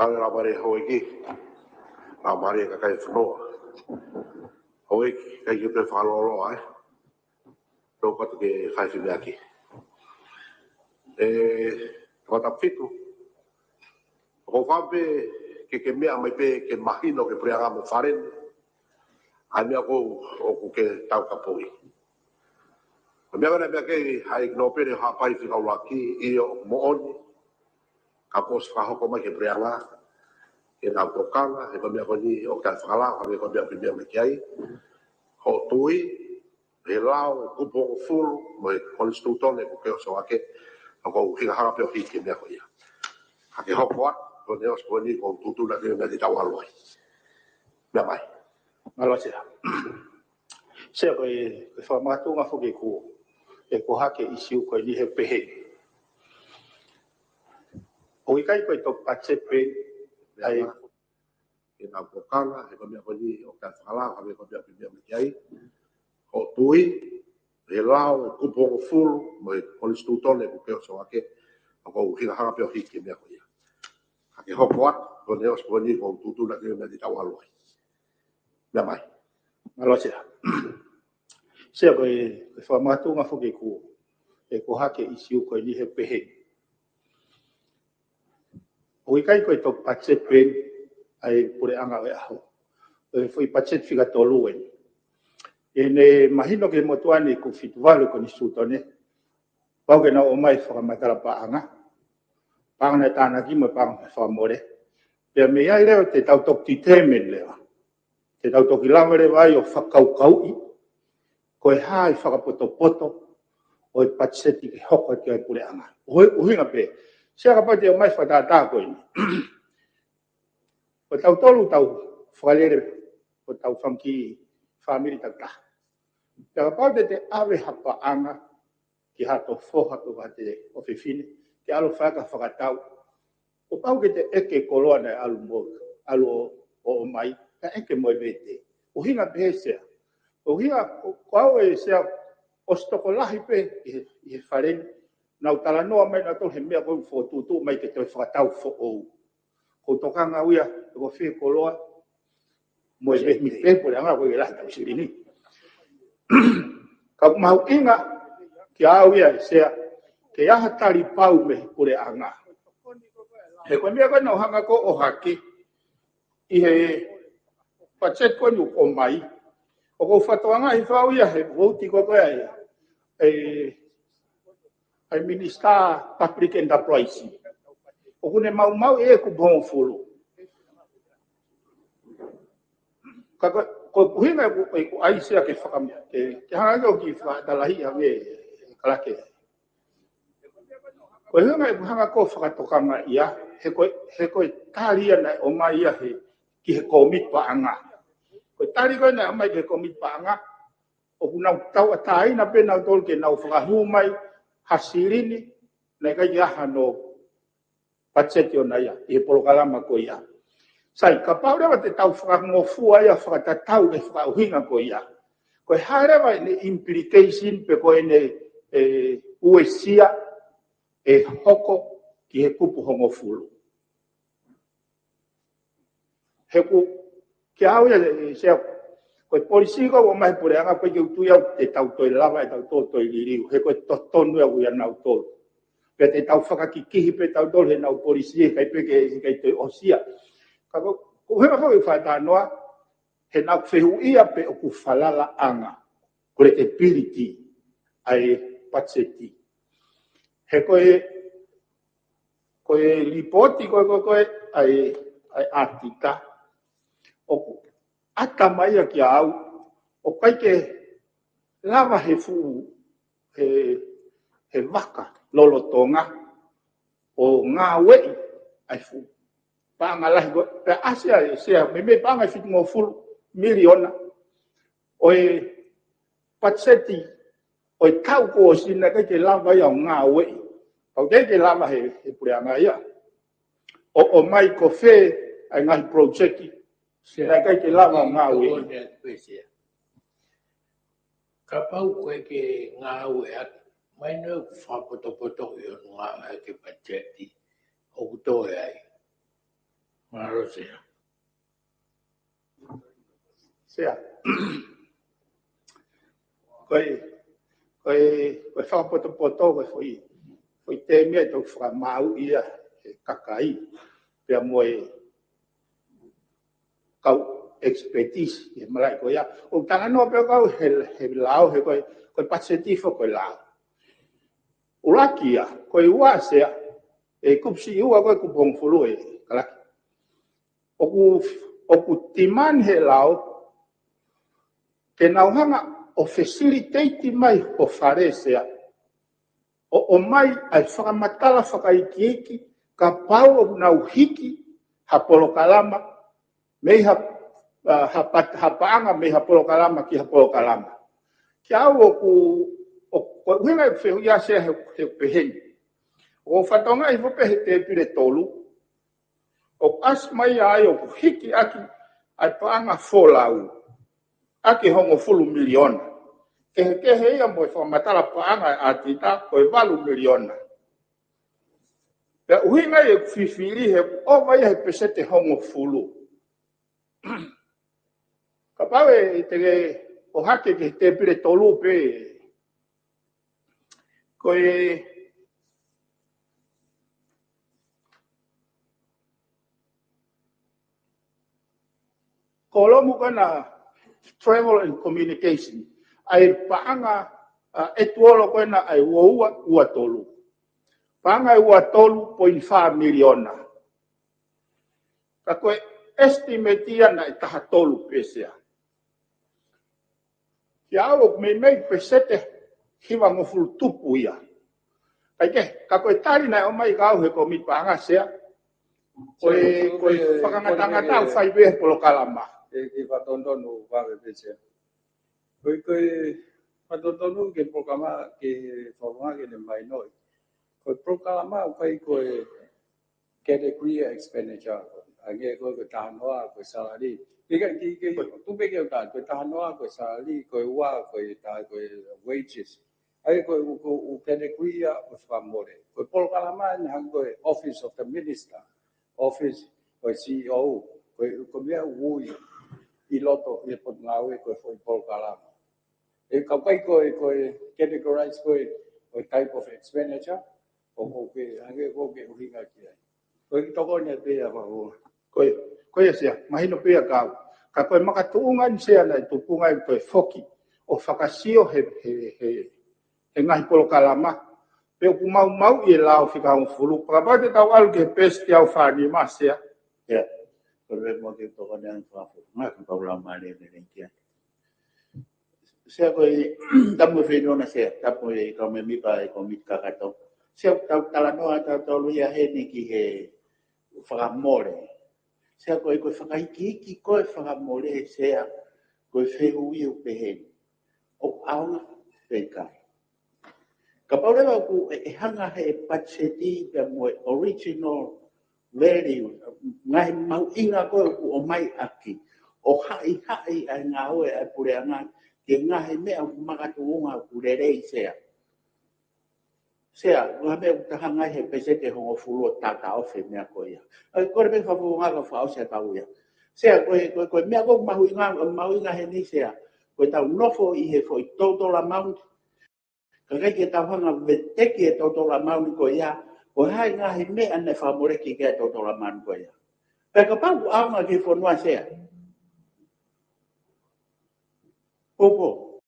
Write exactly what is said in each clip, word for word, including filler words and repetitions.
Tau e laumālie houʻeiki, laumālie kakai e fonua. Houʻeiki, ʻikai ke toe fakalōloa, ē. Tau katu ke fai fimeaki. ʻE, tau katu fitu. ʻOku ou fakaʻamu pē ke ke meʻa mai pē ke mahino ki he puleʻanga mo e fale ni ʻa e meʻa ʻoku, ʻoku ke taukapoi. Ko e meʻa ko ena, meʻa ko ē ʻa e ignore pē ʻe Haʻapai fika ʻuluaki, ʻio, moʻoni. Ka kuo ʻosi fakahoko mai ki he puleʻanga ke nau tokanga, he ko e meʻa ko eni ʻoku ʻikai fakalao, he ko e meʻa ʻoku ke meʻa mai ki ai. Hoʻo tui, he lao e kupu hongofulu mo e konisitūtone kuo ke oso ake, ʻoku ou hanga pē ʻo hiki e meʻa ko ia. Ka ke hoko atu, ko ʻene ʻosi ko eni, ʻoku ou tuʻutuʻuni ʻa e meʻa te tau ʻalu ai. Meʻa mai. Mālō Sea. Sea, ko e, ko e fakamakatuʻunga foki ʻeku, ʻeku hake ʻisiū ko eni he pehē. ʻOku ʻikai ko e toki patiseti pē ʻa e ke nau tokanga, he ko e meʻa ko eni ʻoku ʻikai fakalao, he ko e meʻa ʻoku ke meʻa mai ki ai. Hoʻo tui, he lao e kupu hongofulu mo e konisitūtone kuo ke oso ake, ʻoku ou hanga pē ʻo hiki e meʻa ko ia. Ka ke hoko atu, ko ʻene ʻosi ko eni, ʻoku ou tuʻutuʻuni ʻa e meʻa te tau ʻalu ai. Meʻa mai. Mālō Sea. Sea, ko e, ko e fakamakatuʻunga foki ʻeku, ʻeku hake ʻisiū ko eni he pehē. ʻOku ʻikai ko e toki patiseti pē ʻa e puleʻanga ʻo e ʻaho. ʻE foʻi patiseti fika tolu eni. ʻEne mahino ki he motuʻa ni ʻoku fitu valu e konisitūtone. Pau ke nau ʻomai fakamatala paʻanga. Paʻanga naʻe tānaki mo e paʻanga fakamole. Pea mei ai leva te tau toki determine leva. Te tau toki lava leva ai ʻo fakakaukauʻi ko e hā e fakapotopoto ʻo e patiseti ke hoko atu ki ai e puleʻanga. ʻUhi-, ʻuhinga pē, Sea, kapau te ʻomai fakatātā ko eni. Ko tautolu tau fakalele, ko tau fanga kiʻi fāmili takitaha. Pea kapau te te ʻave ha paʻanga ki hato foha pe ko hato ʻofefine, ke ʻalu ʻo fai ha fakatau. Kuo pau ke te ʻeke e koloa naʻe ʻalu mo, ʻalu ʻo, ʻo ʻomai, ka ʻeke mo e vete. ʻUhinga pehē Sea. ʻUhinga, ko, ko au ʻe Sea, ʻosi tokolahi pē ʻi he, ʻi he fale ni, nau talanoa mai nautolu he meʻa ko ē fokotuʻutuʻu mai ke toe fakatau foʻou. ʻOku ou tokanga au ia, ko e fē koloa, mo e vete, pē puleʻanga ko e lahi tau silini. Ka ʻoku mahuʻinga kiate au ia ʻe Sea, ke ʻi ai ha tali pau mei he puleʻanga. He ko e meʻa ko ē naʻa ku hanga ko ē ʻo ʻohake, ʻi he patiseti ko eni ʻoku ʻomai. ʻOku ou fakatokangaʻi ʻe au ia he vouti ko ē ʻa e, ʻa e, ʻa e Minisitā Public Enterprise. ʻOku ne maumauʻi e kupu hongofulu. Ka ko, ko e ʻuhinga ʻeku, ʻeku ʻai Sea ke fakam-, ke, ke hanga ʻo kiʻi fakatalahi ʻa e kalake. Ko e ʻuhinga ʻeku hanga ko ē ʻo fakatokangaʻi ia, he ko e, he ko e tali ia naʻe ʻomai ia he, ki he kōmiti paʻanga. Ko e tali ko ē naʻe ʻomai ki he kōmiti paʻanga, ʻoku nau tauʻatāina pē nautolu ke nau fakahū mai ha silini naʻe ʻikai ke ʻi ai hano patiseti ʻona ia ʻi he polokalama ko ia. Sai, kapau leva te tau fakangofua ia fakatatau ki he fakaʻuhinga ko ia, ko e hā leva ʻene implication pe ko ʻene, ʻe, uesia ʻe hoko ki he kupu hongofulu. He ʻoku, kiate au ia ʻe Sea, ko e polisī ko ē ʻoku ʻomai he puleʻanga, ʻoku ʻikai ke u tui au te tau toe lava ʻe tautolu ʻo toe liliu. He ko e totonu ia ʻoku ʻia nautolu. Pea te tau fakakikihi pē tautolu heʻenau polisī, ʻikai pē ke, ʻikai toe ʻosi ia. Ka ko, ko e ʻuhinga foki ʻeku fakatalanoa, he naʻa ku fehuʻia pe ʻoku falalaʻanga, credibility, ʻa e patiseti. He ko e, ko e lipooti ko ē, ko ē, ko ē ʻa e, ʻa e ʻaotitā, ʻoku ʻata mai ia kiate au, ʻoku ʻikai ke lava he fuʻu, he, he vaka lolotonga ʻo ngāueʻi ʻa e fuʻu paʻanga lahi ko ē, pea ʻasi ai ʻe Sea, meimei paʻanga ʻe fitungofulu miliona ʻo e patiseti ʻo e taʻu kuo ʻosi naʻe ʻikai ke lava ia ʻo ngāueʻi. Pau ke ʻikai ke lava he, he puleʻanga ia ʻo, ʻomai ko fē ʻa e ngaahi project naʻe ʻikai ke lava ʻo ngāueʻi. Kapau ko e ke ngāueʻaki, mahino ʻoku fakapotopoto ʻi hono ngāueʻaki e patiseti ʻoku toe ai. Mālō Sea. Sea. Ko e, ko e, ko e fakapotopoto, ko e foʻi, foʻi tēmia ʻe toki fakamaau ia he kakai. Pea mo e kau expertise he malaʻe ko ia. ʻOku talanoa pē kau he, he lao he ko e, ko e patiseti foki ko e lao. ʻUluaki ia, ko e ua Sea, ʻe kupu siʻi ua ko e kupu hongofulu ʻe Kalaki. ʻOku, ʻoku demand he lao, ke nau hanga ʻo facilitate mai ho fale Sea. ʻO, ʻomai ai fakamatala fakaikiiki, kapau ʻoku nau hiki ha polokalama, mei ha, ah, ha pa-, ha paʻanga mei ha polokalama ki ha polokalama. Kiate au ʻoku, ʻo, ko e ʻuhinga e fehuʻi ia Sea he, he peheni. ʻOku ou fakatokangaʻi foki pē he tēpile tolu, ʻoku ʻasi mai ai ʻoku hiki ʻaki ʻa e paʻanga folau ʻaki e hongofulu miliona. Kehekehe ia mo e fakamatala paʻanga ʻa e ʻatita ko e valu miliona. Pea ʻuhinga ia ʻeku fifili he ʻoku ʻova ia he peseti hongofulu. Kapau ʻe te ke ʻohake ki he tēpile tolu pē. Ko e kolomu ko ena travel and communication. ʻA e paʻanga, ah, ʻe tuolo ko ena ʻa e ua ua ua tolu. Paʻanga ʻe ua tolu poini fā miliona. Ka ko e estimate ia naʻe taha tolu pē Sea. Kiate au ʻoku meimei peseti hivangofulu tupu ia. Kae kehe, ka ko e tali naʻe ʻomai kiate au he kōmiti paʻanga Sea. Ko e, ko e fakangatangata ʻoku fai pē he polokalama. E, e fakatonutonu vave pē Sea. Ko e, ko e fakatonutonu ki he polokalama, ki he fakatonutonu ki he mainoʻi. Ko e polokalama ʻoku ʻikai ko e category ʻa e expenditure. Hangē ko e, ko e taha noa, ko e salary. Ke, ke, ke, tupe ke ʻo tā, ko e taha noa, ko e salary, ko e ua, ko e tā, ko e wages. ʻA ia ko e, ko e, ko e category ia ʻoku fakamole. Ko e polokalama ʻeni hangē ko e Office of the Minister, Office ʻo e C E O, ko e, ko e meʻa ʻoku ui ʻi loto ʻi he potungāue ko e foʻi polokalama. ʻE ka ʻikai ko e, ko e categorize ko e, ko e type of expenditure, ʻoku ke, hangē ʻoku ke ʻuhinga ki ai. Ko e kiʻi tokoni pē ia Fakafofonga. Ko ia, ko ia Sea, mahino pē ia kiate au. Ka ko e makatuʻunga ʻeni Sea naʻe tupunga ai ko e foki ʻo fakasio he, he, he, he ngaahi polokalama. Pea ʻoku maumauʻi e lao fika hongofulu. Kapau te tau ʻalu ki he peesi teau fā nima Sea. Ia. Ko e mo ke tokoni ange Fakafofonga, kapau lau mālie lelei ki ai. Sea ko e tapu mo e feilaulau Sea, tapu mo e kau mēmipa e kōmiti kakato. Sea tau talanoa tautolu ia heni ki he fakamole. Sea ko e, ko e fakaikiiki ko e fakamole Sea, ko e fehuʻi ʻoku peheni. ʻOku ʻaonga pe ʻikai. Kapau leva ʻoku ʻe, ʻe hanga he patiseti pea mo e original value, ngaahi mahuʻinga ko ē ʻoku ʻomai ʻaki, ʻo haʻihaʻi ʻa e ngāue ʻa e puleʻanga ki he ngaahi meʻa ʻoku makatuʻunga ʻoku lelei Sea. Sea, ngaahi meʻa ʻoku ta hanga he peseti hongofulu ʻo taʻotaʻofi e meʻa ko ia. ʻAi, kole pē Fakafofonga ke fakaʻosi ʻa e kau ia. Sea, ko e, ko e, ko e meʻa ko ē mahuʻinga, mahuʻinga heni Sea. Ko ʻetau nofo ʻi he foʻi total amount, ka ʻikai ke tau hanga veteki e total amount ko ia, ko e hā e ngaahi meʻa naʻe fakamoleki ki ai e total amount ko ia. Pea kapau ʻoku ʻaonga ki he fonua Sea. Poupou.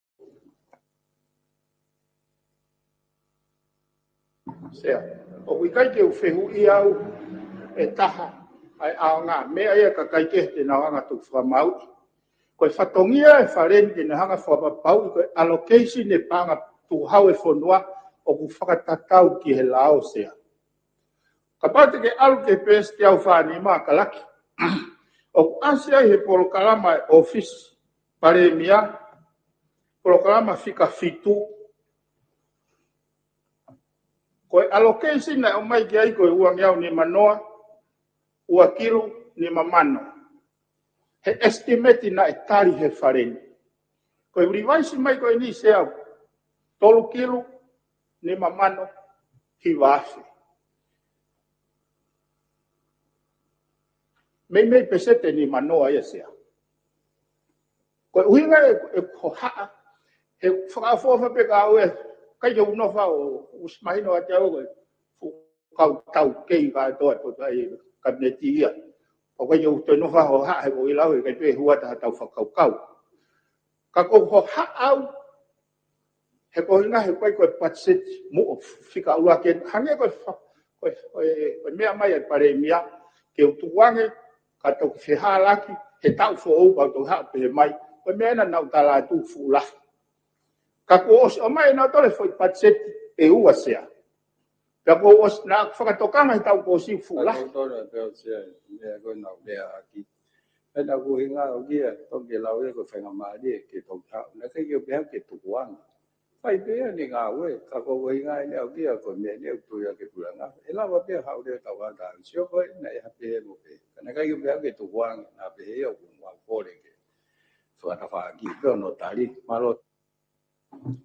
Sea. ʻOku ʻikai ke u fehuʻi au ʻe taha ʻa e ʻaonga, meʻa ia ka ʻikai ke te nau hanga ʻo tuku fakamāuʻi. Ko e fatongia e fale ni ke ne hanga ʻo fakapapauʻi ko e allocation e paʻanga tukuhau e fonua ʻoku fakatatau ki he lao Sea. Kapau te ke ʻalu ki he peesi teau fā nima Kalaki. ʻOku ʻasi ai he polokalama e ʻōfisi Palēmia, polokalama fika fitu. Ko e allocation naʻe ʻomai ki ai ko e uangeau nima noa, ua kilu nima mano. He estimate naʻe tali he fale ni. Ko e revise mai ko eni Sea, tolu kilu nima mano hiva afe. Meimei peseti ʻe nimanoa ia, Sea. Ko e ʻuhinga e, e hohaʻa, he fakaʻofoʻofa pē ka ue, ʻikai ke u nofo ʻo ʻosi mahino ʻiate au ko e fuʻu kau taukei kātoa ʻo e Kapineti ia. ʻOku ʻikai ke u toe nofo ʻo hohaʻa he ko e lau ʻikai pē huata ha tau fakakaukau. Ka ko e hohaʻa au, he ko e ʻuhinga he ko e, ko e patiseti mo e fika ʻuluaki, hangē ko e fa-, ko e, ko e, ko e meʻa mai ʻa e Palēmia, ke u tukuange, ka toki fehālaaki, he taʻu foʻou ka toki haʻu pehē mai, ko e meʻa naʻa nau tala atu fuʻu lahi. Ka kuo ʻosi ʻomai ʻe nautolu e foʻi patiseti ʻe ua, Sea. Pea kuo ʻosi naʻa fakatokanga he taʻu kuo ʻosi fuʻu lahi. Totonu pē ʻo Sea, meʻa ko ē naʻa ku lea ʻaki. Pea naʻa ku ʻuhinga ʻoku ʻikai ke lau ia ko e faingamālie ke toki haʻu. Naʻe ʻikai ke u pehē ke tukuange. Fai pē ia ʻene ngāue, ka ko e ʻuhinga ʻeni ʻoku ʻikai ko e meʻa ʻeni ʻoku tui ʻaki e puleʻanga. ʻE lava pē haʻu leva tau ata au sio ko ē naʻe hā pē mo pē. Ka naʻe ʻikai ke u pehē ke tukuange, naʻa pehē ia ʻoku mau kole ke fakatafaʻaki pē hono tali. Mālō.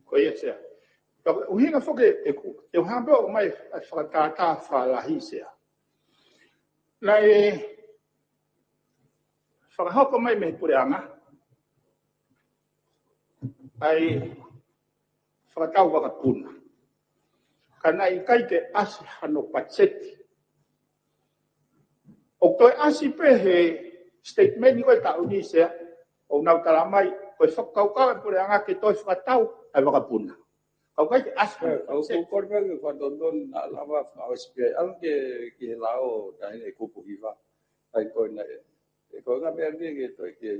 Ko ia, Sea. Ka ko e ʻuhinga foki ʻeku, ʻeku hanga pē ʻo ʻomai ʻa e fakatātā fakalahi, Sea. Naʻe fakahoko mai mei he puleʻanga ʻa e fakatau vakapuna. Ka naʻe ʻikai ke ʻasi hano patiseti. ʻOku toe ʻasi pē he statement ko e taʻu ni, Sea, ʻoku nau tala mai, ko e fakakaukau ʻa e puleʻanga ke toe fakatau ʻa e vakapuna. Ka ʻoku ʻikai ke ʻasi hano patiseti. ʻOku ou kole pē ke fakatonutonu naʻa lava fakaʻosi pē. ʻAlu ki he, ki he lao ʻa e kupu hiva. ʻAi ko ena e. Ko e ngaahi meʻa ni ke toe ke,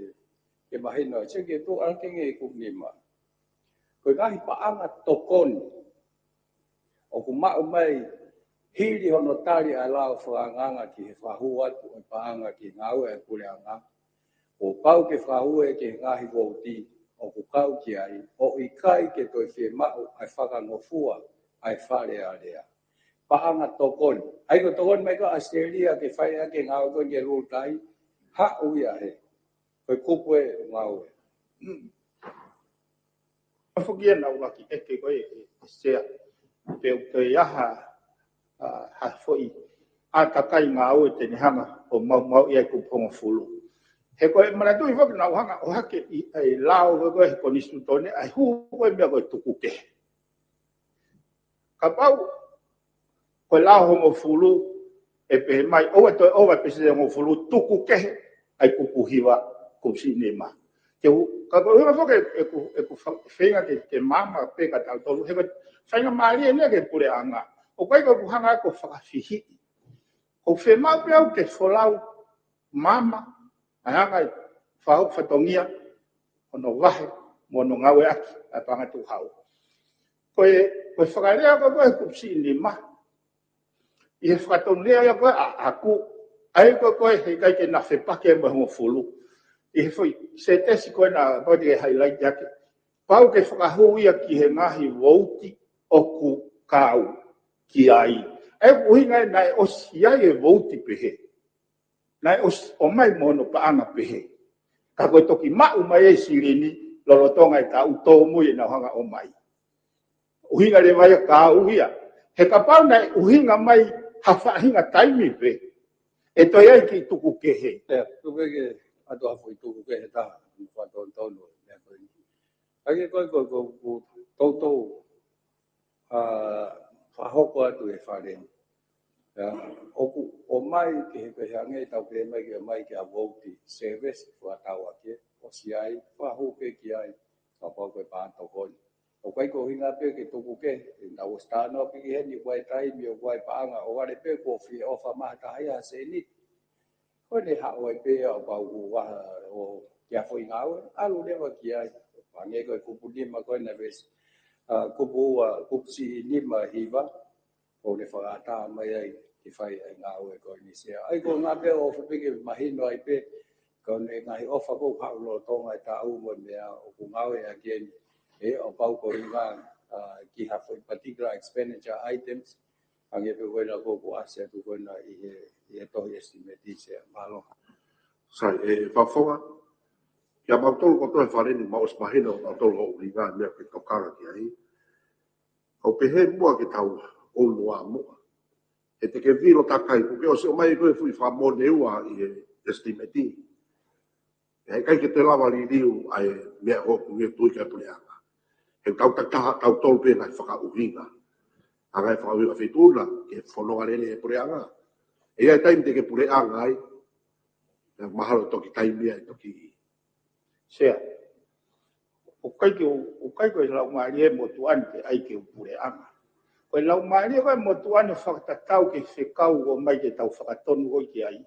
ke mahino. Sio ki he tuʻu ʻalu ki he kupu nima. Ko e ngaahi paʻanga tokoni ʻoku maʻu mai hili hono tali ʻa e lao fakaangaanga ki he fakahū atu ʻo e paʻanga ki he ngāue ʻa e puleʻanga. Kuo pau ke fakahū ia ki he ngaahi vouti ʻoku kau ki ai, ʻo ʻikai ke toe fiemaʻu ʻa e fakangofua ʻa e Fale Alea. Paʻanga tokoni. ʻAi ko e tokoni mai ko ē ʻa ʻAositelēlia ke fai ʻaki e ngāue ko ē ki he lulutai, haʻu ia he. Ko e kupu ʻe ngāue. ʻA foki ia naʻa ku ʻuluaki ʻeke ko ē, ʻe, ʻe Sea. Pe ʻoku toe ʻi ai ha, ʻa, ha foʻi ʻātakai ngāue te ne hanga ʻo maumauʻi ʻa e kupu hongofulu. He ko e manatuʻi foki naʻa ku hanga ʻo ʻohake ʻi, ʻa e lao ko ē he konisitūtone, ʻa e hū ko ē meʻa ko e tukukehe. Kapau ko e lao hongofulu ʻe pehē mai, ʻoua toe ʻova peseti hongofulu, tukukehe ʻa e kupu hiva, kupu siʻi nima. Ke u, ka ko e ʻuhinga foki ʻeku, ʻeku fa-, feinga ke, ke maama pē kia tautolu, he ko e faingamālie ʻeni ia ki he puleʻanga. ʻOku ʻikai ko ʻeku hanga ʻo fakafihiʻi. ʻOku fiemaʻu pē au ke folau maama, ʻa e anga e fakahoko fatongia, hono vahe, mo hono ngāueʻaki ʻa e paʻanga tukuhau. Ko e, ko e fakalea ko ē ko e kupu siʻi nima. ʻI he fakatonulea ia ko ē ʻa, ʻaku, ʻa ia ko ē ko ē he ʻikai ke na fepaki mo e hongofulu. ʻI he foʻi sētesi ko ē naʻa pau ke highlight ʻaki. Pau ke fakahū ia ki he ngaahi vouti ʻoku kau ki ai. ʻA ia ko e ʻuhinga ia naʻe ʻosi ʻi ai e vouti pehē. Naʻe ʻosi ʻomai mo hono paʻanga pehē. Ka ko e toki maʻu mai e silini, lolotonga e taʻu tōmui ʻenau hanga ʻo ʻomai. ʻUhinga leva ia ka ʻoku ʻi ai. He kapau naʻe ʻuhinga mai ha faʻahinga taimi pē, ʻe toe ʻi ai e kiʻi tukukehe. ʻIo, tuku pē ke ʻatu ha foʻi tukukehe taha, mo fakatonutonu, meʻa ko eni. ʻA ia ko e, ko e, ko e, ko e toutou, ʻa, fakahoko atu e Fale ni. ʻIo, ʻoku ʻomai ki he, ki he hangē ʻetau pehē mai ke ʻomai ki ha vouti service, fakatau ake, ʻosi ai, fakahū pē ki ai, kapau ko e paʻanga tokoni. ʻOku ʻikai ko e ʻuhinga pē ke tukukehe, ʻe tau ʻosi talanoa pē ki heni, ʻoku ʻi ai e taimi, ʻoku ʻi ai e paʻanga, ʻo vale pē kuo fie ʻofa mai ha taha ia ha sēniti. Ko ʻene haʻu ai pē ia ʻo pau kuo vaha ʻo ki ha foʻi ngāue, ʻalu leva ki ai. Hangē ko e kupu nima ko ena veesi, ʻa, kupu ua, kupu siʻi nima hiva, ʻoku ne fakaʻatā mai ai ke fai ʻa e ngāue ko eni Sea. ʻA ia ko e ʻuhinga pē ʻoku ou fie pē ke mahino ai pē, ko ʻene ngaahi ʻofa ko ē ʻoku haʻu lolotonga e taʻu mo e meʻa ʻoku ngāueʻaki eni. ʻE, ʻo pau ko e ʻuhinga, ʻa, ki ha foʻi particular expenditure items, hangē pē ko ena ko ē ʻoku ʻasi atu ko ena ʻi he, ʻi he tohi estimate Sea, mālō. Sai, ʻe Fakafofonga, kia mautolu kotoa he Fale ni, mau ʻosi mahino ʻe mautolu ʻoku ʻi ai e ngaahi meʻa ke tokanga ki ai. ʻOku pehē muʻa ke tau ʻoua muʻa. He te ke vilo takai, kuo ke ʻosi ʻomai ko e foʻi fakamoʻoni ua ʻi he estimate. ʻE ʻikai ke te lava liliu ʻa e meʻa ʻoku tui ki ai e puleʻanga. He tau takitaha tautolu pē ngaahi fakaʻuhinga. ʻA e ngaahi fakaʻuhinga feituʻu na ke fononga lelei e puleʻanga. ʻE ʻi ai e taimi te ke puleʻanga ai. Mahalo toki taimi ia ʻe toki. Sea. ʻOku ʻikai ke, ʻoku ʻikai ko e laumālie motuʻa ni ke ʻai ke u puleʻanga. Ko e laumālie ko e motuʻa ni fakatatau ki he fekau ʻoku ʻomai ke tau fakatonu ko ē ki ai.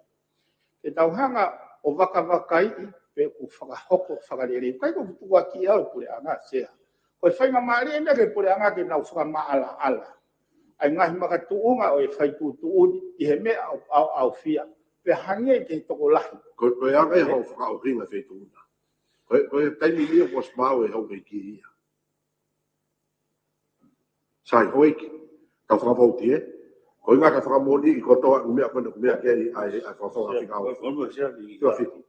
Ke tau hanga ʻo vakavakaiʻi pe ʻoku fakahoko fakalelei. ʻIkai ko e tukuakiʻi ʻa e puleʻanga, Sea. Ko e faingamālie ʻeni ke puleʻanga ke nau fakamaʻalaʻala ʻa e ngaahi makatuʻunga ʻo e fai tuʻutuʻuni ʻi he meʻa ʻoku ʻaoʻaofia. Pea hangē ki he tokolahi. Ko, ko e anga ia hoʻo fakaʻuhinga feituʻu na. Ko e, ko e taimi ni ʻoku ʻosi maau e houʻeiki ia. Sai, houʻeiki. Tau fakavouti, ē? Ko e ʻuhinga ke fakamoʻoniʻi kotoa e meʻa ko ena, meʻa ke ʻi ai, ʻa e fakafofonga fika ʻo. Fika fitu.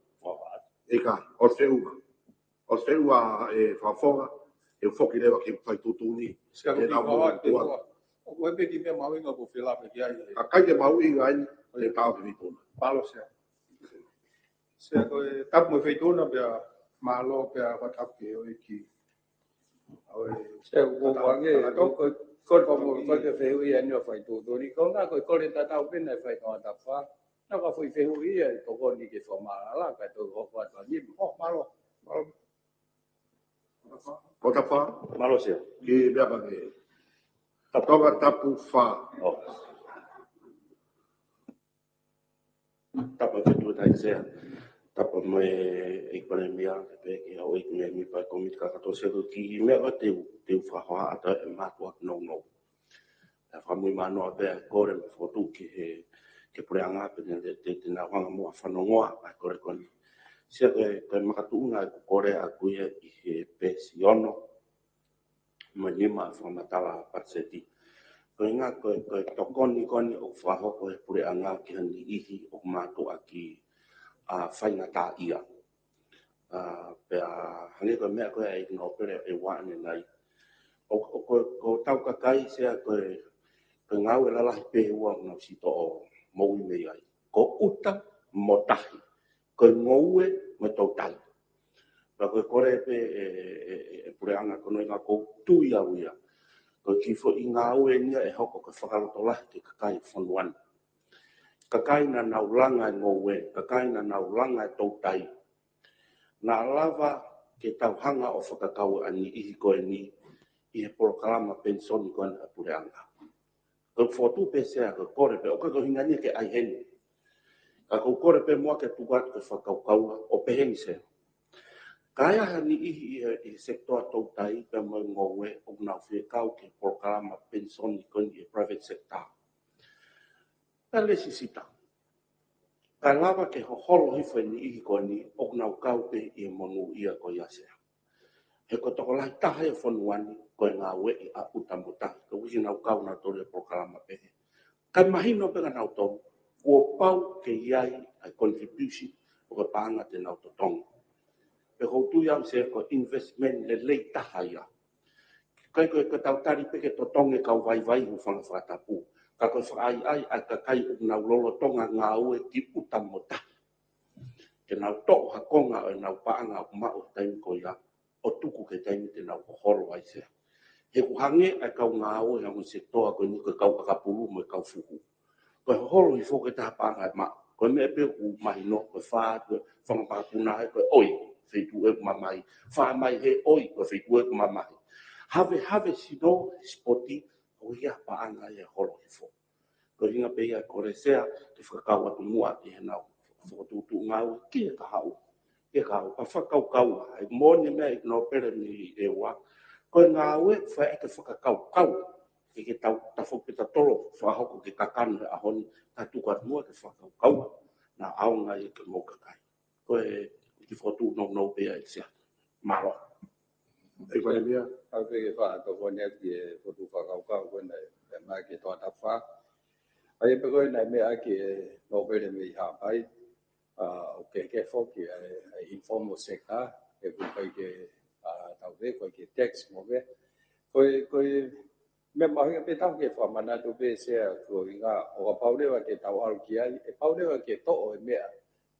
ʻIkai, ʻosi feʻunga. ʻOsi feʻunga e fakafofonga, ʻe foki leva ki he fai tuʻutuʻuni. Sea, ko e lau moʻoni tuʻa. ʻOku ʻi ai pē kiʻi meʻa mahuʻinga ʻoku ou fie lave ki ai. ʻIkai ke mahuʻinga ai, ʻe tau ki feituʻu na. Mālō, Sea. Sea, ko e tapu mo e feituʻu na pea mālō pea fakatapu ki he houʻeiki. ʻAue. Sea, ko, ko, ko, ko, ko, ko, ko, ko, ko, ko, fehuʻi ʻa e niʻihi ʻoku fai tuʻutuʻuni. Ko e ʻuhinga ko e kole tatau pē naʻe fai ki he Tongatapu Fā. Naʻa ko e foʻi fehuʻi ia ʻe tokoni ke fakamaʻalaʻala, kae toki hoko atu ʻa e nima. ʻO, mālō. Mālō. Tongatapu Fā? Mālō, Sea. Ki he meʻa pē ke. Tongatapu Fā. ʻO. Tapu ki he Toketā Sea. Tapu mo e ʻEiki Palēmia, pea ki he houʻeiki mēmipa ʻo e kōmiti kakato, Sea, ko e kiʻi meʻa ko ē te u, te u fakahohaʻa atu ʻe mātuʻaki nounou. ʻE fakamuimui mānoa pea kole mo fokotuʻu ki he, ki he puleʻanga pea te, te, te nau hanga muʻa ʻo fanongoa ʻa e kole ko eni. Sea, ko e, ko e makatuʻunga ʻeku kole ʻaʻaku ia ʻi he peesi ono mo e nima ʻo e fakamatala patiseti. Ko e ʻuhinga ko e, ko e tokoni ko eni ʻoku fakahoko ʻe he puleʻanga ki ha niʻihi ʻoku mātuʻaki, ʻa, faingataʻaʻia. ʻA, pea hangē ko e meʻa ko ē ʻa e ʻEiki Nōpele ʻo e ʻaho ni. ʻO, ʻo, ko, ko hotau kakai, Sea, ko e, ko e ngāue lalahi pē ʻe ua ʻoku nau siʻi toʻo moʻui mei ai. Ko ʻuta mo tahi. Ko e ngoue mo e toutai. Pea ko e kole pē ʻe, ʻe, ʻe, ʻe puleʻanga ko eni ʻoku ou tui au ia. Ko e kiʻi foʻi ngāue eni ia ʻe hoko ko e fakalotolahi ki he kakai ʻo e fonua ni. Kakai naʻa nau langa e ngoue, kakai naʻa nau langa e toutai. Naʻa lava ke tau hanga ʻo fakakau ʻa e niʻihi ko eni ʻi he polokalama penisoni ko eni ʻa e puleʻanga. Ko e fokotuʻu pē, Sea, ko e kole pē, ʻoku ʻikai ko e ʻuhinga ni ke ʻai heni. Ka ko e kole pē muʻa ke tuku atu ke fakakaukauʻi ʻo pehē ni, Sea. Ka ʻi ai ha niʻihi ʻi he, ʻi he sekitoa toutai pea mo e ngoue ʻoku nau fie kau ki he polokalama penisoni ko eni ʻi he private sector. Pea lēsisita. Kae lava ke hoholo hifo e niʻihi ko eni ʻoku nau kau pē ʻi he monūʻia ko ia, Sea. He ko e tokolahi taha ia ʻo e fonua ni, ko e ngāueʻi ʻa ʻuta mo tahi. Ka ʻoku ʻikai ke nau kau nautolu he polokalama pehē. Kae mahino pē kia nautolu, kuo pau ke ʻi ai ʻa e contribution ʻo e paʻanga te nau totongi. Pea ʻoku ou tui au, Sea, ko e investment lelei taha ia. ʻIkai ko e, ko e tau tali pē ke totongi e kau vaivai, hūfanga fakatapu. Ka ko e fakaʻaiʻai ʻa e kakai ʻoku nau lolotonga ngāue ki ʻuta mo tahi. Ke nau toʻo ha konga ʻo ʻenau paʻanga ʻoku maʻu he taimi ko ia, ʻo tuku ki he taimi te nau hoholo ai, Sea. He ʻoku hangē ʻa e kau ngāue he ongo sekitoa ko eni ko e kau ʻakapulu mo e kau fuhu. Ko e hoholo hifo ko e taha paʻanga ʻe maʻu. Ko e meʻa pē ʻoku mahino, ko e fā, ko e fanga pakapuna he ko e ʻoi, feituʻu ʻoku mamahi. Fā mai he ʻoi, ko e feituʻu ʻoku mamahi. Havehave sino, sipoti, ʻoku ʻi ai ha paʻanga ia ʻe holo hifo. Ko e ʻuhinga pē ia ʻeku kole, Sea, ke fakakau atu muʻa ʻi heʻenau fokotuʻutuʻu ngāue ki he kahaʻu. Ki he kahaʻu, ka fakakaukau, ʻa e moʻoni meʻa ʻEiki Nōpele mei ʻEua. Ko e ngāue, fai ʻaki e fakakaukau. Ke, ke tau, tafoki pē tautolu, fakahoko ke kakano he ʻaho ni, ka tuku atu muʻa ke fakakaukau. Naʻa ʻaonga ia ki homou kakai. Ko e kiʻi fokotuʻu nounou pē ia, Sea. Mālō. ʻEiki Palēmia. ʻAu pē ke fakatokoni atu ki he fokotuʻu fakakaukau ko ena ʻa e, ʻa e meʻa ki he Tongatapu Fā. ʻA ia pē ko ena ʻa e meʻa ki he Nōpele mei Haʻapai. ʻA, ʻoku kehekehe foki ʻa e, ʻa e informal sector, he ʻoku ʻikai ke, ʻa, tau pehē, ʻoku ʻikai ke tax mo e meʻa. Ko e, ko e meʻa mahuʻinga pē ʻoku tau ke fakamanatu pē, Sea, ko e ʻuhinga ʻo kapau leva ke tau ʻalu ki ai, ʻe pau leva ke toʻo e meʻa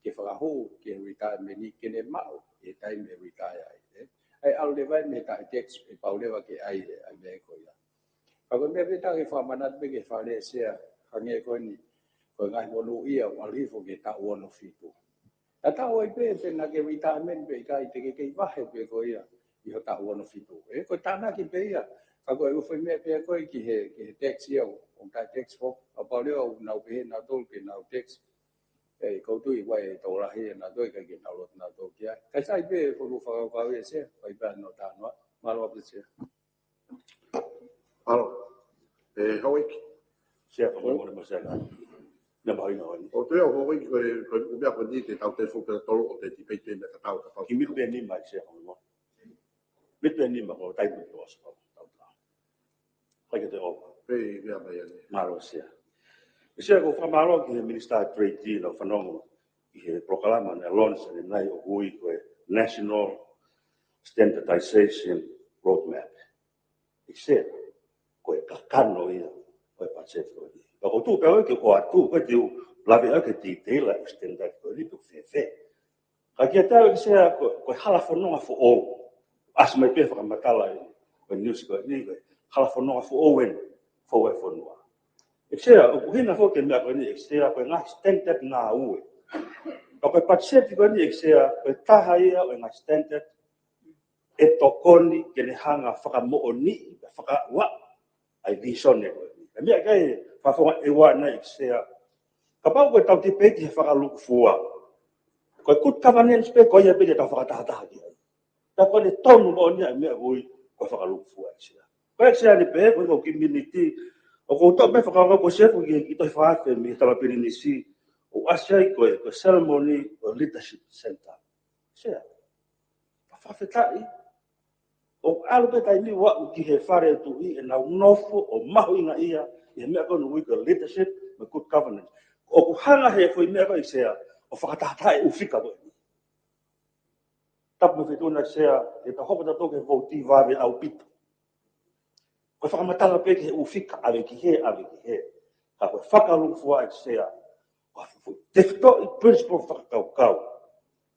ke fakahū ki he retirement ke ne maʻu he taimi ʻe retire ai, ē. ʻAi ʻalu leva ia mei he taʻe tax, ʻe pau leva ke ʻai, ʻai meʻa ko ia. Ka ko e meʻa pē ʻoku ou fakamanatu pē ki he Fale Sea, hangē ko eni, ko e ngaahi monūʻia ʻoku ʻalu hifo ki he taʻu ono fitu. Tatau ai pē pe naʻa ke retirement pe ʻikai, te ke kei vahe pē ko ia ʻi ho taʻu ono fitu. Ē, ko e tānaki pē ia, ka ko e ʻuhinga meʻa pē ko ē ki he, ki he tax ia, ʻo, ʻo taʻe tax form, ʻa pau leva ʻoku nau pehē nautolu ke nau tax. Ē, ʻoku ou tui ʻoku ʻi ai e tokolahi ʻe nautolu ʻikai ke nau loto nautolu ki ai. Kae sai pē, ko e fakakaukau ia Sea, ʻikai pē ʻa e nofo tānoa, mālō ʻaupito Sea. Mālō. Ē, Houʻeiki. Sea, ko e molemole Sea. Nā mahino ʻeni. ʻOku ou tui ʻe Houʻeiki ko e, ko e ʻū meʻa ko eni te tau toe foki pē tolu ʻo te tipeiti meʻa tatau, tatau. Kiʻi miniti ʻe nima Sea, ko e molemole. Miniti ʻe nima ko e taimi ʻoku tau ʻosi ko ē. Tau tā. ʻIkai ke toe ʻova. Pē, pē ʻa mai ʻeni. Mālō Sea. ʻE Sea, ʻoku ou fakamālō ki he Minisitā Trade ʻi heʻene fanongo ʻi he polokalama naʻe launch ʻanenai ʻoku ui ko e National Standardization Roadmap. ʻE Sea, ko e kakano ia ʻo e patiseti ko eni. Ka ʻoku ou tui pē au ke ʻoatu, ʻoku ʻikai te u lave au ki he detail ʻo e standard ko eni pe ʻoku fēfē. Ka kiate au ʻe Sea, ko, ko e hala fononga foʻou. ʻAsi mai pē fakamatala ʻi he news ko eni, ko e hala fononga foʻou ʻeni, foʻou ʻa e fonua. ʻE Sea, ʻoku ʻuhinga foki e meʻa ko eni ʻe Sea, ko e ngaahi standard ngāue. Ka ko e patiseti ko eni ʻe Sea, ko e taha ia ʻo e ngaahi standard ʻe tokoni ke ne hanga ʻo fakamoʻoniʻi, fakaʻuaʻi ʻa e visone ko eni. ʻA e meʻa ʻikai fakafonga ʻe ua nai ʻe Sea. Kapau ko e tau tipeiti he fakalukufua, ko e good governance pē ko ia pē te tau fakatahataha ki ai. Ka ko e tonu moʻoni ʻa e meʻa ʻoku ui ko e fakalukufua ʻe Sea. Ko e Sea ni pē, ko e kiʻi miniti, ʻoku ou toʻo pē fakakaukau ko Sea ko e kiʻi, kiʻi tohi fakaafe mei he Tama Pilinisi, ʻoku ʻasi ai ko e, ko e ceremony ʻo e Leadership Center. Sea. Fakafetaʻi. ʻOku ʻalu pē taimi ʻo aʻu ki he Fale ʻo e Tuʻi ʻenau nofo ʻo mahuʻingaʻia ʻi he meʻa ko eni ʻoku ui ko e leadership mo e good governance. ʻOku hanga he foʻi meʻa ko ē ʻe Sea ʻo fakatahataha e ʻū fika ko eni. Tapu mo e Feituʻu na Sea, ʻe tau hoko tautolu ki he vouti vave ʻaupito. Ko e fakamatala pē ki he ʻū fika, ʻave ki hē, ʻave ki hē. Ka ko e fakalukufua ʻe Sea, ko e fuʻu tefitoʻi principle fakakaukau.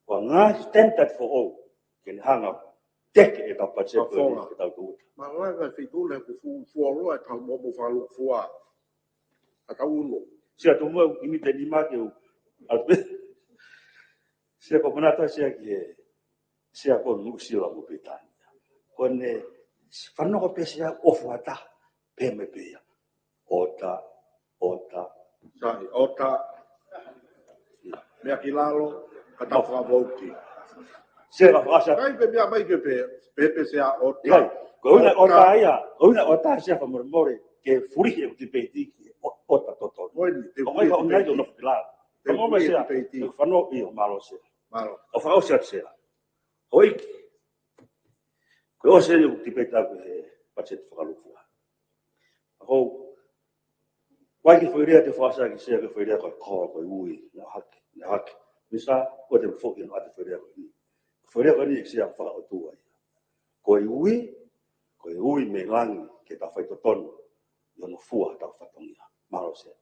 Ko e ngaahi standard foʻou, ke ne hanga ʻo teke ʻetau patiseti ko eni, ʻetau tūʻuta. Mālō e Feituʻu na, ʻoku fuʻu fuoloa ʻetau moʻomoʻo fakalukufua. Ka tau ʻunu. Sea, tomuʻa ʻoku kiʻi miniti ʻe nima ke u, ʻalu pē. Sea, ko e manatu Sea ki he, Sea ko Nuʻusila mo Pilitānia. Ko ʻene fanongo pē Sea ʻofa atu, pehē mai pē ia. ʻOta, ʻota. Sai, ʻota. Meʻa ki lalo, ka tau fakavouti. Sea ka fakaʻosi. ʻIkai pē meʻa mai ke pē, pē, pē Sea ʻota. ʻIkai, ko e ʻuhinga ʻota ia, ko e ʻuhinga ʻota Sea fakamolemole, ke fulihi e tipeiti ki he ʻo-, ʻota totonu. Ko eni, te fulihi e tipeiti. Te fulihi e tipeiti. Fanongo ʻio, mālō Sea. Mālō. ʻOku fakaʻosi atu Sea. Houʻeiki. Ko e ʻosi eni ʻeku tipeiti ʻaku he patiseti fakalukufua. ʻOku ou ʻai ke foʻi lea te u fakaʻosi ʻaki Sea, ko e foʻi lea ko e ko, ko e ui, naʻe hake, naʻe hake. Minisitā, ko e te u foki ʻo ʻoatu e foʻi lea ko eni. Foʻi lea ko eni ʻe Sea faka-ʻOtua ia. Ko e ui, ko e ui mei langi ke tau faitotonu, ʻi hono fua ʻetau fatongia. Mālō Sea.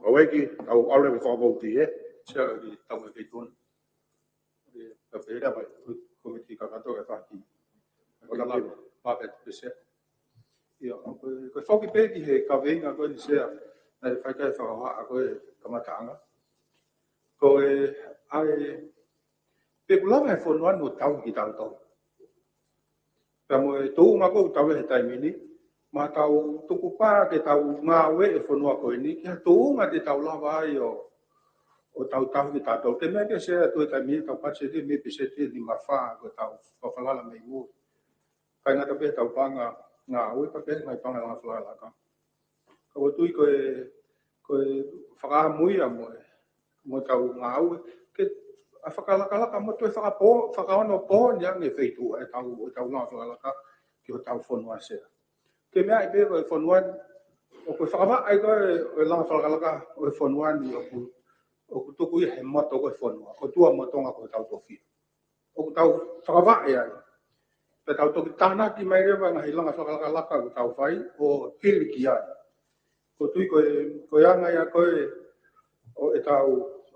Houʻeiki, tau ʻalu ki he fakavouti, ē? Sea, ʻoku tau mai kei tonu. Ē, ka pehē mai, ko, komiti kakato e faki. Ko e lalo, pāpeti pē Sea. ʻIo, ko e, ko e foki pē ki he kaveinga ko eni Sea, naʻe fai ki ai e fakahā ko e kamataʻanga. Ko e, ʻa e, pe ʻoku lava e fonua ni ʻo tauhi kitautolu. Pea mo e tuʻunga ko ē ʻoku tau ʻi he taimi ni, mo ʻetau tukupā ke tau ngāue e fonua ko eni, ki ha tuʻunga te tau lava ai ʻo, ʻo tau tauhi kitautolu. Ke meʻa ke Sea atu e taimi ni ʻetau patiseti mei he peseti ʻe nima fā ko ʻetau fakafalala mei mui. ʻIkai ngata pē ʻetau paʻanga ngāue, ka pehē ngaahi paʻanga langa fakalakalaka. Ka ʻoku ou tui ko e, ko e fakaʻamu ia mo e, mo ʻetau ngāue, ke ʻa e fakalakalaka mo toe fakapō, fakaonopō ni ange Feituʻu ʻetau, ʻetau langa fakalakalaka ki hotau fonua Sea. Ke meaʻi pē ko e fonua ni, ʻoku fakavaʻe ko ē ʻo e langa fakalakalaka ʻo e fonua ni ʻoku, ʻoku tuku ia he moto ko e fonua, ʻOtua mo Tonga ko hotau tofiʻa. ʻOku tau fakavaʻe ai. Pea tau toki tānaki mai leva ngaahi langa fakalakalaka ʻoku tau fai ʻo hili ki ai. ʻOku ou tui ko e, ko e anga ia ko ē ʻo ʻetau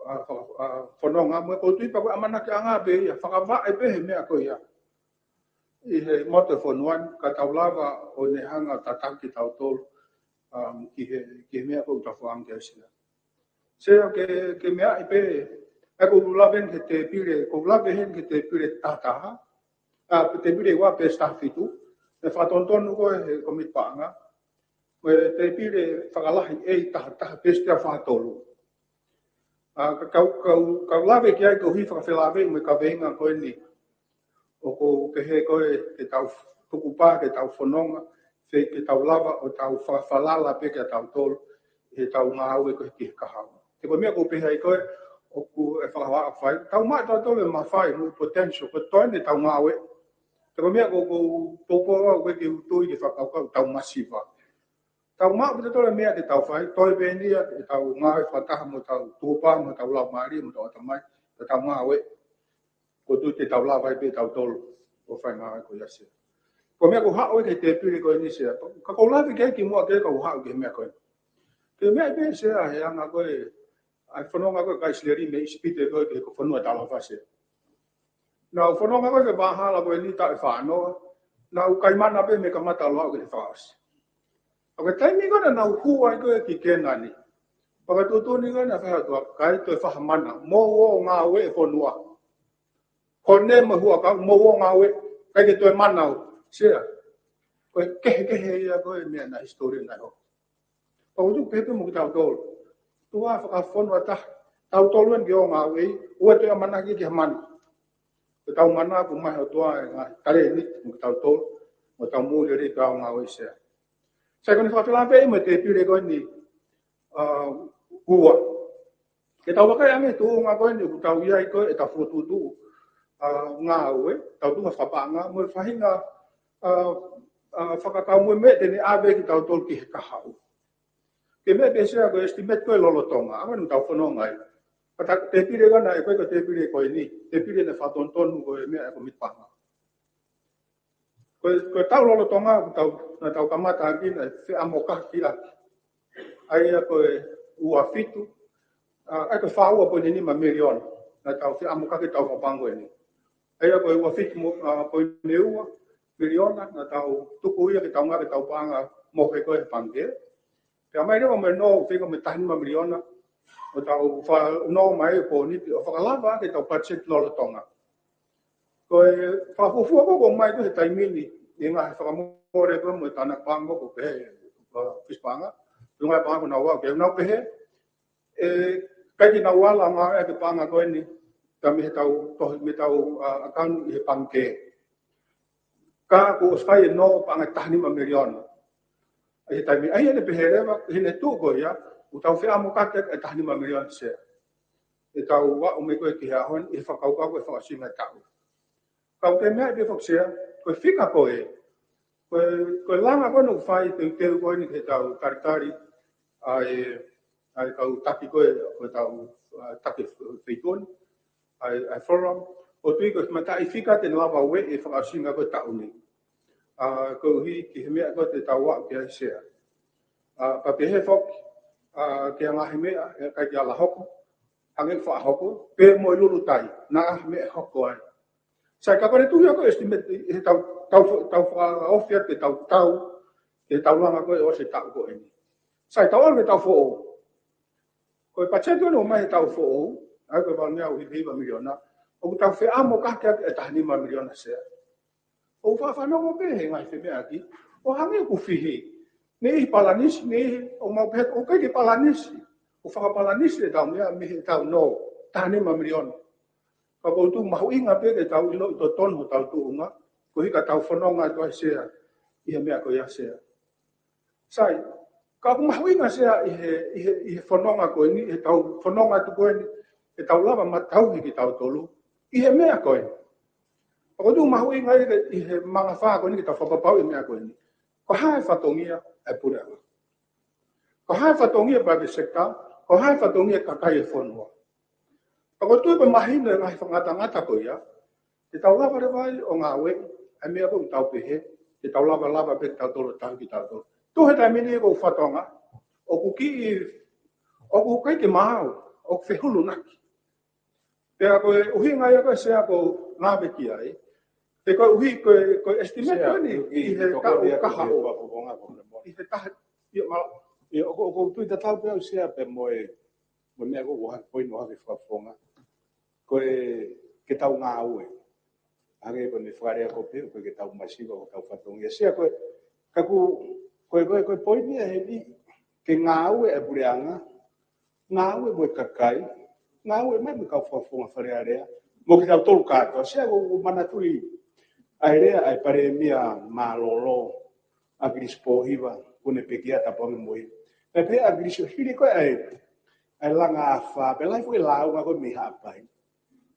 ʻa, ʻa, ʻa, fononga mo e ʻoku ou tui pē ko e ʻamanakiʻanga pē ia, fakavaʻe pē he meʻa ko ia ʻi he motu e fonua ni, ka tau lava ʻo ne hanga ʻo tataki kitautolu, um, ki he, ki he meʻa ko ē ʻoku tau fakaʻamu ki ai, Sea. Sea, ke, ke meaʻi pē, ʻa ia ʻoku ou lave heni ki he tēpile, ʻoku ou lave heni ki he tēpile tahataha, ʻa, tēpile ua, peesi taha fitu, ʻe fakatonutonu ko ē he kōmiti paʻanga, ko e tēpile fakalahi ʻe tahataha, peesi teau fā tolu. ʻA, ka, kau, kau, kau lave ki ai koeʻuhi fakafelāveʻi mo e kaveinga ko eni ʻoku ou pehē ko ē ke tau tukupā, ke tau fononga, ke, ke tau lava ʻo tau fa-, falala pē kia tautolu, he tau ngāue ko ē ki he kahaʻu. He ko e meʻa ʻoku ou pehē ai ko ē, ʻoku ʻi ai e fakahohaʻa ʻoku fai. Tau maʻu tautolu e mafai mo e potential, ko e toe eni ʻetau ngāue. He ko e meʻa ʻoku, ʻoku ou poupou au ko ē ke u tui ke fakakaukau tau masiva. Tau maʻu pē tautolu e meʻa ke tau fai, toe pē eni ia, ʻetau ngāue fakataha mo ʻetau tukupā, mo ʻetau laumālie, mo ʻetau ʻatamai, ʻetau ngāue. ʻOku ou tui te tau lava ai pē tautolu ʻo fai e ngāue ko ia, Sea. Ko e meʻa ʻoku ou haʻu ai ki he tēpile ko eni, Sea. Ka ʻoku ou lave ki ai kimuʻa ke u haʻu ki he meʻa ko eni. Ke meaʻi pē, Sea, he anga ko ē ʻa e fononga ko ē ʻa e kakai ʻIsileli mei ʻIsipite ko ē ki he fonua talafasi. Naʻa nau fononga ko ē ki he vahahala ko eni taʻu ʻe fāngofulu. Naʻa nau kai mana pē mei he kamata ʻo aʻu ki he fakaʻosi. ʻA ia ko e taimi ko ē naʻa nau hū ai ko ē ki Kēnani, pea ko e tuʻutuʻuni ko ē naʻe fai ʻe he ʻOtua, ʻikai toe fai ha mana, mou ō ʻo ngāueʻi e fonua. Ko eni mo e huʻakau, mou ō ʻo ngāueʻi, ʻikai ke toe mana au, Sea. Ko e kehekehe ia ko ē meʻa naʻe hisitōlia naʻe hoko. Pea ʻoku ou tui pē mo kitautolu. Tuʻu ā fakafonu ʻa taha. Tautolu eni ke ō ʻo ngāueʻi, ʻoua te ʻamanaki ki ha mana. Ko ʻetau mana ʻoku maʻu ʻe he ʻOtua e ngaahi talēniti mo kitautolu, mo ʻetau moʻui lelei ke ō ʻo ngāueʻi, Sea. Sai, ko eni fakafelāveʻi mo e tēpile ko eni, ʻa, ua. Ke tau vakai ange tuʻunga ko eni ʻoku tau ʻi ai ko ē ʻetau fokotuʻutuʻu, ʻa, ngāue, tau tuʻunga fakapaʻanga, mo e faʻahinga, ʻa, ʻa, fakakaukau mo e meʻa te ne ʻave kitautolu ki he kahaʻu. Ke meaʻi pē, Sea, ko e estimate ko ē lolotonga, ʻa eni ʻoku tau fononga ai. Ka ta, tēpile ko ena, ʻe ko e, ko e tēpile ko eni, tēpile naʻe fakatonutonu ko e meʻa ʻa e kōmiti paʻanga. Ko e, ko e taʻu lolotonga, ʻoku tau, naʻa tau kamata ʻaki, naʻe feʻamokaki ʻaki. ʻA ia ko e ua fitu, ʻa, ʻa ia ko e fā ua poini nima miliona. Naʻa tau feʻamokaki ʻetau fakapaʻanga ko eni. ʻA ia ko e ua fitu mo, ʻa, poini ua miliona, naʻa tau tuku ia ke tau ngāueʻi ke tau paʻanga mo e ko ē he pangikē. Pea ʻomai leva mo e nō, fika mo e taha nima miliona, ʻo tau fa-, nō mai ʻo pōnipi, ʻo fakalava ke tau patiseti lolotonga. Ko e fakafuofua ko ē ʻoku ʻomai ko ē he taimi ni, ʻi he ngaahi fakamole ko ē mo e tānaki paʻanga ko ē pehē, ʻa, ʻofisi paʻanga, ʻi he ngaahi paʻanga ʻoku nau ʻoatu, ʻoku nau pehē, ʻe, ʻikai ke nau ala ʻo ngāueʻaki e paʻanga ko eni, ka mei heʻetau tohi, mei heʻetau, ʻa, ʻakauni ʻi he pangikē. Ka kuo ʻosi fai e nō paʻanga ʻe taha nima miliona. ʻI he taimi, ʻa ia ʻoku ne pehē leva, ʻi heʻene tuʻu ko ia, ʻoku tau feʻamokaki ʻaki e taha nima miliona, Sea. ʻEtau aʻu mai ko ē ki he ʻaho ni, ʻi he fakakaukau ko ē fakaʻosinga e taʻu. Ka ʻoku ke meaʻi pē foki, Sea, ko e fika ko ē, ko e, ko e langa ko ē naʻe fai teuteu ko eni ki heʻetau talitali ʻa e, ʻa e kau taki ko ē, ko ʻetau, ʻa, taki feituʻu ni, ʻa e, ʻa e forum, ʻoku ou tui ko e mataʻi fika te ne lava ʻo ueʻi e fakaʻosinga ko ē taʻu ni. ʻA, koeʻuhi ki he meʻa ko ē te tau aʻu ki ai, Sea. ʻA, pea pehē foki, ʻa, ki he ngaahi meʻa, ʻe ʻikai ke ala hoko, hangē ko e fakahoko, pea mo e lulutai, naʻa meʻa hoko ai. Sai, ka ko ʻene tuʻu ia ko e estimate, ʻi heʻetau, tau, tau fakaofi atu ʻetau tau, ʻetau langa ko ē ʻo e taʻu ko eni. Sai, tau ʻalu ki he taʻu foʻou. Ko e patiseti ʻoku ʻomai he taʻu foʻou, ʻa ia ko e valu ngeau hiva hiva miliona, ʻoku tau feʻamokaki ʻaki e taha nima miliona, Sea. ʻOku ou faʻa fanongo pē he ngaahi femeʻaʻaki, ʻo hangē ʻoku fihi. Naʻe ʻi ai e palanisi, naʻe ʻi ai, ʻoku mau pehē, ʻoku ʻikai ke palanisi. ʻOku fakapalanisi ʻetau meʻa mei heʻetau nō, taha nima miliona. Ka ʻoku ou tui mahuʻinga pē ke tau ʻiloʻi totonu hotau tuʻunga, koeʻuhi ka tau fononga atu ai, Sea, ʻi he meʻa ko ia, Sea. Sai, ka ʻoku mahuʻinga, Sea, ʻi he, ʻi he, ʻi he fononga ko eni, heʻetau fononga atu ko eni, heʻetau lava ʻo matauhi kitautolu ʻi he meʻa ko eni. Ka ʻoku ou tui mahuʻinga ia ʻi he mangafā ko eni ke tau fakapapauʻi e meʻa ko eni. Ko e hā e fatongia ʻa e puleʻanga? Ko e hā e fatongia e private sector? Ko e hā e fatongia e kakai e fonua? Ka ʻoku ou tui ʻoku mahino e ngaahi fakangatangata ko ia, te tau lava leva ai ʻo ngāueʻi ʻa e meʻa ko ē ʻoku tau pehē, te tau lava, lava pē kitautolu ʻo tauhi kitautolu. Tuʻu he taimi ni ʻoku ou fakatokangaʻi, ʻoku kiʻi, ʻoku ʻikai ke maau. ʻoku fehulunaki. Pea ko e ʻuhinga ia ko e Sea ʻoku ou lave ki ai. He ko e ʻuhi ko e, ko e estimate ko eni ʻi he taʻu kahaʻu. ʻI he taha, ia ma. Ia, ʻoku, ʻoku ou tui tatau pē au Sea pea mo e, mo e meʻa ko ē ʻoku hake, poini ʻoku hake fakafofonga. Ko e ke tau ngāue. Hangē ko ʻene fakalea ko ē pē, ko e ke tau masiva, ko e tau fatongia. Sea ko e, ka ʻoku, ko e, ko e, ko e poini ia heni, ke ngāue e puleʻanga, ngāue mo e kakai, ngāue mai mo e kau fakafofonga Fale Alea, mo kitautolu kātoa. Sea ʻoku ou manatuʻi ʻa e lea ʻa e Palēmia mālōlō, ʻAkilisi Pōhiva, ʻoku ne pekia tapu ange mo ia. Pea pehē ʻa ʻAkilisi ʻo hili ko ē ʻa e, ʻa e langa afā, pea lahi foki e lāunga ko ē mei Haʻapai.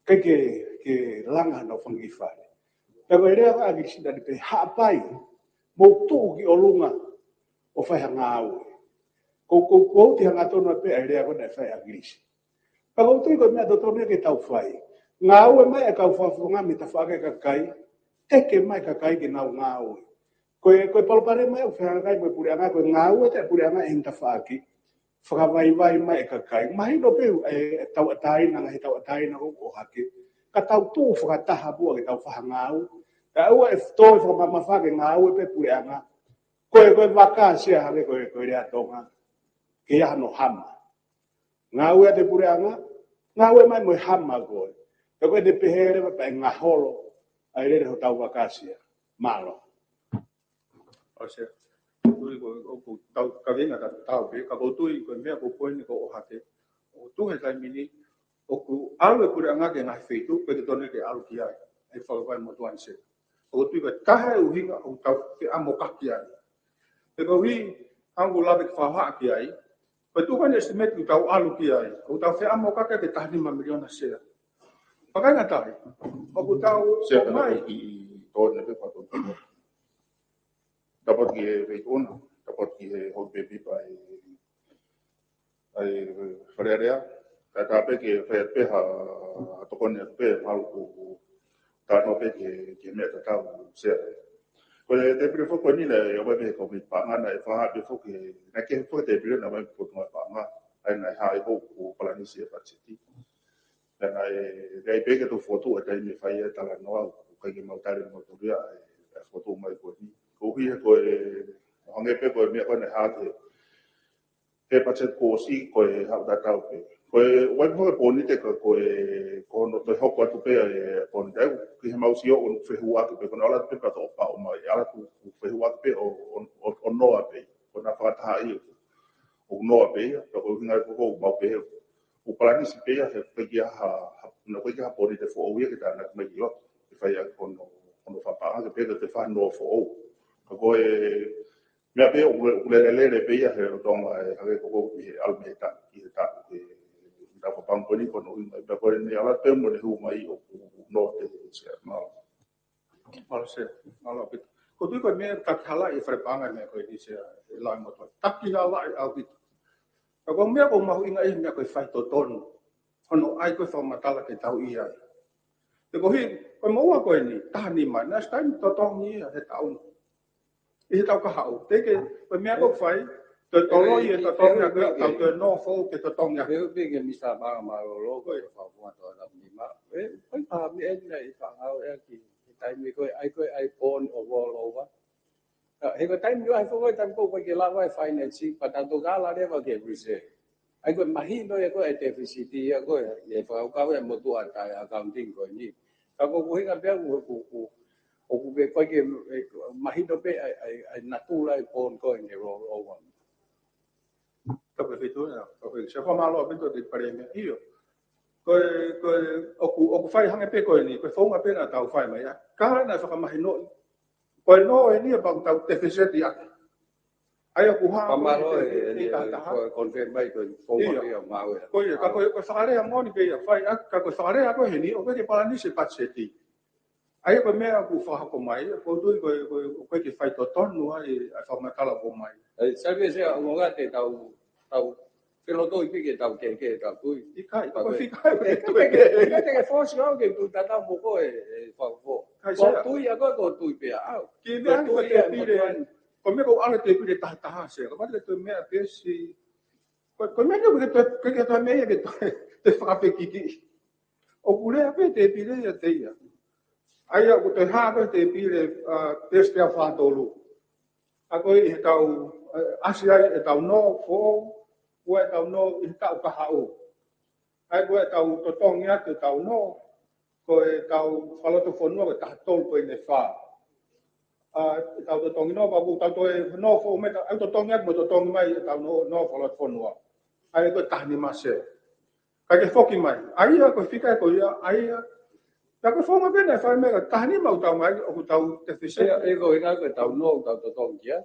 Ke, ke, ke langa hano fanga kiʻi fale. Pea ko e lea ko ē ʻa ʻAkilisi naʻa ne pehē Haʻapai, mou tuʻu ki ʻolunga ʻo fai ha ngāue. Ko, ko, ko u ti hangatonu pē ʻa e lea ko ē naʻe fai ʻe ʻAkilisi. Pea ʻoku ou tui ko e meʻa totonu ia ke tau fai. Ngāue mai e kau fakafofonga mei tafaʻaki e kakai, teke mai e kakai ke nau ngāue. Ko e, ko e palopalema ia ʻoku fehangahangai mo e puleʻanga, ko e ngāue atu e puleʻanga ʻi he tafaʻaki, fakavaivai mai e kakai. Mahino pē ʻe, ʻe tauʻatāina, ngaahi tauʻatāina ʻoku ʻohake. Ka tau tuʻu fakataha pē ke tau fai ha ngāue. Kae ʻoua ʻe toe fakamamafa ke ngāue pē puleʻanga. Ko e, ko e vaka Sea hangē ko e, ko e lea Tonga. Ke ʻi ai hano hama. Ngāue atu e puleʻanga, ngāue mai mo e hama ko ē. Pea ko ʻene pehē leva pea ʻe ngaholo ʻa e lele hotau vaka Sea. Mālō. ʻO Sea. Tui ko, ʻoku tau kaveinga tatau pē, ka ʻoku ou tui ko e meʻa ko e poini ko ē ʻoku hake. ʻOku tuʻu he taimi ni, ʻoku ʻalu e puleʻanga ki he ngaahi feituʻu, ʻoku ʻikai totonu ke ʻalu ki ai. ʻE fakavai mo tuʻa ni Sea. ʻOku ou tui ko e taha e ʻuhinga ʻoku tau feʻamokaki ai. He koeʻuhi, hangē ko ʻeku lave ki he fakahohaʻa ki ai, ko e tuʻu ko eni e estimate ʻoku tau ʻalu ki ai, ʻoku tau feʻamokaki ki he taha nima miliona Sea. Fakainga tahi, ʻoku tau Sea ʻomai. Ka ʻi, ʻi, tō ne pe pa tō tō. Tapu ki he feituʻu na, tapu ki he houʻeiki pepa ʻi ʻa e Fale Alea, ka tā pē ke fai atu pē ha, ha tokoni atu pē, mahalo ʻoku, ʻoku talanoa pē ki he, ki he meʻa tatau Sea. Ko e tēpile foki ko eni naʻe ʻomai pē he kau mei paʻanga, naʻe fakahā pē foki, naʻe kehe foki tēpile naʻe ʻomai pē potungāue paʻanga, ʻa ia naʻe hā ʻi hoku palanisi e patiseti. Pea naʻe, naʻe pē ke tau fokotuʻu e taimi ʻe fai ai e talanoa, ʻoku ʻikai ke mau tali mo tulia e, e fokotuʻu mai ko eni. Koeʻuhi he ko e, hangē pē ko e meʻa ko ē naʻe hā ki he he patiseti kuo ʻosi ko e haʻu tatau pē. Ko e, ʻoku ʻi ai pē foki e pōnite ka ko e, ko hono toe hoko atu pē e pōnite. ʻOku ʻikai ke mau sio ʻoku fehuʻaki pē, ko hono ʻalu atu pē pea toʻo paʻu mai, ʻalu atu ʻoku fehuʻaki pē ʻo, ʻo, ʻo, ʻo noa pē. Ko hono fakatahaʻi ʻoku noa pē ia, pea ko e ʻuhinga ia ko ē ʻoku mau pehē. ʻOku palanisi pē ia he ʻikai ke ʻi ai ha, ha, naʻe ʻikai ke ʻi ai ha pōnite foʻou ia ke tānaki mai ki loto. Ke fai ʻaki hono, hono fakapaʻanga ke pehē ke toe fai ha noa foʻou. Ka ko e, meʻa pē ʻoku, ʻoku lelelele pē ia he lolotonga e hake ko ē ʻi he ʻalu mei he taʻu ki he taʻu, he taʻu fakapaʻanga ko eni ko hono ʻuhinga ia pē ko eni ʻalu atu pē mo ne hū mai ʻoku noa pē Sea mālō. Mālō Sea, mālō ʻaupito. ʻOku ou tui ko e meʻa takihalaʻi e fale paʻanga e meʻa ko eni Sea, ʻe lau mo tuʻa. Takihalaʻi ʻaupito. Ka ko e meʻa ʻoku mahuʻinga ʻi he meʻa ko e faitotonu. Hono ʻai ko ē fakamatala ke tau ʻi ai. He koeʻuhi, ko e moʻua ko eni, taha nima, naʻe ʻosi taimi totongi ia he taʻu ni. ʻI he taʻu kahaʻu, teʻeki, ko e meʻa ʻoku fai, toe toloi e totongi ʻaki, tau toe noa foʻou ke totongi ʻaki. Pea pē ke misa manga mālōlō, ko e fakafonga toʻa taha nima. ʻE, ko e paha meʻa eni naʻe fakangāueʻaki ʻaki he taimi ko ē, ʻai ko ē, ʻai bond ʻo roll over. Ka, he ko e taimi lahi foki, taimi ko ē ʻoku ʻikai ke lava e finance, pea tau toki ala leva ki he reserve. ʻA ia ko e mahino ia ko ē e deficit ia ko ē, ʻi he fakakaukau ʻa e motuʻa taʻe accounting ko eni. Ka ko e ʻuhinga pē ʻoku, ʻoku, ʻoku, ʻoku ke ʻikai ke, ʻe, mahino pē ʻa e, ʻa e, ʻa e natula e bond ko ē ke roll over. Tapu e feituʻu na, tapu e Sea, fakamālō ʻaupito ki he Palēmia. ʻIo. Ko e, ko e, ʻoku, ʻoku fai hangē pē ko eni, ko e founga pē naʻa tau fai mai, ʻa, ka naʻe fakamahinoʻi. Ko e noa eni ia pea ʻoku tau tefeseti ʻaki. ʻA ia ʻoku hā, fakamālō e, e, e, taha taha. Ko e confirm mai ko e founga pē ʻoku ngāue. Ko ia, ka ko e, ko e fakalea moʻoni pē ia, fai ʻaki, ka ko e fakalea ko ē heni, ʻoku ʻikai ke palanisi e patiseti. ʻA ia ko e meʻa ʻoku fakahoko mai, ʻoku ou tui ko e, ko e, ʻoku ʻikai ke faitotonu ai ʻa e fakamatala ʻoku ʻomai. ʻE, Sea, Sea, ʻoku ngata e tau, tau, ke loto i pē ke tau ke, ke tau tui. ʻIkai, ka ko e fika ai, ʻe, ke tui. Ke, ke, ke, ke fosi au ke tui tatau mo koe, ʻe, fakafo. Kai Sea. Ko e tui ʻa koe, ko e tui pē ʻa au. Ki he meʻa ko e tui ʻa e tēpile, motuʻa ni. Ko e meʻa ko e ʻalu e tēpile taha taha Sea. Ka mate ko e meʻa pē si Ko, ko e meʻa ni ʻoku ʻikai ke toe, ʻikai ke toe meʻa ke toe, toe fakafekiki. ʻOku lea pē tēpile ia ʻiate ia. ʻA ia ʻoku toe hā ko e tēpile, ʻa, Pēsiteli fā tolu. ʻA ko e ʻi he tau, ʻa, ʻasi ai ʻetau nō foʻou, ʻa ʻetau nō ʻi he taʻu kahaʻu. ʻA ia ko ʻetau totongi atu ʻetau nō, ko ʻetau fakalotofonua ko e taha tolu poini fā. ʻA, ʻetau totongi nō, pea ʻoku tau toe nō foʻou mai, ʻa, totongi atu mo totongi mai ʻetau nō, nō fakalotofonua. ʻA ia ko e taha nima sea. Ka ke foki mai. ʻA ia ko e fika ko ia, ʻa ia. Ka ko e founga pē naʻe fai mai ka taha nima ʻoku tau mai, ʻoku tau tefise. ʻIo, ʻio, ko e ʻuhinga ko ʻetau nō, ʻoku tau totongi ia.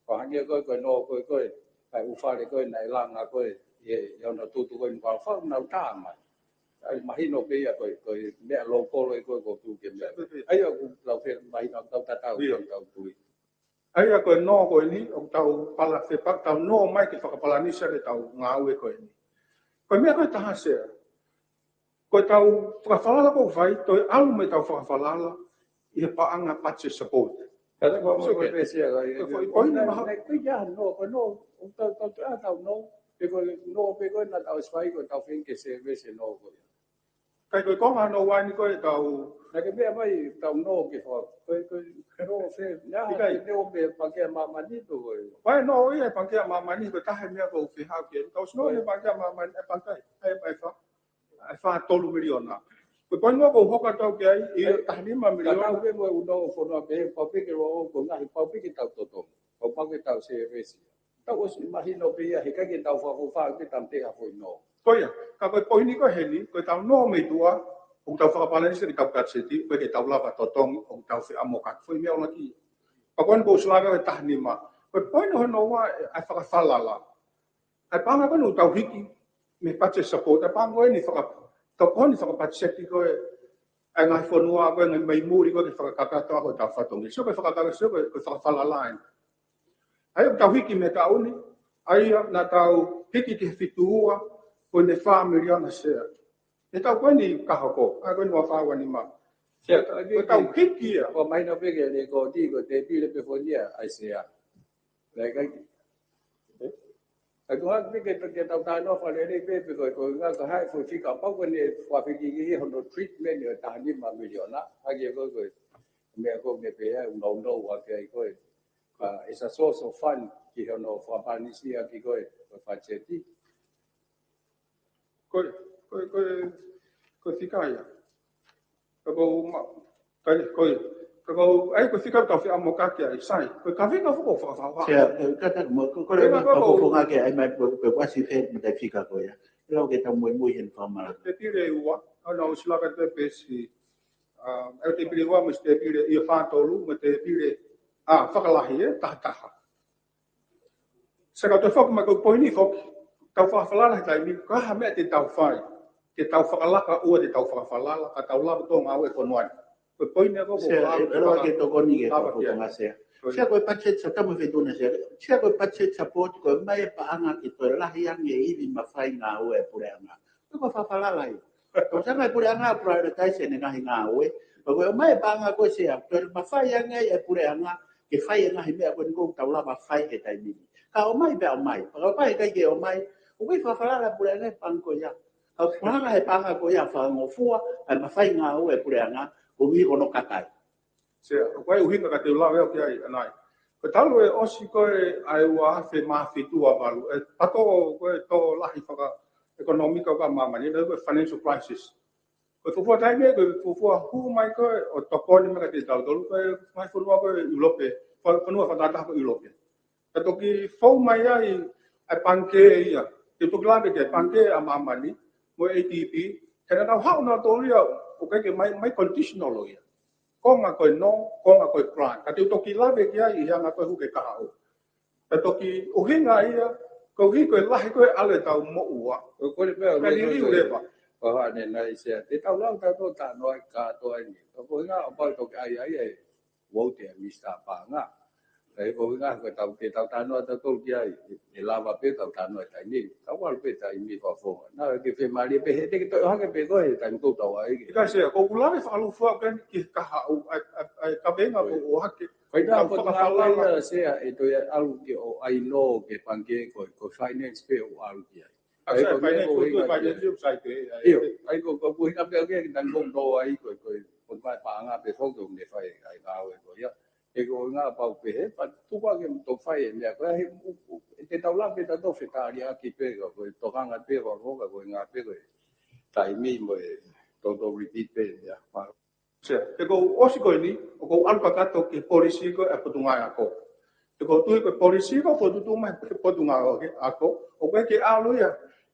Ko e hangē ko e, ko e nō ko e, ko e, ʻa e ʻū fale ko ē naʻe langa ko ē, ʻi he, ʻi hono tutu ko ē ʻi Nukuʻalofa, nau tā mai. ʻA ia mahino pē ia ko e, ko e meʻa lōkolo ē ko ē ʻoku tuʻu ke meʻa. ʻA ia ʻoku tau fie mahino, tau tatau, ʻIo. tau tui. ʻA ia ko e nō ko eni, ʻoku tau pala-, fepa-, tau nō mai ke fakapalanisi ʻetau ngāue ko eni. Ko e meʻa ko e taha sea. Ko ʻetau fakafalala ʻoku fai, toe ʻalu mo ʻetau fakafalala ʻi he paʻanga budget support. Ka ko e Sio ko e ke, pēsi ia, ko e, ko e ko e foʻi poini naʻe, maha. naʻe ʻikai ke ʻi ai ha nō, ko e nō, ko e nō pē ko ē naʻa tau ʻosi fai ko ʻetau feinga ke service e nō ko ia. Ka ko e konga nō wai ni ko ʻetau. Naʻe ʻikai ke meʻa mai ʻetau nō ke fai. Ko e, ko e, ko e nō fē, naʻe ʻikai. Ke nō mei he Pangikē ʻa Māmani pe ko e. Ko e nō ia ʻa e Pangikē ʻa Māmani ko e taha e meʻa ʻoku fehau ke. Tau sino Ko e. e Pangikē ʻa Māmani, e Pangikē, e, e fā. ʻA e fā tolu miliona. Ko e poini ʻoku ou hoko atu au ki ai, ʻi he Ai, taha nima ka miliona. tau pē mo e ʻū nō fonua pē, pau pē ke lō, ko e ngaahi pau pē ke tau totongi. Ko e pau ke tau service. Tau ʻosi mahino pē ia, heʻikai ke tau fakafoʻou pē tau te ha foʻi nō. Ko ia, ka ko e poini ko eni, ko ʻetau nō mei tuʻa, ʻoku tau fakapalanisi ʻetau katiseti, ʻoku ʻikai ke tau lava totongi, ʻoku tau feʻamokaki. Foʻi meʻa ʻuluaki. Ka ko eni ʻoku ou ʻosi lave ki he taha nima. Ko e poini hono ua, ʻa e fakafalala. ʻA e paʻanga ko eni ʻoku tau hiki mei he budget support, ʻa e paʻanga ko eni faka-, tau ko eni fakapatiseti ko ē, ʻa e ngaahi fonua ko ē, ngaahi mei muli ko ē ke fakakakato ʻaki ʻetau fatongia. Sio ko e fakakakato, sio ko e, ko e fakafalala eni. ʻA ia ʻoku tau hiki mei he taʻu ni, ʻa ia naʻa tau hiki ki he fitu ua poini fā miliona sea. ʻI he taʻu ko eni ka hoko, ʻa ia ko eni ua fā ua nima. Sea, Ko e tau hiki ia. Ko e mahino pē ke le ko ti, ko e tēpile pē foʻi ni ia, ʻa e sea. Naʻe ʻikai ke. ʻE? ʻA ia ko e hā pē ke, ke tau talanoa fakalelei pē, pe ko e, ko e ʻuhinga ko e hā e foʻi fika pau ko eni fakafekiki hono treatment ʻo e taha nima miliona. Hangē ko e, ko e meʻa ko ē ke pehē ai, ʻoku nau nō ua ke ai ko e. Ka ʻe sa source of fund ki hono fakapalanisi ʻaki ko e, ko e budget. Ko e, ko e, ko e, ko e fika ia. Ka ko ma, ka ko e, ka ko ai ko e fika tau feʻamokaki ai, sai. Ko e kaveinga foki ʻoku fakafalala. Sea, e, ka ta mo, ko, ko le Kaveinga ma, foki ka ko ʻoku ko ngā ke ai mai pe, pe ʻoku ʻasi fē mo e fika ko ia. ʻE lau ke tau muimui heni fakamala. Tēpile ua, ʻa ia ʻoku ou ʻosi lave ki ai pē pēsi, ʻa, ʻa e tēpile ua mo e tēpile ʻi he fā tolu mo e tēpile, ʻa, fakalahi, ʻe, taha taha. Sea ka toe foki mai ko e poini foki, tau fakafalala he taimi, ko e hā e meʻa te tau fai, te tau fakalaka ʻo te tau fakafalala, ka tau lava ʻo ngāue ko eni. Ko e poini ʻoku ou Sea, lava ʻe, ʻe lava ke tokoni ke lava ko e ki ai. konga sea. Ko e Sea ko e budget sa tamu fetuna sea. Sea ko e budget support ko e ʻomai e paʻanga ke toe lahi ange e ivi mafai ngāue e puleʻanga. Ko e fakafalala ia. Ko e sanga e puleʻanga prioritize ʻene ngaahi ngāue. Ka ko e ʻomai e paʻanga ko e sea, toe mafai ange e puleʻanga ke fai e ngaahi meʻa ko eni ʻoku tau lava fai he taimi ni. Ka ʻomai pea ʻomai. Ka ʻoku ʻikai ke ʻomai, ʻoku ʻikai fakafalala e puleʻanga he paʻanga ko ia. Ka ʻoku hanga he paʻanga ko ia ʻo fakangofua ʻa e mafai ngāue e puleʻanga, ʻo ui hono kakai. Sea, ʻoku ʻi ai e ʻuhinga ka te u lave au ki ai ʻanai. Ko e talu e ʻosi ko ē ʻa e ua afe mā fitu ua valu, e pato ko ē tō lahi fakaʻekonōmika ʻo e māmani, naʻe ko e financial crisis. Ko e fuofua taimi, ko e fuofua hū mai ko ē ʻo tokoni mai kiate kitautolu, ko e ngaahi fonua ko ē ʻIulope, fo-, fonua fakataha ko ē ʻIulope. Ka toki fou mai ai ʻa e Pangikē ia, te u toki lave ki he Pangikē ʻa Māmani, mo e A D B, he naʻa nau haʻu nautolu ia, ʻoku ʻikai ke mai, mai conditional ʻo ia. Konga ko e nō, konga ko e grant. Ka te u toki lave ki ai ʻi he anga ko ē ʻoku ke kahaʻu. Ka toki ʻuhinga ia, koeʻuhi ko e lahi ko ē ʻa e ʻalu ʻetau moʻua. Ko e kole pē ʻa Ka liliu leva. Ko hane nai sea. Te tau lau tau tō tano ai ka tō ai ni. Ka ko e ʻuhinga ʻo pau toki ai ai ai. Uau te a mista paʻanga. Ka ko e ʻuhinga ko e tau ke tau tano atu tau ki ai. ʻE lava pē tau tano ai taimi. Tau ʻalu pē taimi ko fonga. Naʻa ke fe mali pē he te ke tō hake pē ko e taimi ko tau ai. Ka sea, ko e kula me fakalufua ken ki kahaʻu. ʻA e, ʻa e, ʻa e kaveinga ko ʻo hake. Fai tā, tau ko fakafalala. Ia, Sea, ʻe toe ʻalu ke ʻo ʻai lō ki he pangikē, ko, ko e finance pē ʻoku ʻalu ki ai. ʻA, ʻai ko e finance, ko e finance, ʻio, sai pē, ʻio, ʻai ko, ko e ʻuhinga pē ʻoku ke tango lō ai, ko, ko, ko e paʻanga pē foki ʻoku ne fai ʻa e ngāue ko ia. ʻE ko e ngāue pau pē he, pea tuku ke mo tau fai e meʻa ko ia, he, u, u, ʻe te tau lave pē tautolu fetaliaki pē, ko, ko e tokanga pē, ko, ko, ko e ngāue pē, ko e taimi mo e, to, to repeat pē, ia. Sea, ʻe ko u ʻosi ko eni, ʻoku ou ʻalu kakato ki he policy ko e Potungāue Ako. ʻE ko u tui ko e policy ko e fokotuʻutuʻu mai ki he Potungāue Ako, ʻoku ʻikai ke ʻalu ia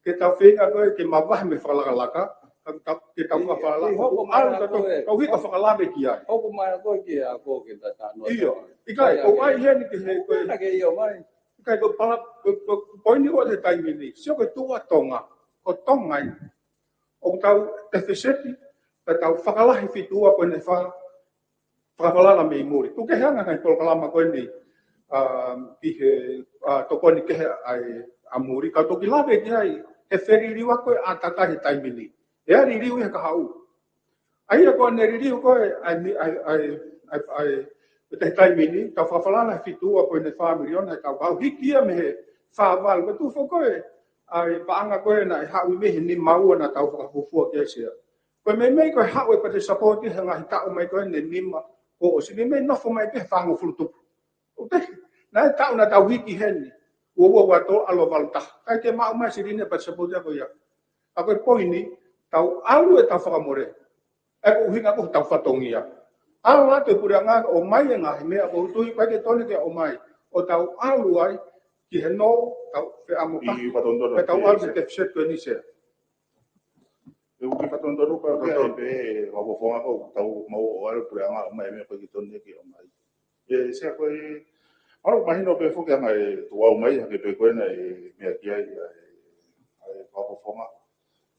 ke tau feinga ko ē ke mavahe mei he fakalakalaka, ka tau, ke tau fakafalala. ʻIo, ʻoku ʻalu mai kakato, ko e, tau hika fakalave ki ai. Hoko mai ko e ki he ako ke ta tano. ʻIo, ʻikai, ʻoku ʻai heni ki he ko e. Ko e ke ʻio mai. ʻIkai ko e pala, ko e, ko e poini ko e he taimi ni. Sio ko e tuʻu ʻa Tonga, ko Tonga ia. ʻOku tau tefiseti, ka tau fakalahi fitu ua poini fā, fakafalala mei muli. Tuku kehe ange ngaahi polokalama ko eni, ʻa, ki he, ʻa, tokoni kehe ʻa e, ʻa muli. Ka toki lave ki ai, he feliliu ako ʻe ʻatatai he taimi ni. ʻE ʻai liliu ia he kahaʻu. ʻA ia ko ʻene liliu ko ē, ʻa e, ʻa e, ʻa e, ʻa e, ʻa e, ʻa e, ʻi he taimi ni, tau fakafalala he fitu ua poini fā miliona, he tau kau hiki ia mei he fā valu. Ko e tuʻu foki ko ē, ʻa e paʻanga ko ē naʻe haʻu mei he nima ua naʻa tau fakafuofua ki ai, Sea. Ko e meimei ko e haʻu e pate sapoti he ngaahi taʻu mai ko ē ne nima, ko ʻosi meimei nofo mai pē he fāngofulu tupu. ʻOku te, naʻe taʻu naʻa tau hiki heni, ua ua ua tolu ʻalu ʻo valu taha. ʻIkai ke maʻu mai silini e pate sapoti ko ia. ʻA ko e poini, tau ʻalu ʻetau fakamole. ʻA ia ko e ʻuhinga ko ē hotau fatongia. ʻAlu atu e puleʻanga ʻo ʻomai e ngaahi meʻa ʻoku ou tui ʻikai ke totonu ke ʻomai. ʻO tau ʻalu ai ki he nō, tau feʻamoka. ʻI fatongia. Pea tau ʻalu ki he deficit ko eni, Sea. ʻE u ki fatongia pea pea pē, ʻa ko e fofonga ko ē, tau maʻu ʻo ʻalu e puleʻanga ʻo ʻomai e meʻa ʻoku ʻikai ke totonu ke ʻomai. ʻE, Sea, ko e, ʻalu mahino pē foki ʻa e ngaahi tuʻu ʻau mai, hangē pē ko ena e meʻa ki ai, ʻa e, ʻa e fakafofonga.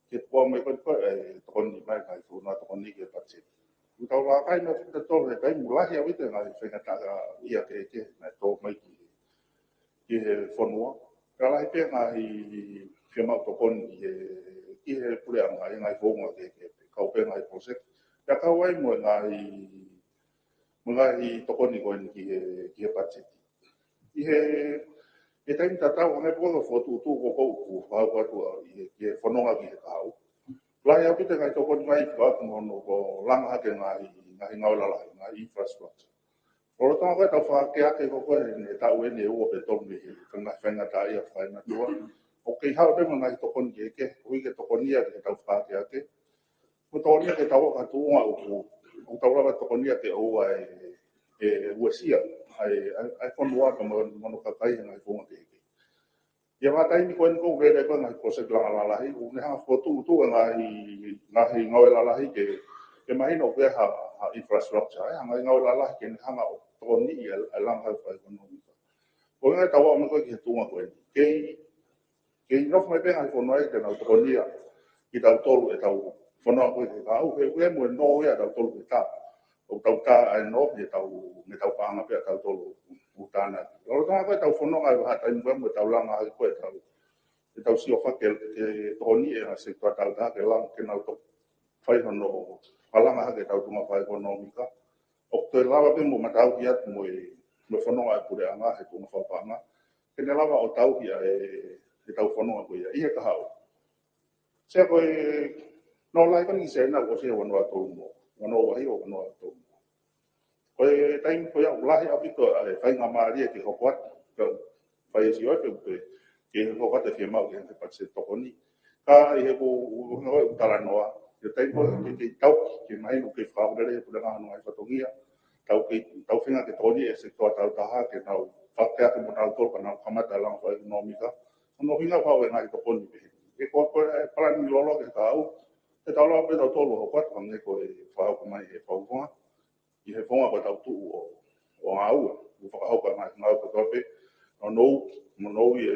Ke tuʻu ʻau mai ko ē, ko e, ʻa e tokoni mai, ngaahi fonua tokoni ki he patiseti. ʻOku tau vakai mai foki tautolu he taimi lahi ʻaupito e ngaahi faingataʻaʻia kehekehe naʻe tō mai ki, ki he fonua. Ka lahi pē ngaahi fiemaʻu tokoni ki he, ki he puleʻanga, ʻi he ngaahi founga kehekehe, kau pē ngaahi project. Pea kau ai mo e ngaahi mo e ngaahi tokoni ko eni ki he, ki he patiseti. ʻI he, he taimi tatau, hangē pē ko e fokotuʻutuʻu ko ē ʻoku ou fakahoko atu ʻi he, ki he fononga ki he kahaʻu. Lahi ʻaupito e ngaahi tokoni mai ko ē ʻoku nau langa hake ngaahi, ngaahi ngāue lalahi, ngaahi infrastructure. Lolotonga ko ē ʻetau fakakeake ko ē he taʻu eni ʻe ua pe tolu mei he ngaahi faingataʻaʻia fakaematua. ʻOku kei haʻu pē mo e ngaahi tokoni kehekehe, ʻoku ʻikai ke tokoni ia ke tau fakakeake. Ko e tokoni ia ke tau ō ki ha tuʻunga ʻoku, ʻoku tau lava tokoni ia ke ʻoua ʻe, ʻe, ʻe uesia ʻa e, ʻa e, ʻa e fonua ka mo, mo hono kakai he ngaahi founga kehekehe. ʻI he vahaʻa taimi ko eni ʻoku lele ko ē ngaahi project langa lalahi, ʻoku ne hanga ʻo fokotuʻutuʻu e ngaahi, ngaahi ngāue lalahi ke, ke mahino ko e hā, hā infrastructure, ʻa e ngaahi ngāue lalahi ke ne hanga ʻo tokoniʻi e, e langa hake fakaʻekonōmika. Ko e ngaahi tau ō mai ko ē ki he tuʻunga ko eni. Kei Kei nofo mai pē ngaahi fonua ia ke nau tokoni ia kitautolu ʻetau fononga ko ē ki he kahaʻu, he ʻoku ʻi ai mo e nō ia ʻatautolu ki he tā. ʻOku tau tā ʻa e nō, mei heʻetau, mei heʻetau paʻanga pē ʻatautolu ʻoku tānaki. Lolotonga ko ē ʻetau fononga he vahaʻa taimi ko ē mo ʻetau langa hake ko ē ʻetau, ʻetau sio faka ke, ke tokoniʻi e ngaahi sekitoa tāutaha ke langa ke nau to-, fai hono fakalanga hake ʻetau tuʻunga fakaʻekonōmika. ʻOku toe lava pē mo matauhi atu mo e, mo e fononga ʻa e puleʻanga he tuʻunga fakapaʻanga. Ke ne lava ʻo tauhi ʻa e, ʻetau fononga ko ia ʻi he kahaʻu. Sea, ko e nō lahi ko eni ki Siaina ʻoku ʻosi he ua noa tolu noa, ua noa ua hiva, ua noa tolu noa. Ko e taimi ko ia ʻoku lahi ʻaupito ʻa e faingamālie ke hoko atu, ke fai e sio ai pe ʻoku pē, ke hoko atu e fiemaʻu ki he patiseti tokoni. Ka ʻi he ko, ko, ko, ko talanoa, ʻi he taimi ko ē ke, ke tau, ke mahino ke fakaʻaonga lelei e puleʻanga hono ngaahi fatongia, tau ke, tau feinga ke tokoniʻi e sekitoa tāutaha ke nau fakakeake mo nautolu ka nau kamata e langa fakaʻekonōmika. Hono ʻuhinga ʻoku haʻu e ngaahi tokoni pehē. ʻE ko, ko e palani lōloa ki he kahaʻu, ʻe tau lava pē tautolu ʻo hoko atu hangē ko e fakahoko mai ʻe he fakafofonga. ʻI he founga ko ʻetau tuʻu ʻo, ʻo ngāue, ʻo fakahoko e ngaahi ngāue kotoa pē, ʻo nounou, nounou e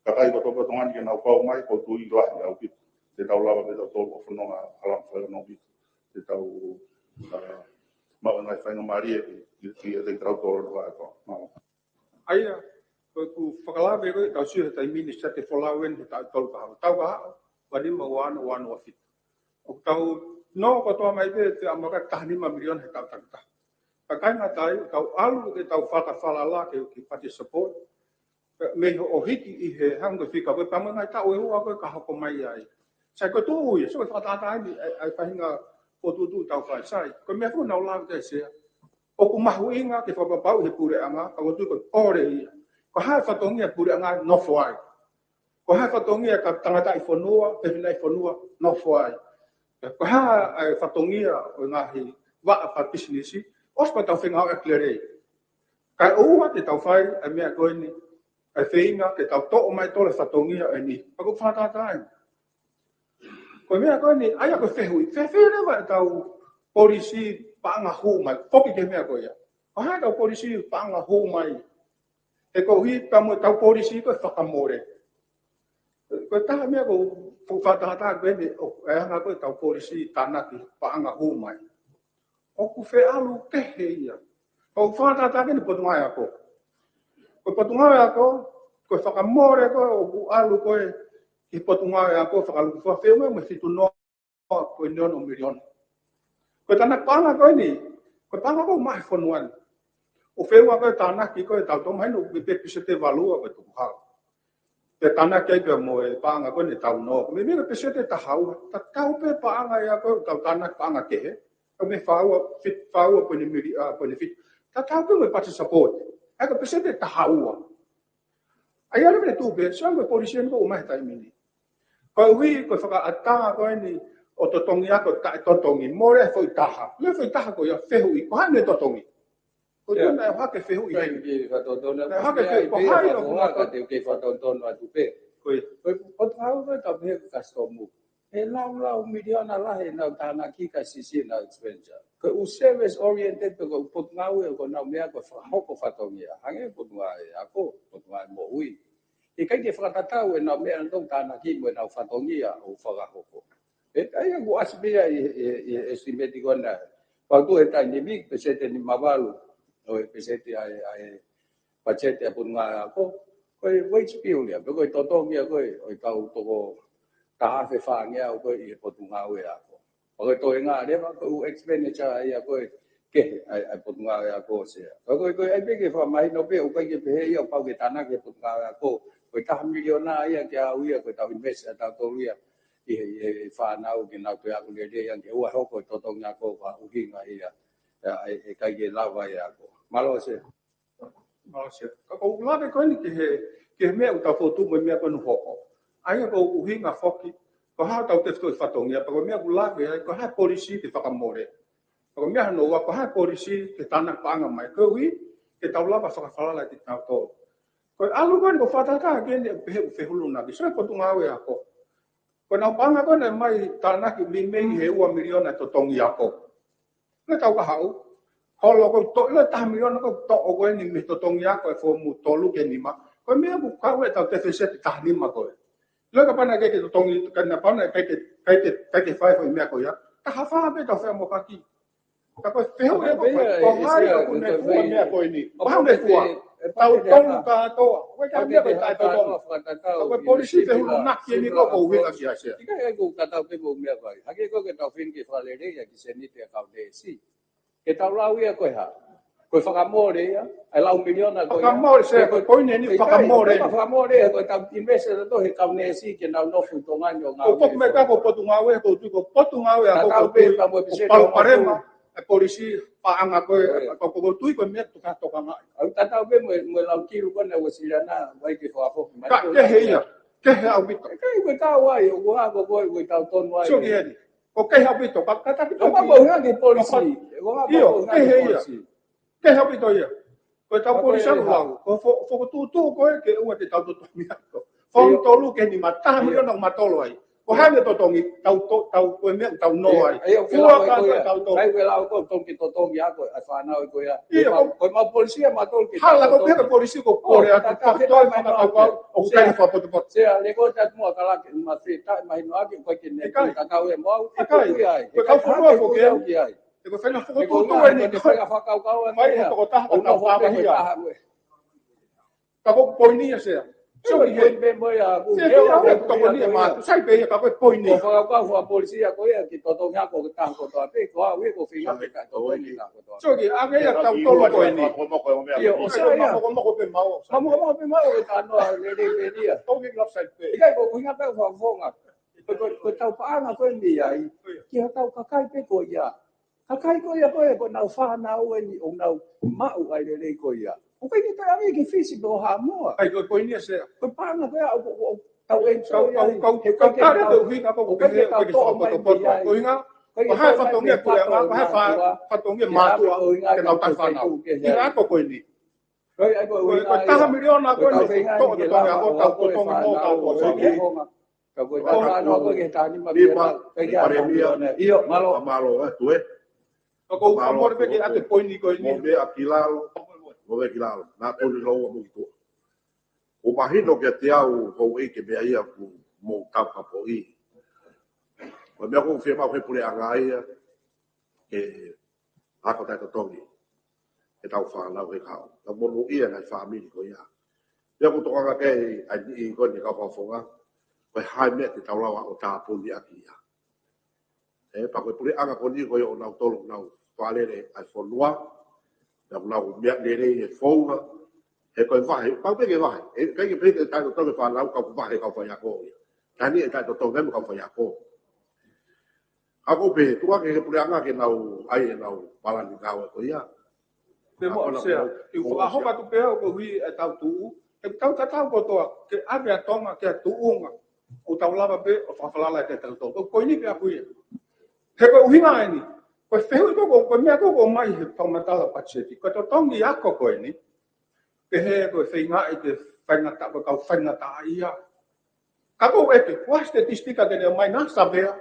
kakai kotoa pē ʻo Tonga ni ke nau kau mai, ʻoku ou tui lahi ʻaupito te tau lava pē tautolu ʻo fononga ha langa fakaʻekonōmika, te tau, ʻa, maʻu e ngaahi faingamālie ki, ki, ki, ki he tautolu ʻo e kātoa. Mālō. ʻA ia, ko ʻeku fakalave ko ē, tau sio he taimi ni Sea, te folau eni he taʻu tolu kahaʻu. Taʻu kahaʻu, ua nima, ua ono, ua ono, ua fitu. ʻOku tau nō kotoa mai pē, te amaka taha nima miliona he taʻu takitaha. Ka ʻikai ngata ai, tau ʻalu ke tau fakafalala ke, ke participate. Mei hoʻo hiki ʻi he hangē ko e fika ko ē pea mo e ngaahi taʻu ʻe ua ko ē ka hoko mai ai. Sai ko e tuʻu ia, so e fakatātā eni, ʻa e, ʻa e faʻahinga fokotuʻutuʻu tau fai. Sai, ko e meʻa foki naʻa ku lave ki ai Sea. ʻOku mahuʻinga ke fakapapauʻi he puleʻanga, ka ʻoku ou tui ko e pole ia. Ko e hā e fatongia puleʻanga nofo ai. Ko e hā e fatongia ka tangataʻi fonua, pe fefine fonua, nofo ai. Ko e hā e fatongia ʻo e ngaahi vaʻa fakapisinisi, ʻosi pea tau fengāueʻaki lelei. Kae ʻoua te tau fai e meʻa ko eni, e feinga ke tau toʻo mai tole fatongia eni. Pea ko e fakatātā eni. Ko e meʻa ko eni, ʻa ia ko e fehuʻi. Fēfē leva ʻetau polisi paʻanga hū mai. Foki ki he meʻa ko ia. Ko e hā ʻetau polisi paʻanga hū mai. He koeʻuhi pea mo ʻetau polisi ko e fakamole. Ko e taha meʻa ko e fakatātā ko eni, ʻo, ʻe hanga ko ē ʻetau polisi tānaki paʻanga hū mai. ʻOku feʻalu kehe ia. ʻOku fakatātā ki he Potungāue Ako. Ko e Potungāue Ako, ko e fakamole ko ē ʻoku ʻalu ko ē ki he Potungāue Ako fakalūkufua, feʻunga mo e fitu noa poini ono miliona. Ko e tānaki paʻanga ko eni, ko e paʻanga ko ē ʻoku maʻu he fonua ni. ʻOku feʻunga ko ē tānaki ko ē ʻetau toko mahino, pe, pe peseti ʻe valu ʻa ko e tukuhau. Pea tānaki ai pea mo e paʻanga ko eni ʻetau nō. Meimei ko e peseti ʻe taha ua. Tatau pē paʻanga ia ko ē ʻoku tau tānaki paʻanga kehe. Ko e meʻa fā ua, fit-, fā ua poini mili-, ʻa, poini fitu. Tatau pē mo e budget support. ʻA ia ko e peseti ʻe taha ua. ʻA ia leva ʻe tuʻu pē, sai ko e polisi eni ko ē ʻoku maʻu he taimi ni. Koeʻuhi, ko e fakaʻatā ko eni ʻo totongi ako taʻetotongi. Mole e foʻi taha. Mole e foʻi taha ko ia fehuʻi. Ko hai ne totongi? Ko ia. Naʻe ʻohake fehuʻi. Naʻe ʻohake fehuʻi. Ko hai ʻoku ngata. Te u kei fakatonutonu atu pē. Ko ia. Ko e Potungāue ko ē tau pehē ko e custom. ʻE laulau miliona lahi ʻenau tānaki kae siʻisiʻi ʻenau expenditure. Ko e ʻū service oriented pe ko e Potungāue ko ʻenau meʻa ko e fakahoko fatongia. Hangē Potungāue Ako, Potungāue Moʻui. ʻIkai ke fakatatau ʻenau meʻa ʻoku nau tānaki mo ʻenau fatongia ʻoku fakahoko. ʻE, ʻa ia ʻoku ʻasi pē ia ʻi, ʻi, ʻi he estimate ko ena. Pau tuʻu he taimi ni, peseti ʻe nima valu ʻo e peseti ʻa e, ʻa e budget ʻa e Potungāue Ako. Ko e wage bill ia, pe ko e totongi ia ko ē ʻo e kau toko taha afe fāngeau ko ē ʻi he Potungāue Ako. Pea ko e toenga leva, ko e ʻū expenditure ia ko ē kehe ʻa e, ʻa e Potungāue Ako Sea. Ka ko e, ko e ʻai pē ke fakamahino pē, ʻoku ʻikai ke pehē ia ʻoku pau ke tānaki ʻe he Potungāue Ako, ko e taha miliona ia ke ʻalu ia, ko ʻetau invest ʻatautolu ia ʻi he, ʻi he fānau ke nau toe ako lelei ange, ʻoua ʻe hoko e totongi ako ko ha ʻuhinga ia, ʻa e, ʻe ʻikai ke lava ia ako. Mālō Sea. Mālō Sea. Ka ʻoku ou lave ko eni ki he, ki he meʻa ʻoku tau fokotuʻu mo e meʻa ko eni ʻoku hoko. ʻA ia ko e ʻuhinga foki, ko e hā ʻetau tefitoʻi fatongia, pea ko e meʻa ʻoku lave ai, ko e hā e polisi ke fakamole. Pea ko e meʻa hono ua, ko e hā e polisi ke tānaki paʻanga mai. Koeʻuhi, ke tau lava fakafalala kitautolu. Ko e ʻalu ko eni ʻoku fakatātā ki heni ʻoku pehē ʻoku fehulunaki. Sai ko e Potungāue Ako. Ko ʻenau paʻanga ko ē naʻe mai tānaki meimei he ua miliona e totongi ako. Naʻa tau ka haʻu. Holo ko ē to-, ʻilo e taha miliona ko ē toʻo ko eni mei he totongi ako e foomu tolu ki he nima. Ko e meʻa ʻoku kau ʻetau tefiseti taha nima ko ē. ʻIlo kapau naʻe ʻikai ke totongi, kapau naʻe ʻikai ke, ʻikai ke, ʻikai ke fai e foʻi meʻa ko ia. Taha fā pē ʻetau feʻamokaki. Ka ko e fehuʻi ia ko e, ko hai ʻoku ne fua e meʻa ko eni? Ko hai ʻoku ne fua? Tautolu kātoa. Ko e meʻa ko e taʻetotongi. Ka ko e polisi fehulunaki eni ko ē ʻoku ou ʻuhinga ki ai Sea. ʻIkai, ʻikai, ʻoku tatau pē mo e meʻa ko ē. Hangē ko ē ke tau feinga ke fakalelei ia ki he seniti ʻa e kau neesi. Ke tau lau ia ko e hā? Ko e fakamole ia, ʻa e lau miliona ko ia. Fakamole Sea, ko e poini eni ʻikai, fakamole. Ko e fakamole ia, ko e tau invest ʻatautolu he kau neesi ke nau nofo ʻi Tonga ni ʻo ngāue. Ko e meʻa ko e Potungāue, ko e tui ko e Potungāue Ako, tatau pē pea mo e peseti ʻe hongofulu. Palopalema e polisi paʻanga ko ē, ko e tui ko e meʻa toka toka mai. ʻOku tatau pē mo e, mo e lau kilu ko ē naʻe ʻosi lea naʻe ʻikai ke fakafoki mai. Ka kehe ia, kehe ʻaupito. ʻIkai, ko e tau ai, ʻoku hā ko ē, ko e tau tonu ai. Sio ki heni. Ko e kehe ʻaupito, ka, ka taki ʻoku hā ko e polisi. ʻIo, kehe ia. Kehe ʻaupito ia. Ko ʻetau polisi ʻoku lau. Ko e fo-, fokotuʻutuʻu ko ē ke ʻoua te tau totongi ako. Foomu tolu ki he nima, taha miliona ʻoku matolo ai. Ko hai ʻoku ne totongi, tau to-, tau ko e meʻa ʻoku tau nō ai. Fua kātoa ʻatautolu. ʻIkai ke lau ko e totongi, totongi ako ʻa e fānau ko ia. ʻIo, ko e mau polisi ʻa matolo ke hala ko e meʻa ko e polisi ko e kole atu. Ka ko e fakapapau ʻoku ʻikai ke fakapotopoto. Sea, lele ko e taʻu muʻa ka lake, ma fie taʻe mahino ake, ʻoku ʻikai ke ne tatau e mau. ʻIkai. Ko e kau fonua foki ē. ʻE ko e faʻahinga fokotuʻutuʻu eni ko e faʻahinga fakakaukau eni. Fai e tokotaha ka tau fakahiaʻi. Ka ko e poini ia Sea. Sio ki he poini pē mo ia, ʻoku ke ʻoua ke tokoni ʻa e mātuʻa, sai pē ia ka ko e poini. ʻOku fakakaukau fakapolisi ia ko ia ke totongi ako ke taha kotoa pē, ko au ia ʻoku ou feinga ke taʻetotongi taha kotoa. Sio ki he ʻa e kei ʻa tautolu ko eni. ʻIo, ʻosi ia. Mamokomoko pē maʻu. Mamokomoko pē maʻu ke talanoa lelei pē ia. ʻOku ke lava sai pē. ʻIkai ko e ʻuhinga pē ʻoku ou fakafofonga. Ko, ko, ko ʻetau paʻanga ko eni ai. Ki hotau kakai pē ko ia. Kakai ko ia ko ē, ko ʻenau fānau eni ʻoku nau maʻu ʻa e lelei ko ia. ʻOku ʻikai ke toe ʻave ki Fisi pe ko Haʻamoa. ʻIkai ko e poini ia Sea. Ko e paʻanga ko ia ʻoku, ʻoku, ʻoku tau enjoy ai. Kau, kau, he kau, ʻikai ke tau, ʻikai ke tau toʻo mai mei ai. Ko e ʻuhinga, ʻikai ke tau toʻo mai mei ai. Ko e ʻuhinga, ko e hā e fatongia e puleʻanga, ko e hā e fatongia e mātuʻa ke nau tali fānau. ʻI he ako ko eni. Ko e, ko e taha miliona ko eni, toʻo e totongi ako, tau totongi mo tau totongi. Ka ko e tau fānau ko e ke tani ma pia kai kia Palēmia. ʻIo, mālō. Mālō, ē, tuʻu ē. Ka ko u ka mole pē ke ʻoatu e poini ko eni. Mo meʻa ki lalo, mo meʻa ki lalo. Naʻa tonu lau mo ki tuʻa. ʻOku mahino kiate au, houʻeiki, e meʻa ia ʻoku mou taukapoʻi. Ko e meʻa ʻoku fiemaʻu ʻe he puleʻanga ia, ke ako taʻetotongi ʻetau fānau he kau. Tau monūʻia e ngaahi fāmili ko ia. Pea ʻoku tokanga ki ai ʻa e niʻihi ko eni kau fakafofonga, ko e hā e meʻa te tau lava ʻo tāpuni ʻaki ia. Ē, pea ko e puleʻanga ko eni ko ia ʻoku nau tolo, nau fakalele ʻa e fonua, nau, nau meʻa lelei e founga, he ko e vahe, pau pē ke vahe. ʻE, ʻikai ke pehē ke taʻetotongi e fānau ka ʻoku vahe kau faiako ia. Ka ʻi he taʻetotongi mo e kau faiako. Ka ʻoku ou pehē, tuku hake ki he puleʻanga ke nau ʻai ʻenau palani ngāue ko ia. Pea mo, Sea, ʻi he fakahoko atu pē ʻoku ui ʻetau tuʻu, ʻetau tatau kotoa, ke ʻave ʻa Tonga ki ha tuʻunga ʻoku tau lava pē ʻo fakafalala ʻe tautolu. Ko e poini pē ʻaku ia. He ko e ʻuhinga eni, ko e fehuʻi ko, ko, ko e meʻa ko, ʻoku ʻomai he fakamatala patiseti. Ko e totongi ako ko eni, pehē ko e feingaʻi ke faingataʻa, ko e kau faingataʻaʻia. Ka ko e ʻeke, ko e hā e statistika te ne ʻomai, naʻa savea,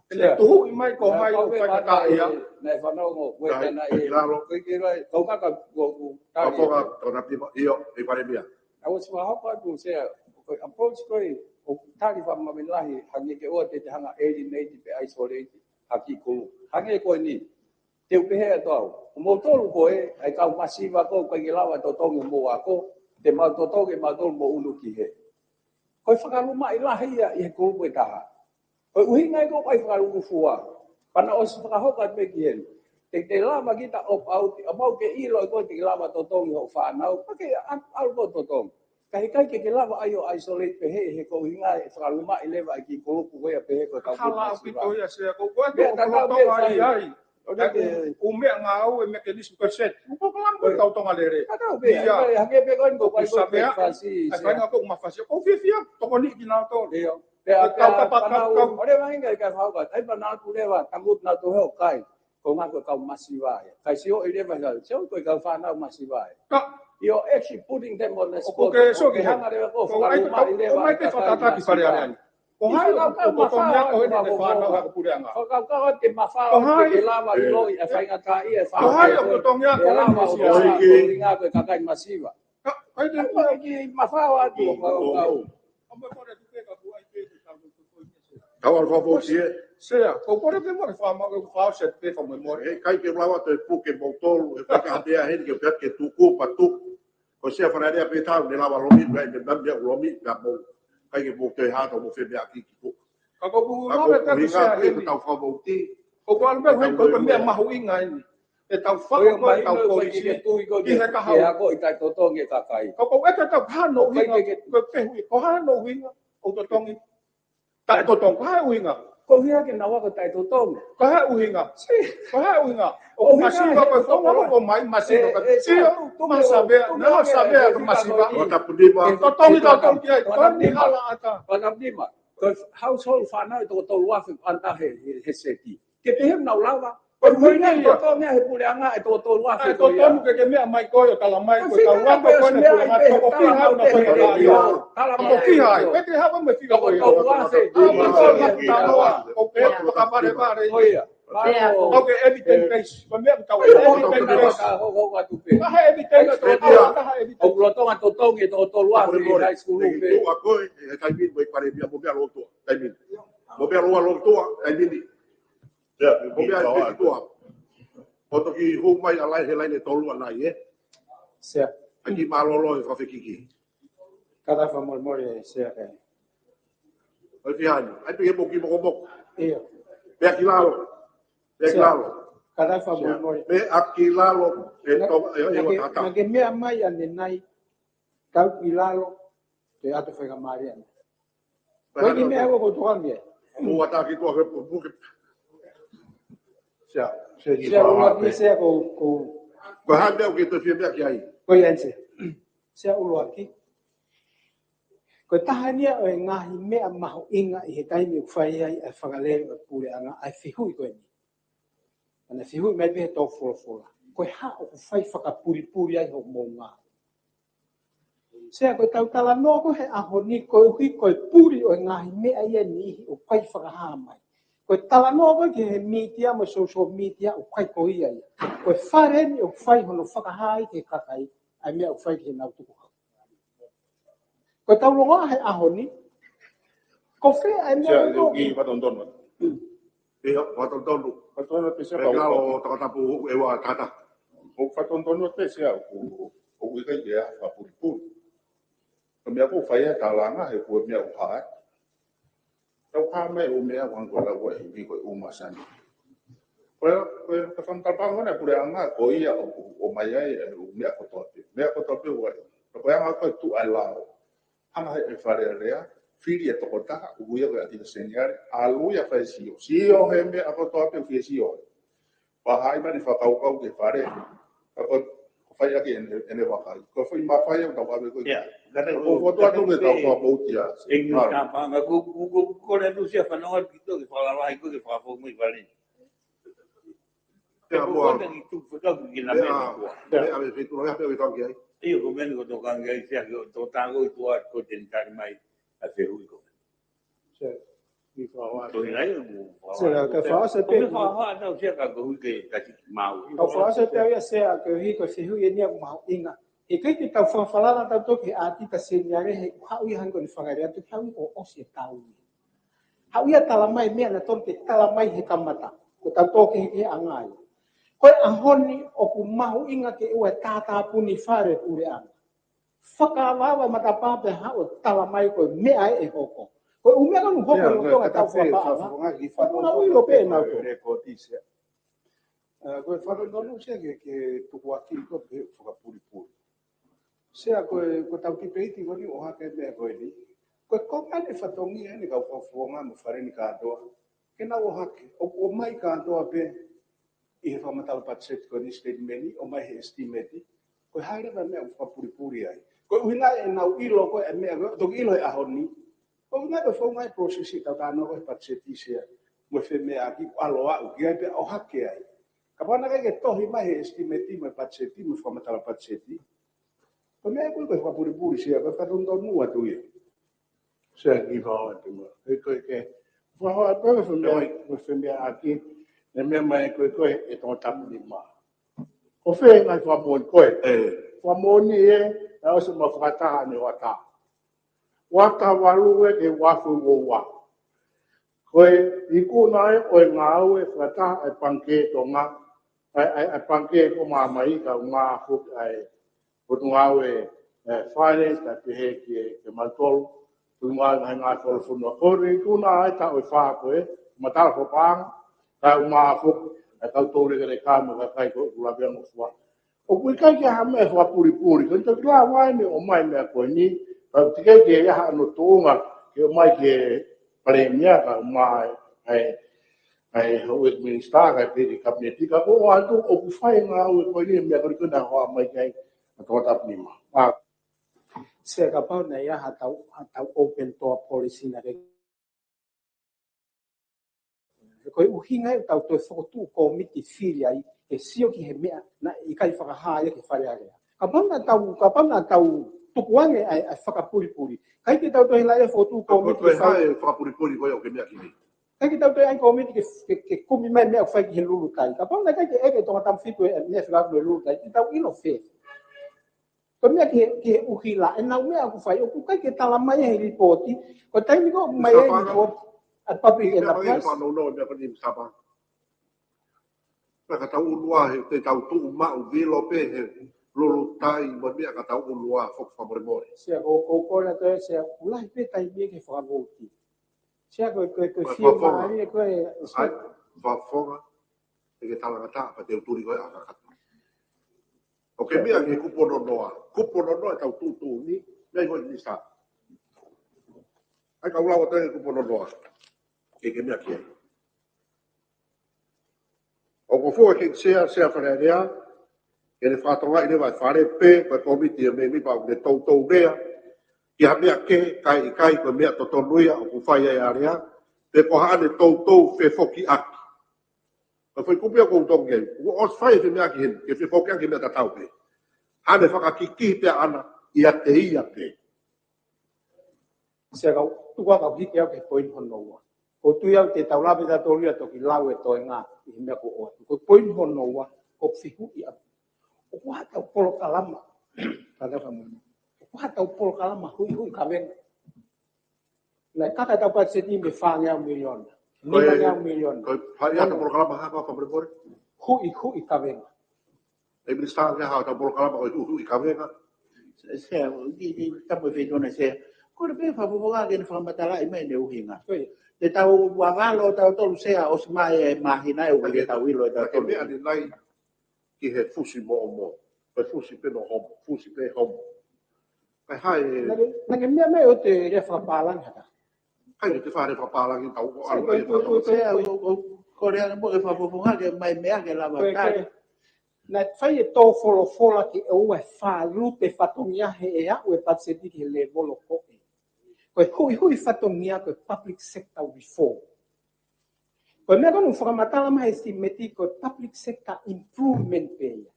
te ne tuhuʻi mai ko hai ʻoku faingataʻaʻia. Naʻe fanongo, ko e tana e, ko e kira, kau kaka, ko, ko, tali. Kau kaka, kau na pima, ʻio, ʻe Palēmia. ʻA, ʻosi fakahoko atu Sea, ko e approach ko ē, ʻoku tali fakamāmani lahi, hangē ke ʻoua te te hanga alienate pe isolate ha kiʻi kulupu. Hangē ko eni, te u pehē atu au. Ko moutolu ko ē, ʻa e kau masiva ko ē, ʻikai ke lava totongi hoʻomou ako, te mau totongi mautolu mo ʻunu ki hē. Ko e fakalumaʻi lahi ia ʻi he kulupu ʻe taha. Ko e ʻuhinga ia ko e fakalūkufua. Pea naʻe ʻosi fakahoko atu pē ki heni. Te, te lava kita opt out, ʻa mau ke ʻilo ʻe koe te ke lava totongi hoʻo fānau, pea ke ʻa-, ʻalu koe ʻo totongi. Ka heʻikai ke ke lava ai ʻo isolate pehē, he ko e ʻuhinga e fakalumaʻi leva e kiʻi kulupu ko ia pehē ko e kau kulupu masiva. Hala ʻaupito ia Sea, ko, ko e meʻa tatau pē lolotonga fai ai. ʻO ne ke ʻū meʻangāue, mechanism ko e set. Ko e kau Tonga lele. Tatau pē, ia. ʻIkai, hangē pē ko eni ko e savea, fasi, ʻa e fainga ko e mafasi. ʻOku ou fiefia, tokoni kinautolu. ʻIo. Pea, pea, pea, pea, pea, ʻo leva inga ʻikai fau ka, ʻai pea naʻa ku leva, tangut naʻa ku heo kai. Ko e ʻuhinga ko e kau masiva ia. Kai sio ʻi leva ia, sio ko e kau fānau masiva ia. Ka. You're actually putting them on the spot. ʻOku ke sio ki he hanga leva ko e fakalumaʻi leva ʻo mai ke fakatataki fale aleani. Ko hai ʻoku totongi ako eni ʻene fānau ʻa e puleʻanga? Fakakaukau ke mafao ke lava ʻiloʻi e faingataʻaʻia e fānau. Ko hai ʻoku totongi ako eni ʻene siasi? Ko e ʻuhinga ko e kakai masiva. Ka, kai te ʻoua ke mafao atu. Kau ʻalu fakavouti ē. Sea, ko e kole pē mo e fāmau ke fao set pē fakamolemole. ʻE ʻikai ke lava toe puke moutolu, ʻe ʻikai ke hapea heni ke pea ke tuku, pea tuku. Ko Sea Fale Alea pē tau, ne lava lomi, pea ne mami ʻa lomi, pea mou. ʻIkai ke mou toe hata, mou femeʻaʻaki ki tuʻa. Ka ko e ʻuhinga pē ko Sea eni. Tau fakavouti. Ko e ʻuhinga pē ko e meʻa mahuʻinga eni. ʻEtau fakaʻosi ʻetau polisi ki he kahaʻu. Ke ako ʻi taʻetotongi e kakai. Ko e ʻuhinga pē ko e hā hono ʻuhinga, ko e fehuʻi, ko e hā hono ʻuhinga ʻoku totongi taʻetotongi, ko e hā e ʻuhinga? Ko e ʻuhinga ke nau ako taʻetotongi. Ko e hā e ʻuhinga? Ko e hā e ʻuhinga? ʻOku masiva ko e founga ʻoku ʻomai, masiva ko e, sio, naʻa savea, naʻa savea ko e masiva. Ko e tapu nima. Totongi, totongi ki ai, ko e ni hala ʻata. Ko e tapu nima. Ko e household fānau ʻe toko tolu afe ʻanta he, he, he seti. Ke pehē ʻoku nau lava. Ko e ʻuhinga ia. Ko e ʻuhinga ia he puleʻanga ʻe toko tolu afe ko ia. ʻE totonu ke ke meʻa mai koe ʻo tala mai ko e tau ako ko eni puleʻanga, toko fiha ʻoku nau faingataʻaʻia. Toko fiha ai. Ko e te hapa mo e fika ko ia. Toko tolu afe. Toko tolu afe. Tano a. Ko e pē ʻoku takavalevale. Ko ia. Ko e evidence base. Ko e meʻa ʻoku tau evidence base. Ka he evidence, ka he evidence. ʻOku lolotonga totongi ʻe toko tolu afe ʻi high school pē. Tuʻa ko ē, he taimi ni mo e Palēmia, mo meʻa lotoa, taimi ni. Mo meʻa lotoa, taimi ni. Mo meʻa ʻi he tuʻa. ʻO toki hū mai ʻa e laine, he laine ʻe tolu ʻanai, ē? Sea. ʻAi ke mālōlō e fakafekiki. Kātaki fakamolemole, Sea, ke. ʻOi, fihani. ʻAi pē ke moki mokomoko. ʻIo. Pea ki lalo. Pea ki Sea, lalo. kātaki fakamolemole. Pea ki lalo. E Na- toka, e, e, na ke- tata. Na ke meʻa mai ʻanenai, tau ki lalo, te ʻatu faingamālie ʻanenai. Ko e kiʻi meʻa ko ko toka mia. Mo ata ki tua ke puke. Sea, sea ki Sea fā ʻuluaki, pe. Sea ko, ko, Ko hā meʻa ʻoku ke toe fie meʻa ki ai. ko ia eni Sea. Sea ʻuluaki. Ko e taha eni ia ʻo e ngaahi meʻa mahuʻinga ʻi he taimi ʻoku fai ai ʻa e fakalele ʻo e puleʻanga ʻa e fehuʻi ko eni. ʻAna fehuʻi mai pē he tō folofola. Ko e hā ʻoku fai fakapulipuli ai hoʻomou ngāue. Sea ko e tau talanoa ko he ʻaho ni koeʻuhi ko e puli ʻo e ngaahi meʻa ia niʻihi ʻoku ʻikai fakahā mai. Ko e talanoa ko ē ki he mītia mo e social media ʻoku ʻikai ko ia ia. Ko e fale eni ʻoku fai hono fakahā ai ki he kakai, ʻa e meʻa ʻoku fai ki he nau tukuhau. Ko e tau longoaʻa he ʻaho ni, ko fē ʻa e meʻa Sea, ʻoku ʻio, ki fatonutonu. ʻIo, fatonutonu. Fatonutonu pē Sea. Pea ki lalo, Tongatapu ʻEua tata. ʻOku fatonutonu pē Sea ʻoku, ʻoku ʻikai ke ʻi ai ha fakapulipuli. Ko e meʻa ʻoku fai ai e tālanga, he ko e meʻa ʻoku hā ai. Tau hā mai ʻo meʻa ʻoku ko e lau ʻa e ivi ko e ʻuma sani. Ko e, ko e, ko e fakamatala pē ʻa e puleʻanga, ko ia ʻoku, ʻomai ai, ʻe, ʻo meʻa kotoa pē. Meʻa kotoa pē ʻoku ai. Ko e anga ko e tuʻu ʻa e lao. Hanga he ʻe Fale Alea, fili e tokotaha, ʻoku ia ko e ʻAtita Seniale, ʻalu ia fai sio. Sio he meʻa kotoa pē ʻoku fie sio. Pea haʻi mai ʻene fakakaukau ki he fale. Ka ko, ko fai ʻaki ʻene, ʻene vakai. Ko e foʻi mafai ʻoku tau ʻave ko ē. Ia, kātaki ʻoku fotu atu ke tau fakamoʻutia. ʻE ngi tāpanga, ko, ko, ko, ko le atu Sea fanonga ki tō ke fakalalahi ko ē ke fakafoki mai fale. Ia, ko mua. Kātaki tu fekau ki na Pea, meʻa kua. Pea, ʻave feituʻu, ʻave feituʻu ki ai. ʻIo, ko e meʻa ni ko e tokanga ai Sea ke tō tāngo i tua ko e teni tali mai ʻa e fehuʻi ko ē. Sea, ʻi fakahoa. Ko e nai, ko e fakahoa. Sea, ka fakahoa Sea pē. Ko e fakahoa tau Sea ka ko hui ke kasi ki mau. Ka fakahoa Sea pē ia Sea, ko e hiko se hui e nia mahuʻinga. ʻE ʻikai ke tau fakafalala tau toki he ʻAtita Seniale he ʻoku haʻu ia hangē ko ʻene fakalea atu ke haʻu ko ʻosi e tau. Haʻu ia tala mai meʻa naʻa tonu ke tala mai he kamata. Ko tau toki he, he anga ia. Ko e ʻaho ni ʻoku mahuʻinga ke ʻoua ʻe tātāpuni fale puleʻanga. Fakaava matapā pea haʻu ʻo tala mai ko e meʻa ʻe hoko. Ko e ʻū meʻa ʻoku hoko Sea, ʻi loto ka tau fakaava. Fakaava ki fakaava ʻilo pē ʻe nautolu. Ko e fatonutonu Sea ke, ke tukuakiʻi ko e pehē fakapulipuli. Sea ko e, ko e tau tipeiti ko eni ʻohake meʻa ko eni. Ko e konga ʻene fatongia ʻene kau fakafofonga mo fale ni kātoa. Ke nau ʻohake, ʻo, ʻomai kātoa pē ʻi he fakamatala patiseti ko eni statement, ʻomai he estimate, ko e hā leva meʻa ʻoku fakapulipuli ai. Ko e ʻuhinga ʻenau ʻilo ko e meʻa, ko e toki ʻilo he ʻaho ni. Ko e ʻuhinga ko e founga e process ʻi tau tānaki ko e patiseti Sea, mo e femeʻaʻaki ʻoku ʻalu ʻo aʻu ki ai pea ʻohake ai. Kapau naʻe ʻikai ke tohi mai he estimate mo e patiseti, mo e fakamatala patiseti. Ko e meʻa ko ē ko e fakapulipuli Sea, ko e fatonutonu atu ia. Sea ki fakahoa atu ma. ʻE ko e ke. Fakahoa atu ma femeʻa, ma femeʻaʻaki, ne meʻa mai ko e ko e ʻe Tongatapu nima. Ko fē ngaahi fakamoʻoni ko ē. ʻE. Fakamoʻoni ē, naʻe ʻosi ma fakataha ne ua tā. Ua tā valu ē ke ua afe ua ua. Ko e ikuna ē ʻo e ngāue fakataha ʻa e Pangikē Tonga, ʻa e, ʻa e, ʻa e Pangikē ko Māmani, kae ʻumaʻā foki ʻa e Potungāue, ʻe, Finance, kae pehē ki he, ki he mautolu, Potungāue Ngaahi Ngāue Fakafonua. Ko e ikuna ʻa e taʻu ʻe fā ko ē, matala ko paʻanga, kae ʻumaʻā foki ʻa e kau toulekeleka mo e kakai ko ē ʻoku laveangofua. ʻOku ʻikai ke ʻi ai ha meʻa fakapulipuli, ko e toki lava eni ʻo ʻomai meʻa ko eni, ka ʻoku teʻeki ke ʻi ai hano tuʻunga ke ʻomai ki he Palēmia kae ʻumaʻā ʻa e, ʻa e houʻeiki minisitā, kae pehē ki he Kapineti, ka ko ʻoatu ʻoku fai ngāue ko eni meʻa ko eni ko ē naʻe hoʻo mai ki ai ʻa Tongatapu nima. ʻA. Sea kapau naʻe ʻi ai ha tau, ha tau open door policy naʻe Ko e ʻuhinga ia ʻoku tau toe fokotuʻu kōmiti fili ai, ke sio ki he meʻa naʻe ʻikai fakahā ia ki he Fale Alea. Kapau naʻa tau, kapau naʻa tau tukuange ʻa e, ʻa e fakapulipuli. ʻIkai ke tau toe hela ia fokotuʻu kōmiti ke fai. Ko e fakapulipuli ko ia ʻoku ke meʻa ki ai. ʻIkai ke tau toe ʻai kōmiti ke, ke, ke kumi mai meʻa ʻoku fai ki he Lulutai. Kapau naʻe ʻikai ke ʻeke Tongatapu fitu e meʻa fekau mo e Lulutai, te tau ʻilo fē. Ko e meʻa ki he, ki he ʻuhila, ʻenau meʻa ʻoku fai, ʻoku ʻikai ke tala mai he lipooti, ko e taimi ko ē mai e lipooti, ʻa e public enterprise. Ka tau ʻulua he, te tau tuʻu maʻu vilo pē he, lulutai mo e meʻa ka tau ʻunu ā foki fakamolemole. Sea, ko, ko, ko la toe, Sea, ʻoku lahi pē taimi ke fakavouti. Sea, ko, ko, ko, Ko e fie fafonga. Mālie, ko e, ʻAi, fafonga, ʻe ke talangataʻa, pea te u tuli koe ʻakakaka. ʻOku ke meʻa ki he kupu ono noa. Kupu ono noa ʻetau tuʻutuʻuni, meʻa ko e Minisitā. ʻAi, kau lau atu e kupu ono noa. Ke ke meʻa ki ai. ʻOku ou fua ki he Sea, Sea Fale Alea, ke ne fakatokangaʻi leva ʻe Fale pe, ko e kōmiti ʻa e mēmipa ʻoku ne toutou lea, ki ha meʻa kehe, kae ʻikai ko e meʻa totonu ia ʻoku fai ai ʻa e alea, pe ko haʻane toutou fefokiʻaki. Ko e foʻi kupu ia ʻoku ou tokanga ki ai, ʻoku ʻosi fai e meʻa ki heni, ke fefokiʻaki meʻa tatau pē. Haʻane fakakikihi pē ʻaʻana, ʻiate ia pē. Sea, kau, tuku ā kau hiki au ki he poini hono ua. ʻOku ou tui au te tau lave tautolu ia toki lau e toenga ʻi he meʻa ko ē ʻoku ʻoatu. Ko e poini hono ua, ko e fehuʻi atu. ʻOku ʻi ai haʻatau polokalama. Kātaki fakamolemole. ʻOku ʻi ai haʻatau polokalama huʻihuʻi kavenga. Naʻe kaka ʻetau patiseti mei he fāngeau miliona. Ko e, Nimangeau miliona. Ko e fai ʻetau Ono. Polokalama hā, fakamolemole? Huʻihuʻi kavenga. ʻE Minisitā, ke hā ʻetau polokalama ko e huʻihuʻi kavenga? Sea, ki, ki, tapu e feituʻu na, Sea. Ko e pē fakafofonga ke ne fakamatalaʻi mai ʻene ʻuhinga. Ko ia. Te tau vavalo tautolu, Sea, ʻosi mai e māhina ʻe ua ke tau ʻilo ʻe tautolu. Ke meʻa ni nai ki he fusi moʻomoʻo. Ko e fusi pē no homo, fusi pē homo. Kae hā e Naʻa ke, naʻa ke meʻa mai ʻo te lea fakapālangi hata. Kai te fare fakapālangi tau ko Sea, ʻalu ko, ai ko, ko, ko, Sea, ko, ko, ko lea mo ke fakafofonga ke mai meʻa ke lava Ko e, ko tali. e, naʻe fai e tō folofola ke ʻoua ʻe fālute fatongia he ʻe aʻu e patiseti ki he lēvolo ko ē. Ko e huʻihuʻi fatongia ko e public sector reform. Ko e meʻa ko ē naʻe fakamatala mai he estimate ko e public sector improvement pē ia.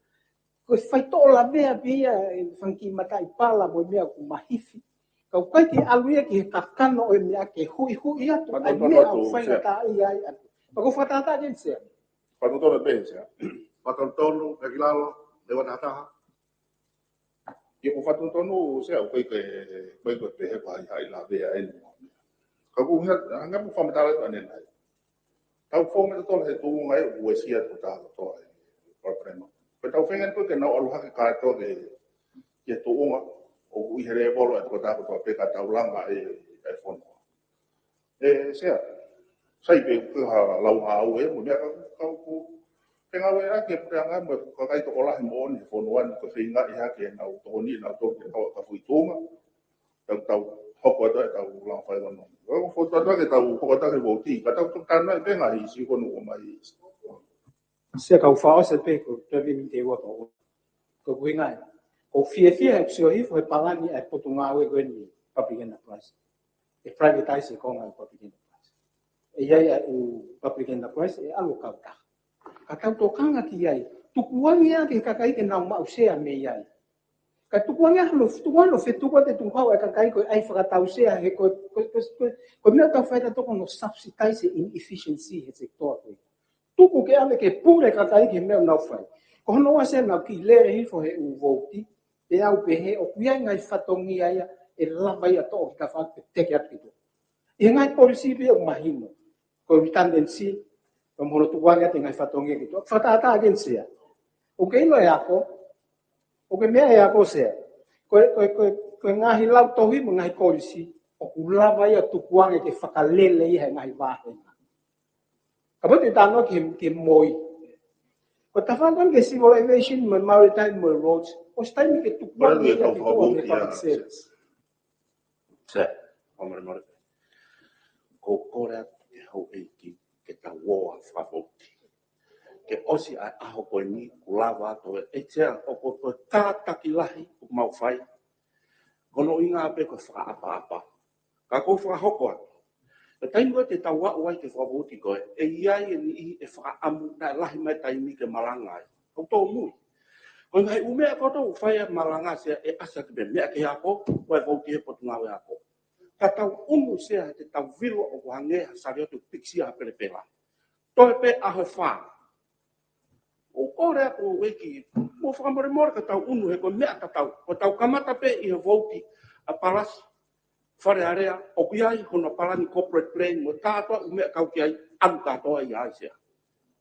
Ko e faitoʻo lavea pē ia e fanga kiʻi mataʻi pala mo e meʻa ʻoku mahifi. Ka ʻoku ʻikai ke ʻalu ia ki he kakano ʻo e meʻa ke huʻihuʻi atu ʻa e Fakatonutonu meʻa atu, ʻoku faingataʻaʻia ai atu. Pea ʻoku ou fakatātā ke ni Sea. Fakatonutonu pē Sea. Fakatonutonu, pea ki lalo, leva tahataha. ʻIo, ʻoku ou fakatonutonu Sea, ʻoku ʻikai ke, ʻoku ʻikai ke pehē ko hai haʻi lavea eni. Ka ʻoku ou hanga, hanga ʻo fakamatala atu ʻanenai. Tau fou mai tautolu he tuʻunga ʻoku uesia ʻa e tokotaha kotoa e palopalema. Ko ʻetau feinga ko ē ke nau ʻalu hake kātoa ki he, ki he tuʻunga ʻoku ʻi he lēvolo ʻa e tokotaha kotoa pea ka tau langa e, e fonua. ʻE, Sea, sai pē ko ha lau ngāue mo e meʻa ka, ka ʻoku, ke ngāueʻaki e puleʻanga mo e kakai tokolahi moʻoni he fonua ni ko e feingaʻi hake ʻenau tokoni, ʻenau tokoni ke tau ka fui tuʻunga. Tau, tau hoko atu ʻetau langa fai kono. ʻOku fotu atu ke tau hoko atu ke vouti. Ka tau tokanga pē ngaahi ʻīsiu ko ē ʻoku ʻomai. Sea, kau fakaʻosi pē ko e taimi ni te ua kau. Ko e ʻuhinga ia. ʻOku ou fiefia he sio hifo he palani ʻa e Potungāue ko eni public enterprise. ʻE privatize e konga ʻo e public enterprise. ʻE ʻi ai ʻa e ʻū public enterprise ʻe ʻalu ʻo kautaha. Ka tau tokanga ki ai. Tukuange ʻa e kakai ke nau maʻu Sea mei ai. Ka tukuange ʻa hono, tukuange hono fetuku ʻa e tukuhau ʻa e kakai ko e ʻai fakatau Sea he ko, ko, ko, ko, ko e meʻa ʻoku tau fai tautolu ko hono subsidize e inefficiency he sekitoa ko ē. Tuku ke ʻave ke pule kakai ki he meʻa ʻoku nau fai. Ko hono ʻuhinga Sea naʻa ku kiʻi lele hifo he ʻū vouti, pea u pehē ʻoku ʻi ai e ngaahi fatongia ia ʻe lava ia ʻo toʻo ki tafaʻaki pea teke atu ki tuʻa. ʻI he ngaahi polisī pē ʻoku mahino. Ko e redundancy, ko hono tukuange ʻa e ngaahi fatongia ki tuʻa. Fakatātā ke ni Sea. ʻOku ke ʻilo e ako, ʻoku ke meʻa e ako Sea. Ko e, ko e, ko e, ko e ngaahi lautohi mo e ngaahi kolisi, ʻoku lava ia ʻo tukuange ke fakalele ia he ngaahi vāhenga. Kapau te tau talanoa ki he, ki he moi. Ko e tafaʻaki ko eni ki he civil aviation mo e maritime mo e roads, ʻosi taimi ke tukuange ia ki tuʻa he public service. Sea, fakamolemole. ʻOku ou kole atu ki he houʻeiki ke tau ō ʻo fakavouti. Ke ʻosi ʻa e ʻaho ko eni kuo lava atu e, ʻe Sea, ʻoku, ko e kātaki lahi ʻoku mau fai. Ko hono ʻuhinga pē ko e fakaʻapaʻapa. Ka ʻoku ou fakahoko atu. Ko e taimi ko ē te tau aʻu ai ki he fakavouti ko ē, ʻe ʻi ai e niʻihi ʻe fakaʻamu naʻe lahi mai e taimi ke malanga ai. ʻOku tōmui. Ko e ngaahi ʻū meʻa kotoa ʻoku fai ai e malanga Sea ʻe ʻasi atu pē meʻa ki he ako, ko e vouti he Potungāue Ako. Ka tau ʻunu Sea he te tau vilo ʻoku hangē ha saliote ʻoku pikisia ha pelepela. Toe pē ʻaho ʻe fā. ʻOku ou kole atu houʻeiki, mou fakamolemole ka tau ʻunu he ko e meʻa tatau. Ko ʻetau kamata pē ʻi he vouti ʻa Palasi, Fale Alea, ʻoku ʻi ai hono palani corporate plan, mo e kātoa ʻū meʻa kau ki ai, ʻalu kātoa ia ai Sea.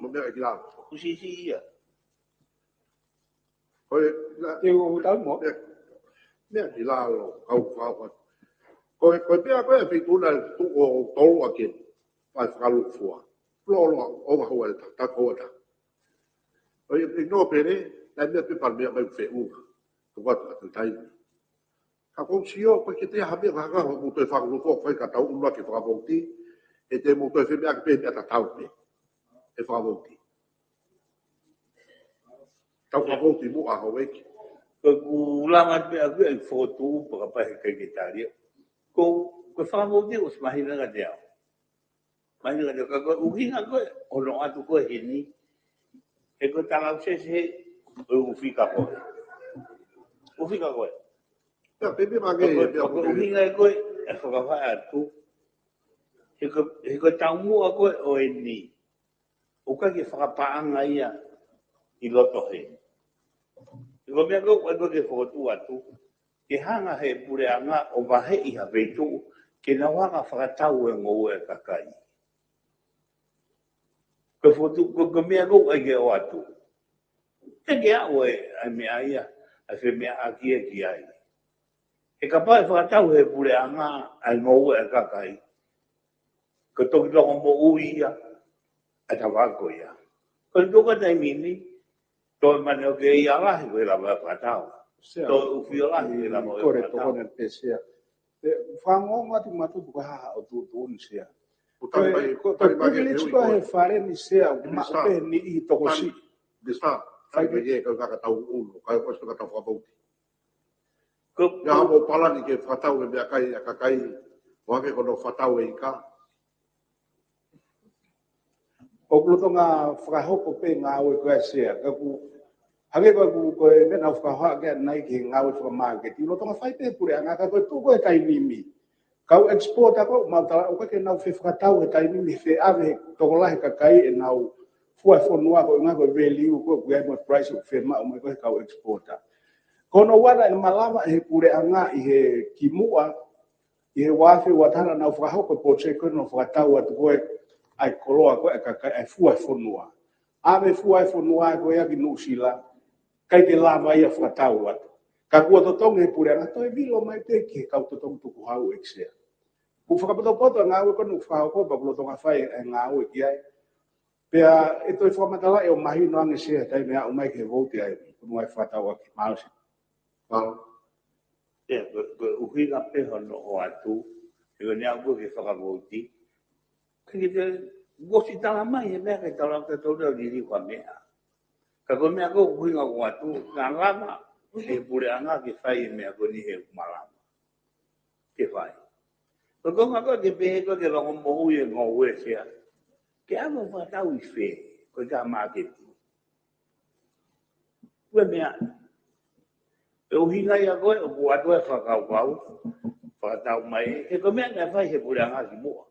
Mo meʻa ki lalo. Kusisi ia. Ko e, na, Te u tau mo. meʻa, meʻa ki lalo, kau kau. Ko e, ko e pea ko e fituna tu o tolu ake. Fai fakalūkufua. Lolo, o ma hoa ta, ta hoa ta. Ko e, e no pere, na meʻa pe pal meʻa mai fe u. Tu kua tu tai. Ka kou sio, ko ke te ha meʻa ka ka, mo te fakalūkufua, fai ka tau ulu ake fakavouti. E te mo te fe meʻa ke pe meʻa ta tau pe. E fakavouti. Tau fakavouti mo a hau eki. Ko ku lama pe aku e fotu pa ka pa he kai ke talia. Ko ko fakavouti o se mahina ka te au. Mahina ka te au ka ko uhinga ko e ono atu ko e heni. E ko tala se se o ufika ko e. Ufika ko e. Ia, pepe ma ke, Ko ko uhinga e ko e fakavai atu. He ko he ko taumua ko e o eni. ʻO ka ke fakapaʻanga ia ʻi loto he. Ko meʻa ko ʻoku ke fokotuʻu atu, ke hanga he puleʻanga ʻo vaheʻi ha feituʻu, ke nau hanga fakatau e ngoue e kakai. Ko fotu, ko, ko meʻa ko ʻoku ke ʻoatu. Te ke aʻu e, ai meʻa ia, ai fe meʻa aki e ki ai. He kapau ʻe fakatau he puleʻanga, ai ngoue e kakai. Ko toki loko moʻui ia, ʻa e tavako ia. Ko e tuka taimi ni, to mane o ke ia lahi ko e lava e fakatau. Sea. To ufi o lahi ko e lava e Kore fakatau. Tokone pe sea. Te fango matu matu ko ha o tu tu ni sea. Ko tai mai, Ko tai ko mai privilege e ko ui he ko. fare ni sea, ma Misa. Pe ni i toko si. Misa, tai mai e kau kaka tau ulu, kau kau kaka tau fakavouti. Ko Ia mo palani ke fakatau e meʻakai a kakai, o ake ko no fakatau e ika. ʻOku loto nga fakahoko pe ngāue ko e sea. Ka ku, hake ko ku ko e meʻa nau fakahoa ke nai ke ngāue fakamāketi. Loto nga fai pe puleʻanga ka ko e tuku e taimi mi. Kau exporter ko, mau tala, ʻoku ke nau fe fakatau he taimi mi fe ave tokolahi kakai e nau fua e fonua ko e nga ko e value ko, ku ai mo e price ʻoku fe maʻu mai ko e kau exporter. Ko no wala e malava he puleʻanga ʻi he kimuʻa, ʻi he ua afe ua taha nau fakahoko e project ko e nau fakatau atu ko e ai koloa ko e kakai ai fua e fonua. Ave fua e fonua ko e aki Nuʻusila, kai ke lava ia fakatau atu. Ka kua totongi he puleʻanga toe vilo mai pe ki he kau totongi tukuhau ʻeiki sea. Ku fakapotopoto ngāue ko no fakahoko pa ku loto nga fai e ngāue ki ai. Pea e toe fakamatala e o mahino ange sea taimi aʻu mai ke vouti ai. Ku ngai fakatau aki mausi. Pau. Ia, ko, ko uhinga pe hono ʻoatu, he ko ne au ko ke fakavouti. Ke ke te, gosi tala mai, he meʻa ke tala ke tau leo lili kua meʻa. Ka ko meʻa ko uhinga ʻoatu, ka lama, he puleʻanga ke fai e meʻa ko ni he malama. Ke fai. Ko ko nga ko ke pehe ko ke loko moʻui e ngoue sea. Ke amo fakatau ʻi fe, ko e ka maketi. Ko e meʻa. E uhinga ia ko e, ʻoku ʻoatu e fakakaukau, fakatau mai, he ko e meʻa ne fai he puleʻanga kimuʻa.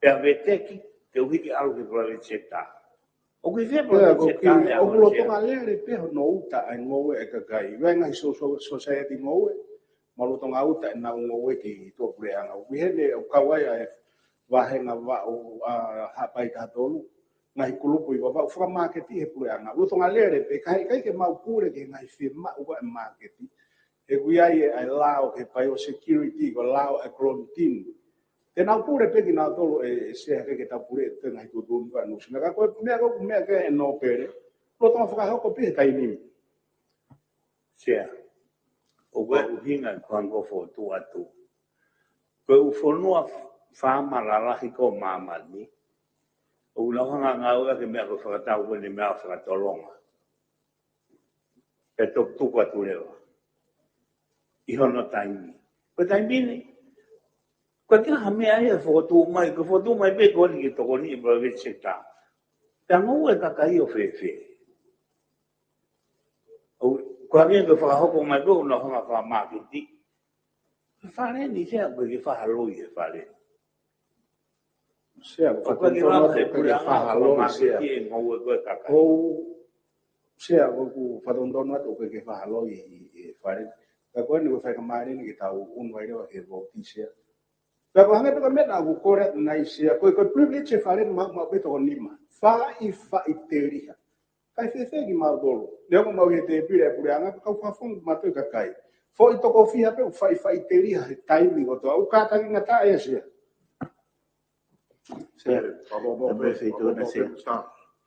Pea veteki, ke uhi ke alu ke private sector. ʻOku ʻi fē Pea private ko sector ki, ne ʻoku alu loto sector. nga lele pe hono uta ai ngoue e kakai. Vai ngai so, so, society ngoue, ma loto nga uta e nau ngoue ki tuʻa puleʻanga. ʻOku ʻi hene ʻoku kau ai e vahenga vaʻu a hapai ka tolu. Ngai kulupu i vavau fakamaketi he puleʻanga. Loto nga lele pe kai, kai ke mau pule ke ngai fe maʻu ko e maketi. He kui ai e ai lao ke pai o security ko lao e quarantine. Te nau pule pē kinautolu ʻe, ʻe Sea, ke, ke tau pule ʻe te ngai tutu ni ka nusi. Na ka ko e meʻa ko ē, ko e meʻa ko ē ʻe nōpele, lolotonga fakahoko pē he taimi ni. Sea, ʻoku ʻuhinga ko ʻeku fokotuʻu atu, ko e ʻū fonua faama lalahi ko ē ʻo māmani, ʻoku nau hanga ʻo ngāueʻaki e meʻa ko e fakatau ko eni, meʻa fakatolonga. Pea toki tuku atu leva ʻi hono taimi. Ko e taimi ni, ko e kiʻi hā meʻa ia ʻe fokotuʻu mai, ko e fokotuʻu mai pē ko eni ke tokoniʻi e private sector. Pea ngoue e kakai ʻo fēfē? ʻO, ko e hā e meʻa ko e fakahoko mai ko ē, ʻoku nau hanga ʻo fakamāketi. Fale ni Sea, ʻoku ʻikai ke faʻa loi e fale ni. Sea, ʻoku ʻikai ke fatongia lava ʻoku ʻikai ke faʻa loi, Sea. Māketi e ngoue ko ē e kakai. ʻOku, Sea, ʻoku ou fatongia atu ʻoku ʻikai ke faʻa loi e, e fale ni. Ka ko eni ko e faingamālie ni ke tau ʻunu ai leva ki he vouti, Sea. Pea ko e hangē pē ko e meʻa naʻa ku kole atu nai, Sea, ko e, ko e privilege e fale ni maʻu, maʻu pē toko nima. Faʻifaʻiteliha. Kae fēfē kimautolu? Neongo ʻemau ʻi he tēpile ʻa e puleʻanga, kau fakafofonga mautolu e kakai. Foʻi toko fiha pē ʻoku faʻifaʻiteliha he taimi kotoa. ʻOku kātaki ngata ʻa e Sea. Sea, Sea, pea mo, mo, mo, mo, mo, mo, Sea.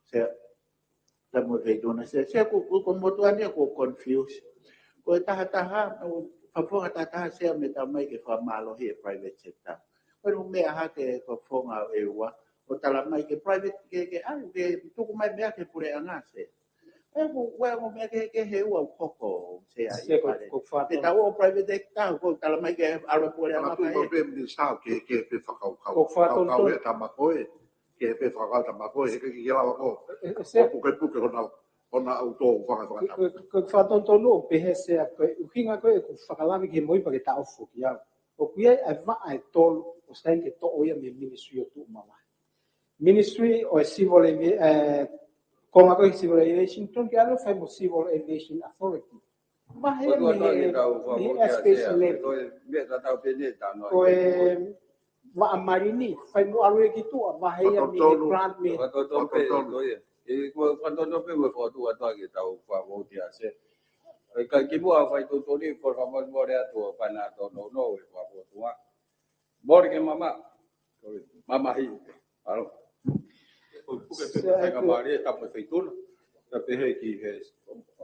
Sea, pea mo e feituʻu na Sea. Sea, ko, ko, ko e motuʻa ni ʻoku ou confuse. Ko e tahataha, ʻo fakafofonga tahataha Sea, meʻa ʻoku tau ʻomai ke fakamālohi e private sector. Ko e ʻū meʻa hake fakafofonga ʻe ua ʻo tala mai ke private, ke, ke, ʻai, ke tuku mai meʻa ki he puleʻanga Sea. ʻE, ko e ʻū meʻa kehekehe ʻoku hoko Sea ʻi he fale ni. Ko e fakatonga. Pea tau ō private sector, ko e tala mai ke ʻalu e puleʻanga. Tala mai pē Minisitā ke, ke pē fakakaukau. Ko e fakatonga. Kau kau e tama ko ē, ke pē fakakaukau tama ko ē, he ʻikai ke lava ko ē. ʻE, ʻe Sea. ʻOku ke puke hona, hona ʻautō faka, fakatau. Ko e, ko e fakatonga ʻoku pehē Sea, ko e ʻuhinga ko ē ʻeku fakalave ki he moʻui pea ke taʻofi ki ai. ʻOku ʻi ai e vaʻa ʻe tolu ʻoku sai ke toʻo ia mei he Ministry ʻo Tuʻu Mavahe. Ministry ʻo e Civil Avi-, ē, konga ko ē Civil Aviation, tonu ke ʻalu ʻo fai mo e Civil Aviation Authority. Vahe ia mei he, mei he airspace levy. Ko e meʻa tatau pē eni ʻe tau ʻai. Ko e vaʻa mali ni, fai mo ʻalu ia ki tuʻa, vahe ia mei he grant mei he. Fakatonga pē, ko ia. ʻE, ko e fakatonga pē mo e fokotuʻu atu ʻaki ʻetau fakavouti ʻa Sea. ʻE, ka kimuʻa fai tuʻutuʻuni, ko e fakamolemole atu ʻa e fānau tōnounou ʻi he fakafofonga. Mole ke mamaʻo. Mamahi. ʻAlo. Ko e puke pē Sea, faingamālie ʻetau mo e feituʻu na. Ka pehē ki he,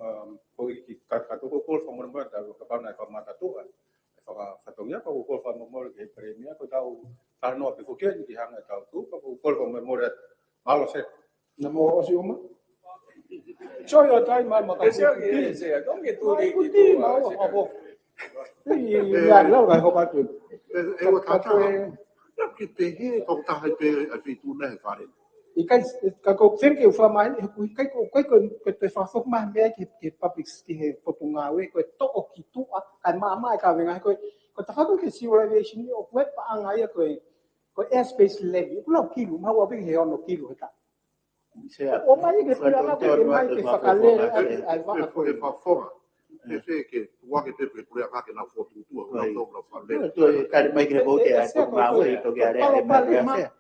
um, ko e kiʻi kakato ko e kole fakamolemole atu kapau naʻe fakamataʻatuʻa e faka-, fatongia, ka ko e kole fakamolemole ki he Palēmia, ko ʻetau talanoa pē ko eni ki he anga ʻetau tuʻu, ka ko e kole fakamolemole atu. Mālō Sea. Naʻa mo ʻosi ʻuma. Sorry, ʻo tai mai maka. ʻE Sea, ʻe Sea, don't get too late. Kuti, mau, mau, mau. ʻI, ʻi, ʻi, ʻi, lau, kai hoka tu. ʻE, ʻe, ʻo tata. Ka ke pehē, ko e taha pē ʻa e feituʻu na he fale. ʻIkai, ka ko, thank you, fa mai, he ʻoku ʻikai ko, ko, ko, ko e fakafoki mai meʻa ki he, ki he public, ki he potungāue, ko e toʻo ki tuʻa, kae maʻamaʻa e kavenga, ko e, ko e tafaku ki he civil aviation ni, ʻoku ʻi ai e paʻanga ia ko e, ko e airspace levy, ʻoku lau kilu, mahalo ʻoku ʻi ai pē ki he ono kilu he taʻu. Sea, ʻomai ke puleʻanga ke mai ke fakalele ʻaki ʻa e vaʻa ko ē. Fakafofonga. ʻE fēfē ke tuku ake pē ke puleʻanga ke nau fokotuʻutuʻu, nau tau nau fakalele. Tuʻu, tuʻu, tali mai ke vouti ʻa e potungāue, ʻe toki ʻalea e meʻa Sea.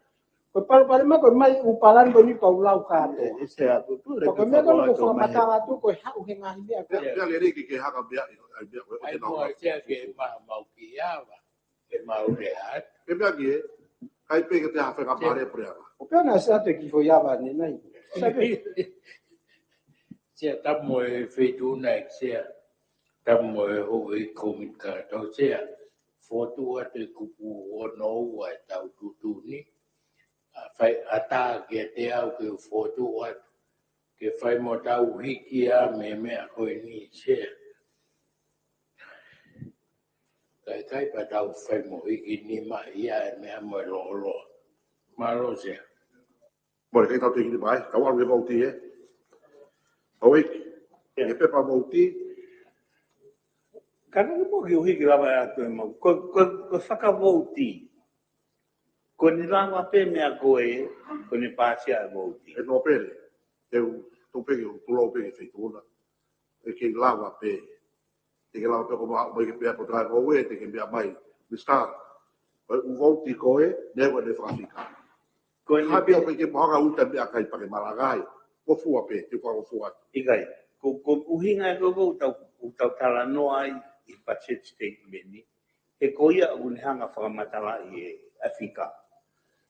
Ko e palopalema ko e mai ʻū palani ko eni kau lau kātoa. ʻE, ʻe Sea, tuʻu, tuʻu, ko e meʻa ko ē ʻoku fakamatala atu ko e haʻu he ngaahi meʻa ko ē. Pea, pea lele ke, ke hanga meʻa ʻi, ʻa e meʻa ko ē, ʻai ʻoku nau mo ʻai Sea ke maha mau ki ava. Ke mau lea atu. Ke meʻa ki he, kai pē ke te hafe ka pale prea. ʻO pea na sa te ki fo ia va ne nai. Sa pē. Sea, tapu mo e feituʻu na ʻEiki Sea. Tapu mo e houʻeiki kōmiti kātoa Sea. Fokotuʻu atu e kupu ono ua ʻetau tuʻutuʻuni. ʻA fai ʻatā kiate au ke u fokotuʻu atu. Ke fai mo tau hiki ʻa e meʻa ko eni Sea. Kai, kai pea tau fai mo hiki nima ia e meʻa mo e lōloa. Mālō Sea. Mole kai tau te hiki nima ai, tau ʻalu he vouti ē. Houʻeiki, ʻe pepa vouti. Ka naʻe mo ke hiki lava atu e mau. Ko, ko, ko e fakavouti. Ko eni lava pē meʻa ko ē, ko eni pāsia e vouti. ʻE nōpele, te u, tō pē ke u tulou pē ke feituʻu na. ʻE kei lava pē. Te ke lava pē ko ma, mai ke pea ko tā ko ē, te ke meʻa mai. Minisitā, ko e ʻū vouti ko ē, never ne fakafika. Ko eni ha pē pē ʻoku ke moʻanga uta meʻakai pake malangai. Ko fua pē, te u fakafua. ʻIkai, ko, ko e ʻuhinga ē ko, ko ʻetau, ʻetau talanoa ai ʻi he budget statement ni. He ko ia ʻoku ne hanga fakamatalaʻi e, ʻa e fika.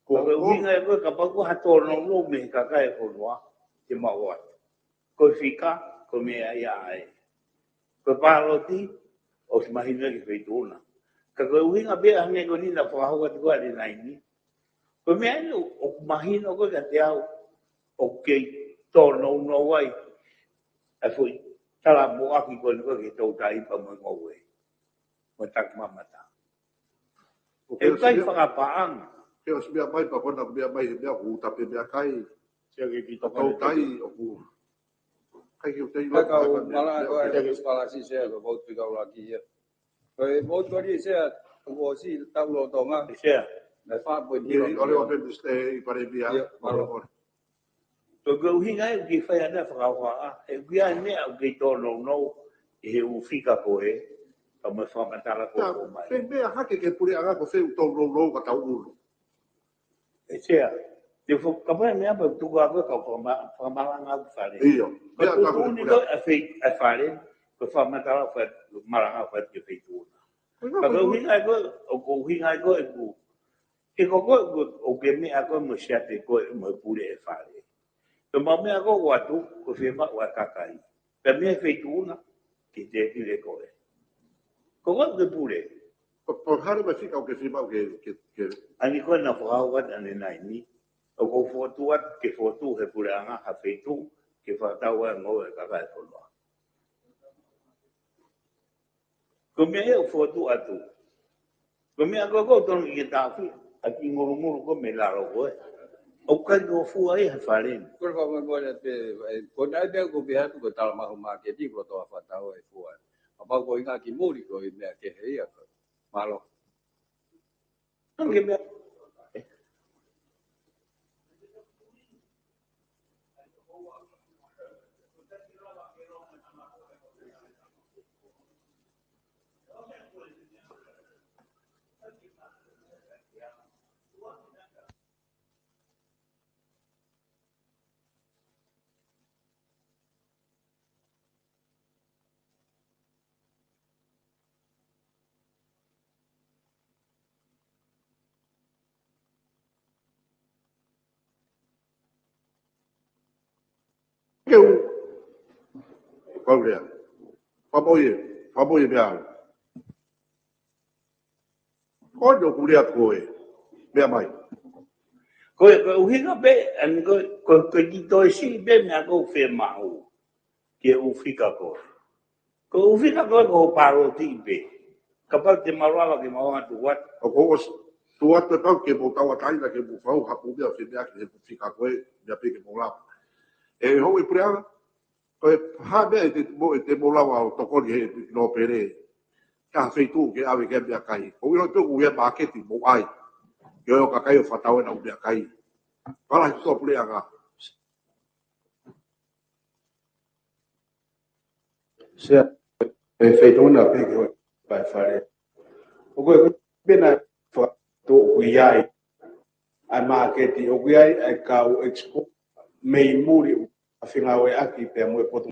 Ko e ʻuhinga ia ko ē kapau ko ha tōnounou mei he kakai e fonua, te mau ʻoatu. Ko e fika, ko e meʻa ia ai. Ko e pāloti, ʻosi mahino ki he feituʻu na. Ka ko e ʻuhinga pē hangē ko eni naʻa fakahoko atu ko ē ʻanenai ni. Ko e meʻa eni ʻoku mahino ko ē kiate au, ʻoku kei tōnounou ai ʻa e foʻi talamuʻaki ko eni ko ē ki he toutai pea mo e ngoue. Mo e takimamata. ʻOku ʻikai fakapaʻanga. Ke ʻosi meʻa mai pea ko ena meʻa mai he meʻa ʻoku tape meʻakai. Sia ke ki toko toutai ʻoku. ʻIkai ke u tei loa. Ka u mala ko e palasi sea ko e vote fika ʻuluaki ia. Ko e vote ko eni sea, ʻoku ʻosi tau lolotonga. Sea. Naʻe fā poini. Ia, ʻo le o pe miste i pare meʻa. Ia, mālō. Ko e ʻuhinga ē ʻoku kei fai ʻa e fakaʻofoʻofa, he ʻoku ʻi ai e meʻa ʻoku kei tōnounou ʻi he ʻū fika ko ē, ka mo e fakamatala ko ē ʻoku ʻomai. Pe meʻa hake ki he puleʻanga ko fē ʻoku tōnounou ka tau ʻulu. ʻE sea, te fo-, kapau meʻa pē tuku ʻa koe ka u fakama-, fakamalanga ʻa e fale. ʻIo, ka meʻa ka tuku ko e ni puleʻanga. Ko e ʻa e fei-, ʻa e fale, ko e fakamatala ʻoku fai, malanga ʻoku fai ki he feituʻu na. Ko e ʻuhinga ko ē, ʻoku ʻuhinga ko ē ʻoku He ko koe, ko, ʻoku ke meʻa koe mo e siate ko ē mo e pule e fale. Pea mau meʻa ko ē ʻoatu, ko e fiemaʻu ʻa e kakai. Pea mei he feituʻu na, ke te pule koe. Ko koe ke pule. Ko, ko hare mai fika ʻoku ke fiemaʻu ke, ke, ke. ʻAni ko ē naʻa fakahoko atu ʻanenai ni. ʻOku ou fokotuʻu atu, ke fokotuʻu he puleʻanga ha feituʻu, ke fakatau ai e ngoue ʻa e kakai e fonua. Ko e meʻa ia ʻoku fokotuʻu atu. Ko e meʻa ko ē ʻoku totonu ke taʻofi, ʻa e kiʻi ngulungulu ko ē mei lalo ko ē. ʻOku ʻikai ke ngofua ia he fale ni. Ko e fakamolemole atu pē, ē, ko e ʻai pē ʻoku pehē atu ko e tala mahu māketi, ko e loto ʻa fakatau e fua. Kapau ko e ʻuhinga ki muli ko e meʻa kehe ia ko ē. Mālō. Ange meʻa. Ke u. Kau lea. Fakamoʻui ē, fakamoʻui ē meʻa. Ko ʻene ʻoku lea ko ē. Meʻa mai. Ko e, ko e ʻuhinga pē, ʻa eni ko, ko, ko e kiʻi toe siʻi pē meʻa ʻoku fiemaʻu. Ki he ʻū fika ko ē. Ko e ʻū fika ko ē ko e pāloti pē. Kapau te mau lava ke mau ʻatu atu. ʻOku ou ʻosi tuʻu atu e pau ke mou tauʻatāina ke mou fau ha ʻū meʻa ʻo fie meʻa ki he ʻū fika ko ē, meʻa pē ke mou lava. ʻE houʻeiki puleʻanga, ko e hā e meʻa ʻe te mo-, ʻe te mou lava ʻo tokoni he nōpele. Ka feituʻu ke ʻave ki ai e meʻakai. ʻOku ʻilo pē ʻoku ʻi ai e māketi mou ʻai. Ke ʻoua ʻe kakai ʻo fakatau ʻena ʻū meʻakai. Pala he sua puleʻanga. Sea, ʻe feituʻu na pē ke ʻoua ʻe fai fale. ʻOku ʻi ai pē ʻena fa-, ʻoku ʻi ai ʻa e māketi, ʻoku ʻi ai ʻa e kau export mei muli ʻa e fengāueʻaki pea mo e potu.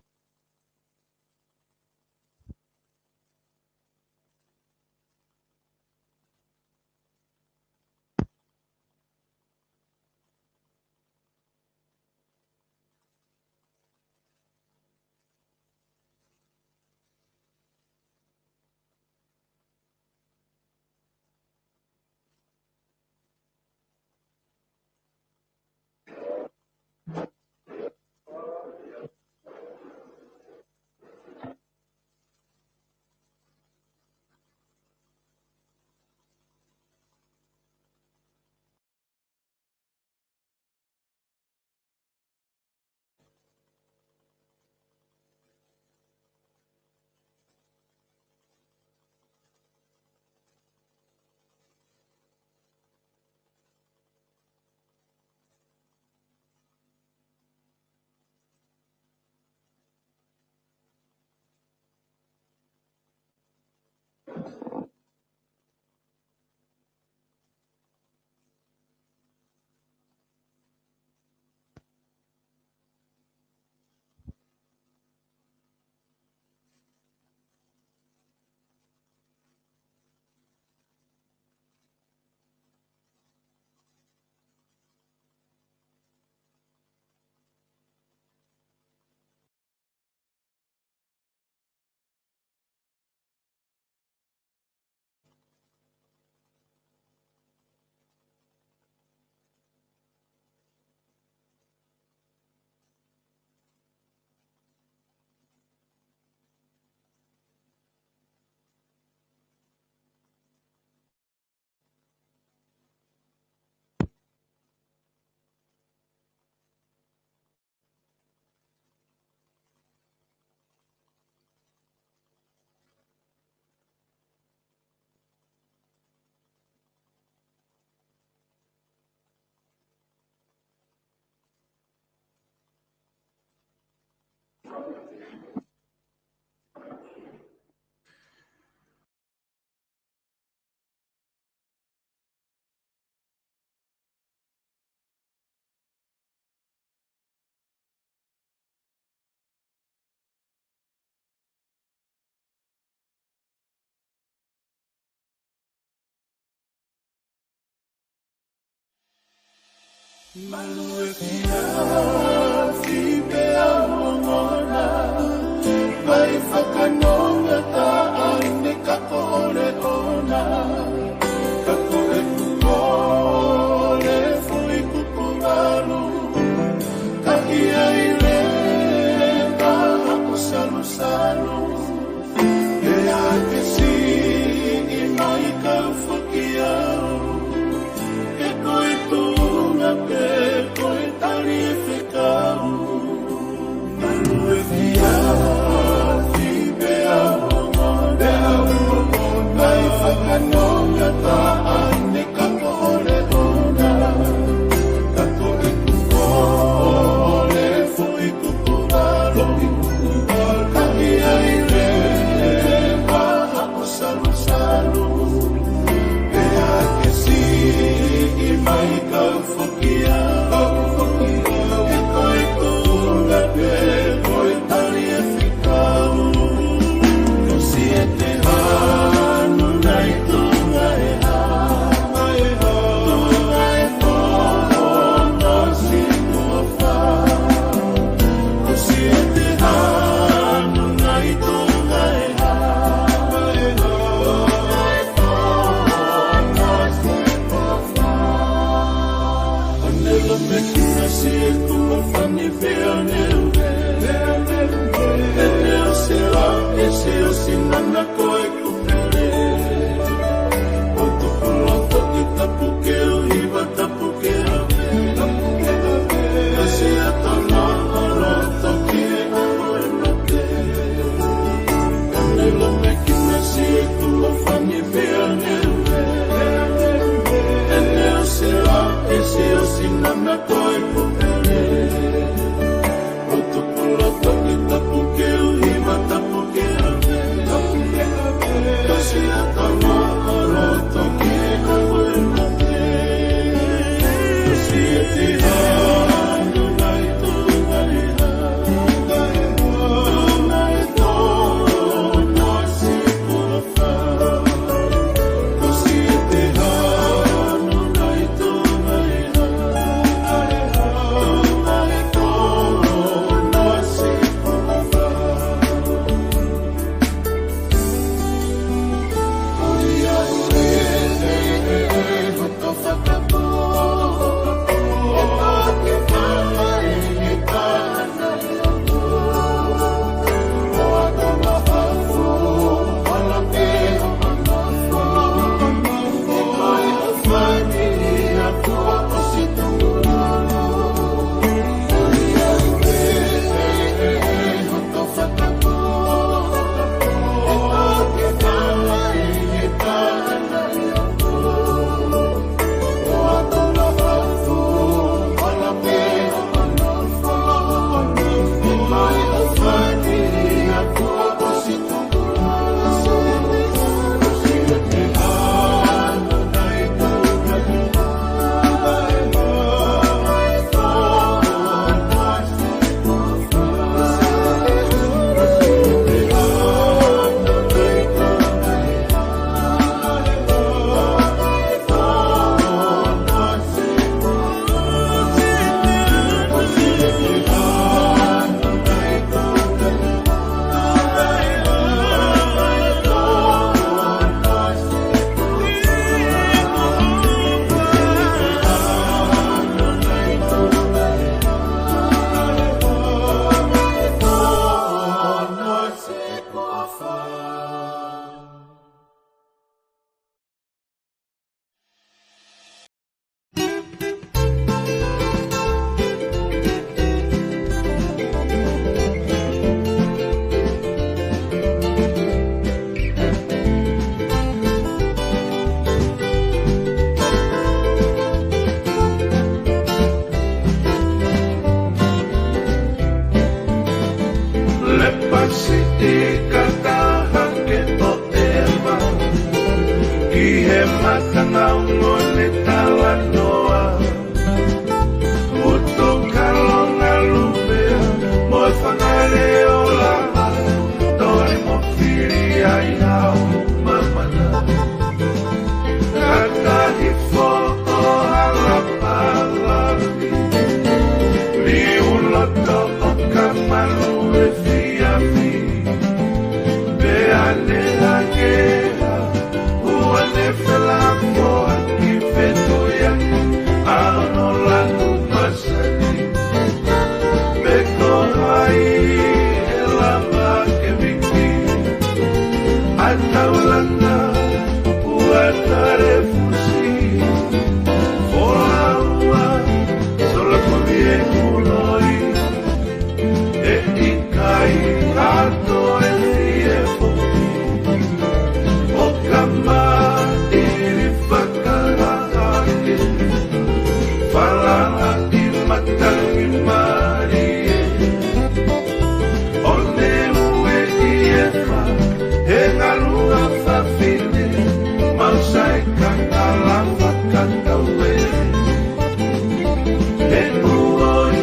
Malu efiafi pea u ongona, mai fakanonga taʻane ka ko ʻOleʻona, ka ko ʻeku kole foʻi kupu valu, ka ʻi ai leva haʻo salusalu. Pea ke siʻi mai kau foki au, ke ko e tuʻunga pē ko e tali e fekau. Malu efiafi pea u ongona, pea u ongona, mai fakanonga taʻane ka ko ʻOleʻona, ka ko ʻeku kole foʻi kupu valu, ka ʻi ai leva haʻo salusalu. Pea ke siʻi mai kau foki au, ke ko e tuʻunga pē ko e tali e fekau. Kuo siʻi ʻete hanu nai tuʻunga ʻe hā, tuʻunga ʻe ono, siʻi kuo fā. Kuo siʻi ʻete hanu nai tuʻunga ʻe hā, tuʻunga ʻe ono, siʻi kuo fā. Anelo me kina siʻi tuʻa fani pea ne ue. Ene o se la, ese o si nana ko e kupele. O tuku loto ki tapu ke u hiva tapu ke ave. Kasi ata na alo toki e alo e mate. Anelo me kina siʻi tuʻa fani pea ne ue. Ene o se la, ese o si nana ko e kupele. O tuku loto ki tapu ke u hiva tapu ke ave. Kasi ata na alo toki e alo e mate. Kuo siʻi ʻete hanu nai tuʻunga ʻe hā, tuʻunga ʻe ono, siʻi kuo fā. Kuo siʻi ʻete hanu nai tuʻunga ʻe hā, Kakaha ke toʻe ma ki he matanga ʻo ne talanoa. Uto kalonga lupea mo e fanga leʻo laha, toli mo fili ai hao mamana. Kakahi foʻo hala palavi, liu loto ʻo ka malu e fiafi. Pea ne hake ha ua ne felafoa ki fetuia, ʻa hono lanu masani. Pe ko hai ʻe lava ke viki ʻa e taulanga ua tale fusi. Fola ua, sola ko vie kuloi. ʻE ʻikai ha toe fie foki. ʻO ka maʻiri fakahahake, falala ʻi matangi mālie. ʻO ne ue ʻi efa he ngaluʻa fafine, mau sai ka ngala fakataue. He uoi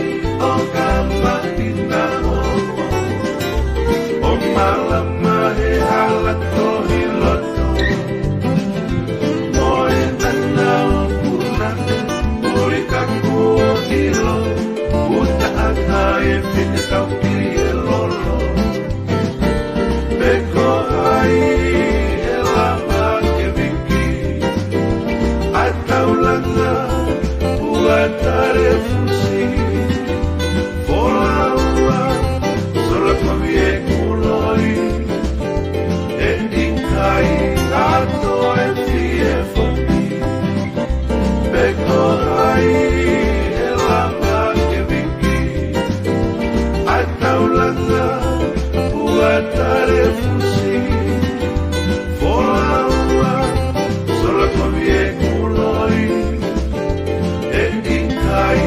ʻo ka maʻina ʻo, ʻo malama he hala tohi loto. Mo e ana ʻo kuna, ʻuli ka kuo ʻilo, uta ʻa e fine tau ki e lolo. Pe ko hai ʻe lava ke viki ʻa e taulanga ua tale fusi. Fola ua, sola ko vie kuloi. ʻE ʻikai ha toe fie foki. Pe ko hai ʻe lava ke viki ʻa e taulanga ua tale fusi. Fola ua, sola ko vie kuloi. ʻE ʻikai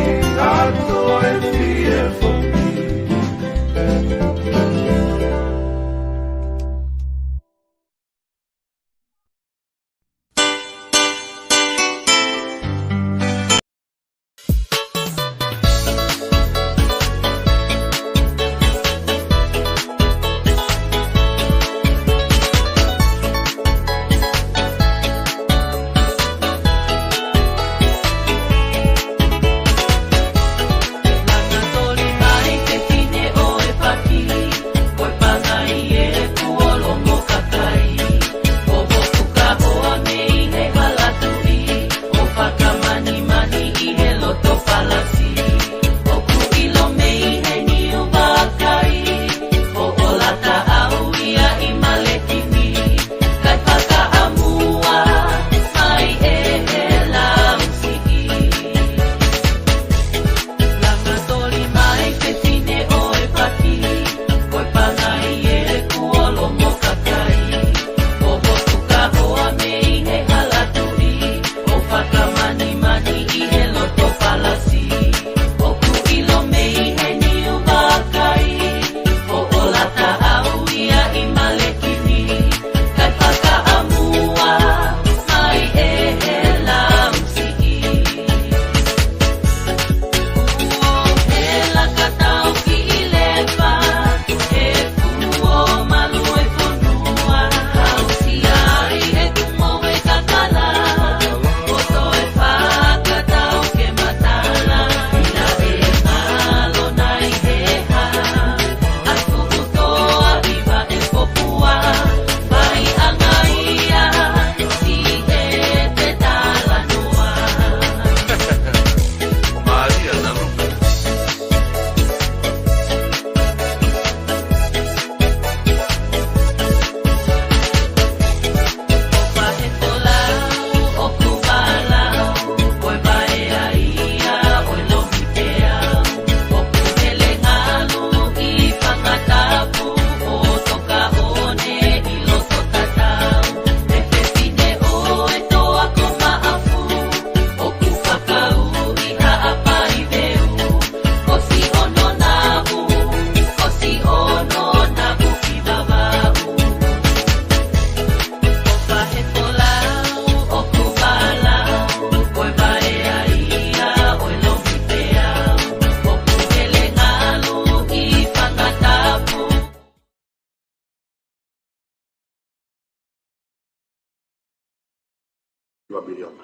Hiva miliona.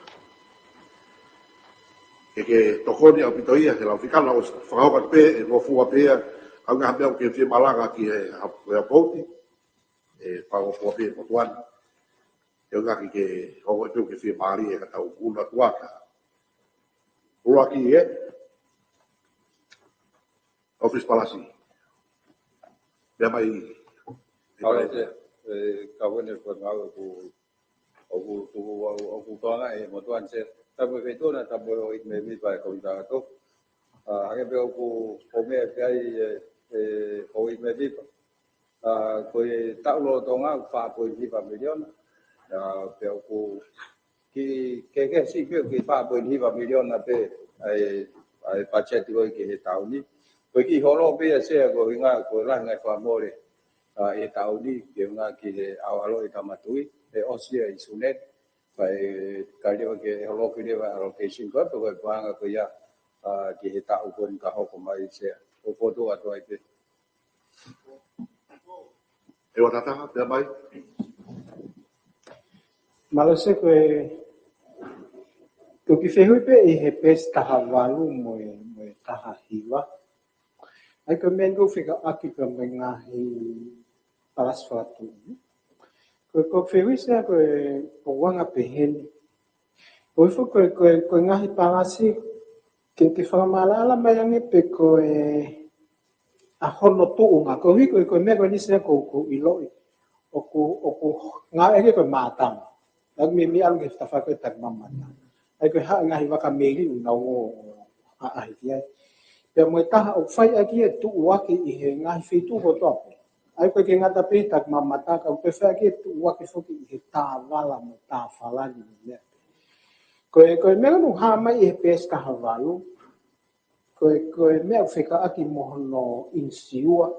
Ke ke tokoni ʻaupito ia, he lau fika naʻe ʻosi fakahoko atu pē, ʻe ngofua pē ia, ʻa e ngaahi meʻa ʻoku ke fie malanga ki he, he pouti, ʻe fakangofua pē mo tuan. ʻE ngaahi ke, ke hoko atu ke fie mālie ka tau ʻunu atu aka. ʻUluaki ē, ʻOfisi Palasi. Pea mai, ʻe Kau palasi. Te, ʻe, ka wene ko ngau ʻoku, ʻoku, ʻoku, ʻoku toanga ʻe mo tuan se, tapu e feituʻu na, tapu e ʻoiauē mai ʻa e kau tākato. ʻA, hangē pē ʻoku, ko e meʻa ke ʻai, ʻe, ʻe, ʻoiauē mai. ʻA, ko e taʻu lolotonga ʻoku fā poini hiva miliona. ʻA, pea ʻoku ki, ke, ke siʻi pē ki fā poini hiva miliona pē ʻa e, ʻa e patiseti ko ē ki he taʻu ni. Ko e kiʻi holo pē ia Sea ko e ʻuhinga, ko e lahi e ngaahi fakamole, ʻa, ʻi he taʻu ni, ko e ʻuhinga ki he ʻaloʻaloʻi e Tama Tuʻi, ʻe ʻosi ia ʻi Sune. Ka ʻe, ka leva ke holoki leva allocation ko ē, pe ko e paʻanga ko ia, ʻa, ki he taʻu ko eni ka hoko mai Sea. ʻOku fokotuʻu atu ai pē. ʻE ua tataha, pea mai. Mālō Sea ko e, ko e kiʻi fehuʻi pē ʻi he peesi taha valu mo e, mo e taha hiva. ʻA ia ko e meʻa ʻoku fekauʻaki pea mo e ngaahi palasi fakatuʻi. Ko e, ko e fehuʻi Sea ko e, ko e anga pē heni. Ko e fo-, ko e, ko e, ko e ngaahi palasi ke, ke fakamaʻalaʻala mai ange pē ko e ʻa hono tuʻunga. Koeʻuhi ko e, ko e meʻa ko eni Sea ʻoku, ʻoku ʻiloʻi. ʻOku, ʻoku ngāueʻaki ko e mātanga. Naʻa mei, mei ʻalu ki he tafaʻaki ko e takimamata. ʻA ia ko e hā e ngaahi vaka meili ʻoku nau ō ʻo ʻaʻahi ki ai. Pea mo e taha ʻoku fai ʻaki e tuʻuaki ʻi he ngaahi feituʻu kotoa pē. ʻA ia ko e ʻikai ngata pē he takimamata ka ʻoku toe fai ʻaki e tuʻuaki foki ʻi he tāvala mo e tāfalani mo e meʻa pē. Ko e, ko e meʻa ʻoku hā mai ʻi he peesi taha valu. Ko e, ko e meʻa ʻoku fekauʻaki mo hono insiua.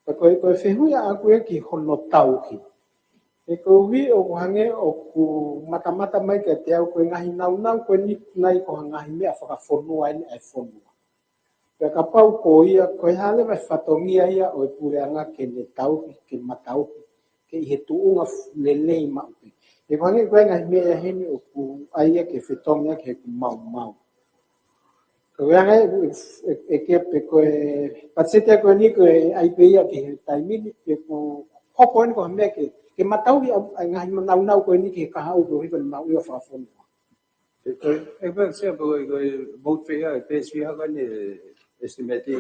Ka ko e, ko e fehuʻi ʻaʻaku ia ki hono tauhi. He koeʻuhi ʻoku hangē ʻoku matamata mai kiate au ko e ngaahi naunau ko eni ʻoku nau ʻi ai ko ha ngaahi meʻa fakafonua eni ʻa e fonua. Pea kapau ko ia, ko e hā leva e fatongia ia ʻo e puleʻanga ke ne tauhi, ke matauhi, ke ʻi he tuʻunga f-, lelei maʻu pē. He ko e hangē ko e ngaahi meʻa ia heni ʻoku ʻai ia ke fetongi ia ki heʻeku maumau. Ko e anga ʻe, ʻe, ʻe, ʻe kei pē ko e, patiseti ko eni ko e ʻai pē ia ki he taimi ni, pe ʻoku hoko eni ko ha meʻa ke, ke matauhi ʻa, ʻa e ngaahi naunau ko eni ki he kahaʻu koeʻuhi ko ʻene maʻu ia fakafonua. ʻE, ko e, ʻe, pea Sea ko e, ko e vote fee ia, e peesi fee haka ni, e, estimate.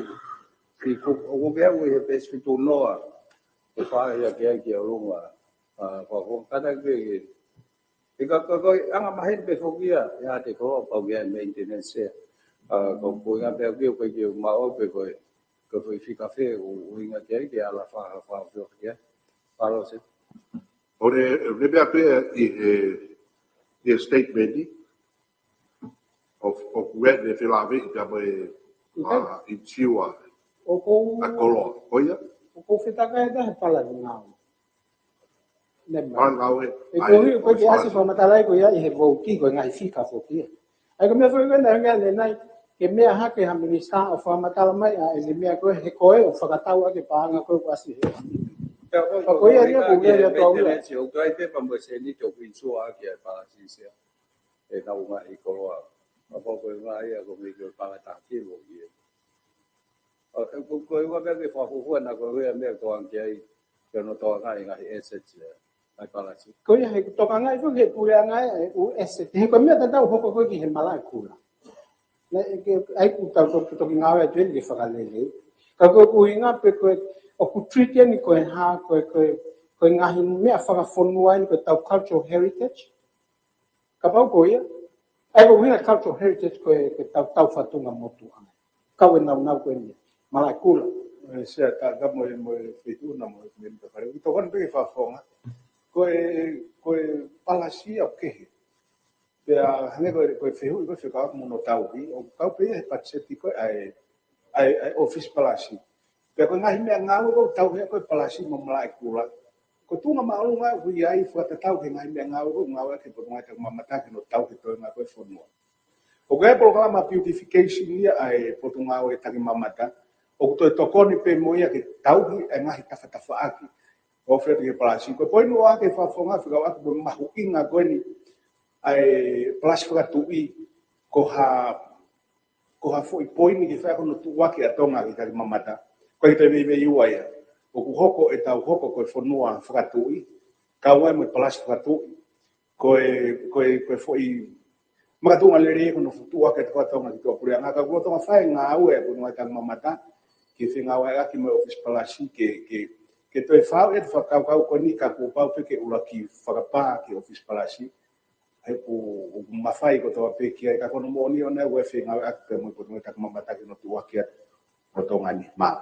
Ki ko, ʻoku ke au he peesi fitu noa, ʻe fai ia ke ʻai ki ʻolunga, ʻa, ko, ko, kātaki pē, ʻe ka, ka, ko e anga maheni pē foki ia, ia te ko, pau ki ai e maintenance ia. ʻA, ko, ko e anga pē au ki, ko e ki maʻu pē ko e, ko e foʻi fika fē, ʻo, ʻuhinga ki ai, ke ala fā, fā, fā, fā, fā. Mālō Sea. ʻO ne, ne pea pē ʻi he, ʻi he statement ni, ʻo, ʻoku ʻi ai e felāveʻi pea mo e, ʻIkai. ʻa, insiua, ʻoku ou, ʻa e koloa, ko ia? ʻOku ou fetakai atu he palani ngāue. Ne ma. Palani ngāue. ʻE ʻai, koeʻuhi, ko e ʻosi ke ʻasi palani. Fakamatalaʻi ko ia ʻi he vouti ko e ngaahi fika foki ia. ʻA ia ko e meʻa foki ko ē naʻe hangē ʻanenai, ke meʻa hake ha minisitā ʻo fakamatala mai ʻa ʻene meʻa ko ē he ko e ʻo fakatau ʻaki e paʻanga ko ē ʻoku ʻasi he. Pea ko, ka ko ia ko ia ia ko e ʻuhinga ia ʻoku ʻi ai e pepa mo e sēniti ʻoku insure ʻaki e palasi Sea. ʻE nau ngaahi koloa. Ka ko e ngaahi ia ko e meʻa ko e paʻanga taha kilu ia. ʻA, ko, ko e ʻuhinga pē ke fakafuofua naʻa ko e meʻa ko ē ki ai, ke nau tokangaʻi e ngaahi assets ia, ngaahi palasi. Ko ia he tokangaʻi foki he puleʻanga e ʻū asset. He ko e meʻa tatau hoko ko ē ki he Malaʻekula. Naʻe, ke, ʻai ʻoku tau toki, toki ngāue atu eni ke fakalelei. Ka ko e ʻuhinga pē ko e, ʻoku treat eni ko e hā, ko e, ko e, ko e ngaahi meʻa fakafonua eni ko e tau cultural heritage. Kapau ko ia, ʻa ia ko e ʻuhinga cultural heritage ko e, ko e tau, tau fatunga motuʻa. Kau e naunau ko eni, Malaʻekula. ʻE, Sea, ka, ka mo e, mo e feituʻu na mo e, mo e, mo e, ʻi tokoni pē ke fakafofonga. Ko e, ko e palasi ʻoku kehe. Pea hangē ko e, ko e fehuʻi ko e fekauʻaki mo hono tauhi, ʻoku kau pē ia he patiseti ko ē ʻa e, ʻa e, ʻa e ʻofisi palasi. Pea ko e ngaahi meʻangāue ʻoku tauhi ʻaki ko e palasi mo Malaʻekula. Ko e tuʻunga māʻolunga ʻoku ʻi ai fakatatau ki he ngaahi meʻangāue ʻoku ngāueʻaki ʻe he Potungāue Takimamata ke nau tauhi e toenga ko ē e fonua. ʻOku ʻi ai e polokalama beautification ia ʻa e Potungāue Takimamata. ʻOku toe tokoni pē mo ia ke tauhi e ngaahi tafatafaʻaki ʻoku ʻoatu ki he palasi. Ko e poini ʻoku ʻohake fakafofonga fekauʻaki mo e mahuʻinga ko eni ʻa e palasi fakatuʻi ko ha, ko ha foʻi poini ke fai ko hono tuʻuaki ʻa Tonga ki he takimamata. Ko e taimi veiveiua ia. ʻOku hoko ʻetau hoko ko e fonua fakatuʻi, kau ai mo e palasi fakatuʻi. Ko e, ko e, ko e foʻi makatuʻunga lelei ko hono tuʻuaki ʻa Tonga ki tuʻapuleʻanga, ka ko Tonga fai ngāue ʻa e fonua takimamata, ke fengāueʻaki mo e ʻofisi palasi, ke, ke, ke toe fau e fakakaukau ko eni ka kuo pau pē ke ʻuluaki fakapā ki he ʻofisi palasi. He ʻoku, ʻoku mafai kotoa pē ki ai ka ko hono moʻoni ʻona ʻoku fengāueʻaki pē mo e fonua takimamata ke nau tuʻuaki ʻa Tonga ni. Mā.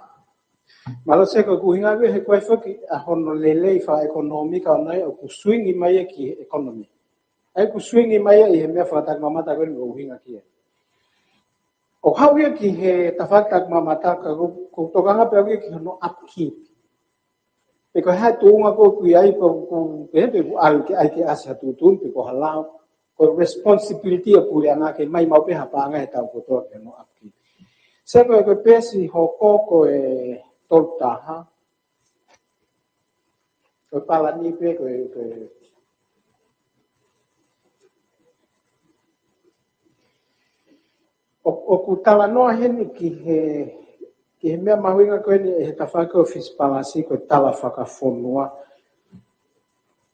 Mālō Seko, ʻoku ʻuhinga ia he ko e foki ʻa hono lelei fakaʻekonōmika ʻona ia ʻoku swing mai ia ki he economy. ʻA ia ʻoku swing mai ia ʻi he meʻa fakatakimamata ko eni ʻoku ʻuhinga ki ai. ʻO haʻu ia ki he tafaʻaki takimamata ka ʻoku, ʻoku tokanga pē au ia ki hono upkeep. Pe ko e hā e tuʻunga ko ē ʻoku ʻi ai pe ʻoku, pe he pe ʻoku ʻalu ke ʻai ke ʻasi ha tuʻutuʻuni pe ko ha lao. Ko e responsibility ʻa e puleʻanga ke maʻu pē ha paʻanga he taʻu kotoa ki hono upkeep. Seko, ko e peesi hoko ko e tolu taha. Ko e palani pē ko e, ko e ʻo, ʻoku talanoa heni ki he, ki he meʻa mahuʻinga ko eni ʻi he tafaʻaki ʻo e ʻofisi palasi ko e tala fakafonua.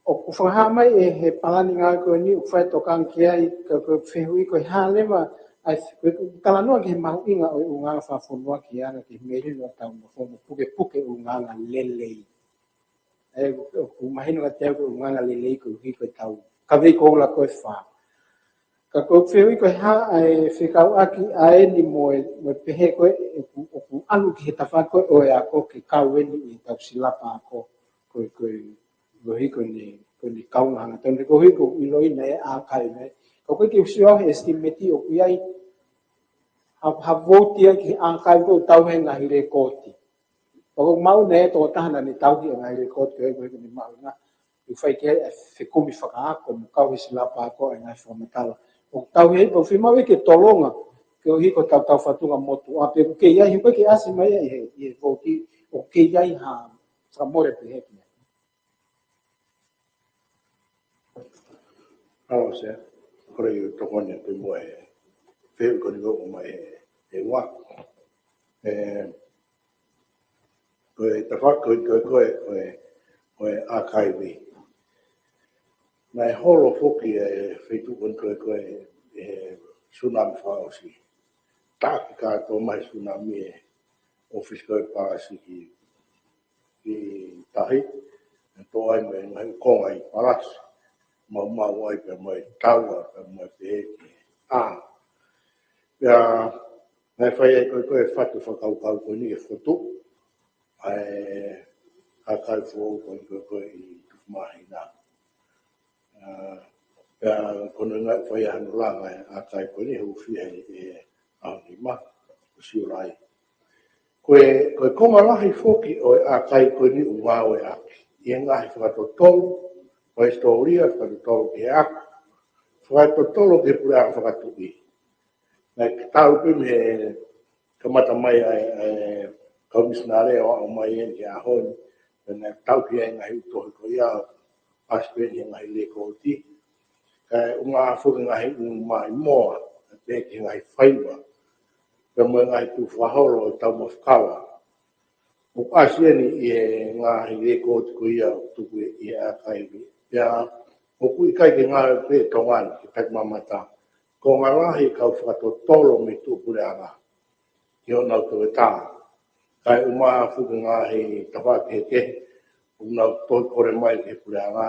ʻOku fakahā mai ʻe he palani ngāue ko eni ʻoku fai tokanga ki ai ka ko e fehuʻi ko e hā leva, ʻa e, ko e talanoa ki he mahuʻinga ʻo e ʻulungaanga fakafonua ki he anga ki he melino ʻetau nofo mo pukepuke ʻulungaanga lelei. ʻE, ʻoku mahino kiate au ko e ʻulungaanga lelei koeʻuhi ko ʻetau kavei koula ko e fā. Ka ko e fehuʻi ko e hā ʻa e fekauʻaki ʻa eni mo e, mo e pehē ko ē ʻoku, ʻoku ʻalu ki he tafaʻaki ko ē ʻo e ako ke kau eni ʻi heʻetau silapa ako. Ko e, ko e, koeʻuhi ko eni, ko eni kaunga hangatonu. Koeʻuhi ko e ʻiloʻi ʻe he ʻākaivi. Ka ko e kiʻi sio he estimate ʻoku ʻi ai ha, ha vouti ia ki he ʻākaivi ko e tauhi e ngaahi lekooti. ʻOku maʻu ʻe he tokotaha naʻa ne tauhi e ngaahi lekooti ko ē ko ē ko eni maʻu na. ʻOku fai ki ai e fekumi fakaako mo kau he silapa ako e ngaahi fakamatala. ʻOku tauhi ai pau fiemaʻu ia ke tolonga koeʻuhi ko ʻetau taufatunga motuʻa pe ʻoku kei ʻi ai, he ʻoku kei ʻasi mai ia ʻi he, ʻi he vouti, ʻoku kei ʻi ai ha fakamole pehē ki ai. Mālō Sea, kole ke u tokoni atu mo e fehuʻi ko eni ʻoku ʻomai ʻe, ʻe Ua. ʻE, ko e tafaʻaki ko e, ko e, ko e, ko e ʻākaivi. Naʻe holo foki e feituʻu ko eni ko e, ko e, e tsunami fakaʻosi. Taʻaki kātoa mai e tsunami e ʻofisi ko e palasi ki, ki tahi. ʻE toʻo ai mo e ngaahi konga ʻi he palasi. Maumau ai pea mo e taua, pea mo e pehē ki he ʻā. Pea naʻe fai ai ko e, ko e fatu fakakaukau ko eni ke fotu ʻa e ʻākaivi foʻou ko eni ko e, ko e ʻi Tufumahina. ʻA, pea ko hono ʻuhinga ʻoku fai ai hano langa e ʻākaivi ko eni he ʻoku fai ʻi he ʻaho nima ʻo Siulai. Ko e, ko e konga lahi foki ʻo e ʻākaivi ko eni ʻoku ngāueʻaki ʻi he ngaahi fakatotolo, ko e hisitōlia, fakatotolo ki he ako, fakatotolo ki he puleʻanga fakatuʻi. Naʻe tau pē mei he kamata mai ʻa e, ʻa e kau misinale ʻo aʻu mai eni ki he ʻaho ni, pea naʻe tau ki ai e ngaahi ʻū tohi ko ia, ʻasi pē eni he ngaahi lekooti. Kae ʻumaʻā foki e ngaahi ʻū maʻimoa, pea ki he ngaahi faiva, pea mo e ngaahi tūfaholo ʻo e taumafa kava. ʻOku ʻasi eni ʻi he ngaahi lekooti ko ia ʻoku tuku ʻi he ʻākaivi. Pea ʻoku ʻikai ke ngāue pē ʻi Tonga ni, ki he takimamata. Konga lahi e kau fakatotolo mei tuʻapuleʻanga ki honau toketā. Kae ʻumaʻā foki e ngaahi tafaʻaki kehekehe ʻoku nau tohi kole mai ki he puleʻanga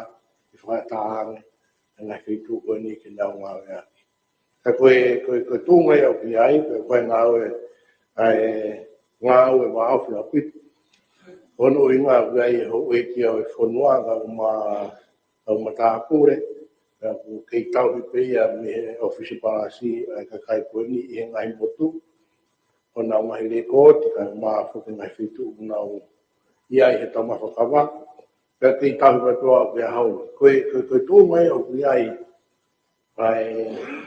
ke fakaʻatā ange e ngaahi feituʻu ko eni ke nau ngāueʻaki. Ka ko e, ko e, ko e tuʻunga ia ʻoku ʻi ai, ko e, ko e ngāue, ʻa e ngāue maʻofi ʻaupito. Ko hono ʻuhinga ʻoku ʻi ai e houʻeiki ʻo e fonua, kae ʻumaʻā e kau matāpule, pea ʻoku kei tauhi pē ia mei he ʻofisi palasi ʻa e kakai ko eni ʻi he ngaahi motu, honau ngaahi lekooti, kae ʻumaʻā foki e ngaahi feituʻu ʻoku nau ʻi ai he taumafa kava, pea kei tauhi pē ʻo aʻu ki he ʻaho ni. Ko e, ko e, ko e tuʻunga ia ʻoku ʻi ai, ʻa e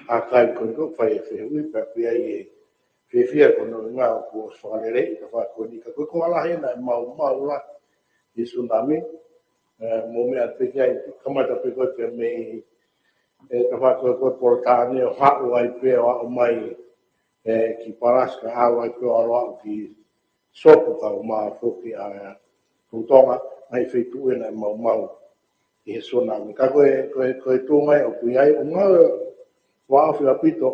ʻākaivi ko eni ʻoku fai e fehuʻi, pea ʻoku ʻi ai e fiefia ko hono ʻuhinga ʻoku ʻosi fakaleleiʻi e tafaʻaki ko eni, ka ko e konga lahi ena ʻe maumau lahi ʻi he tsunami, ʻe, mou meʻa pē ki ai, kamata pē ko ē pea mei ʻE, ka fai ko e, ko e polokalama ʻo haʻu ai pē ʻo aʻu mai, ʻe, ki Palasi, ka ʻalu ai pē ʻo ʻalu ki Sopu, kae ʻumaʻā foki ʻa e Tonga, ʻa e feituʻu ʻena ʻe maumau ʻi he tsunami. Ka ko e, ko e, ko e tuʻunga ʻoku ʻi ai, ʻoku ngāue fakaʻaufuli ʻaupito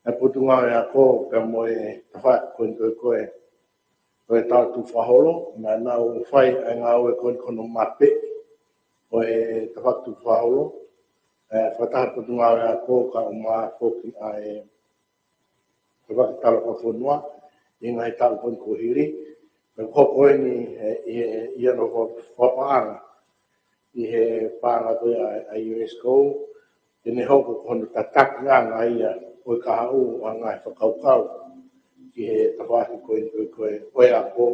ʻa e Potungāue Ako pea mo e tafaʻaki ko eni ko e, ko e, ko e Tala Tukufakaholo, naʻa nau fai ʻa e ngāue ko eni ko hono mape ʻo e tafaʻaki tukufakaholo, ʻe, fakataha Potungāue Ako kae ʻumaʻā foki ʻa e tafaʻaki tala fakafonua ʻi he ngaahi taʻu ko eni kuo hili. Pea ko eni, ʻe, ʻi he, ʻi hono fakapaʻanga ʻi he paʻanga ko ia ʻa e, ʻa e UNESCO, ke ne hoko ko hono tatakiʻanga ia ʻo e kahaʻu ʻa e ngaahi fakakaukau ki he tafaʻaki ko eni ko e, ko e, ko e ako,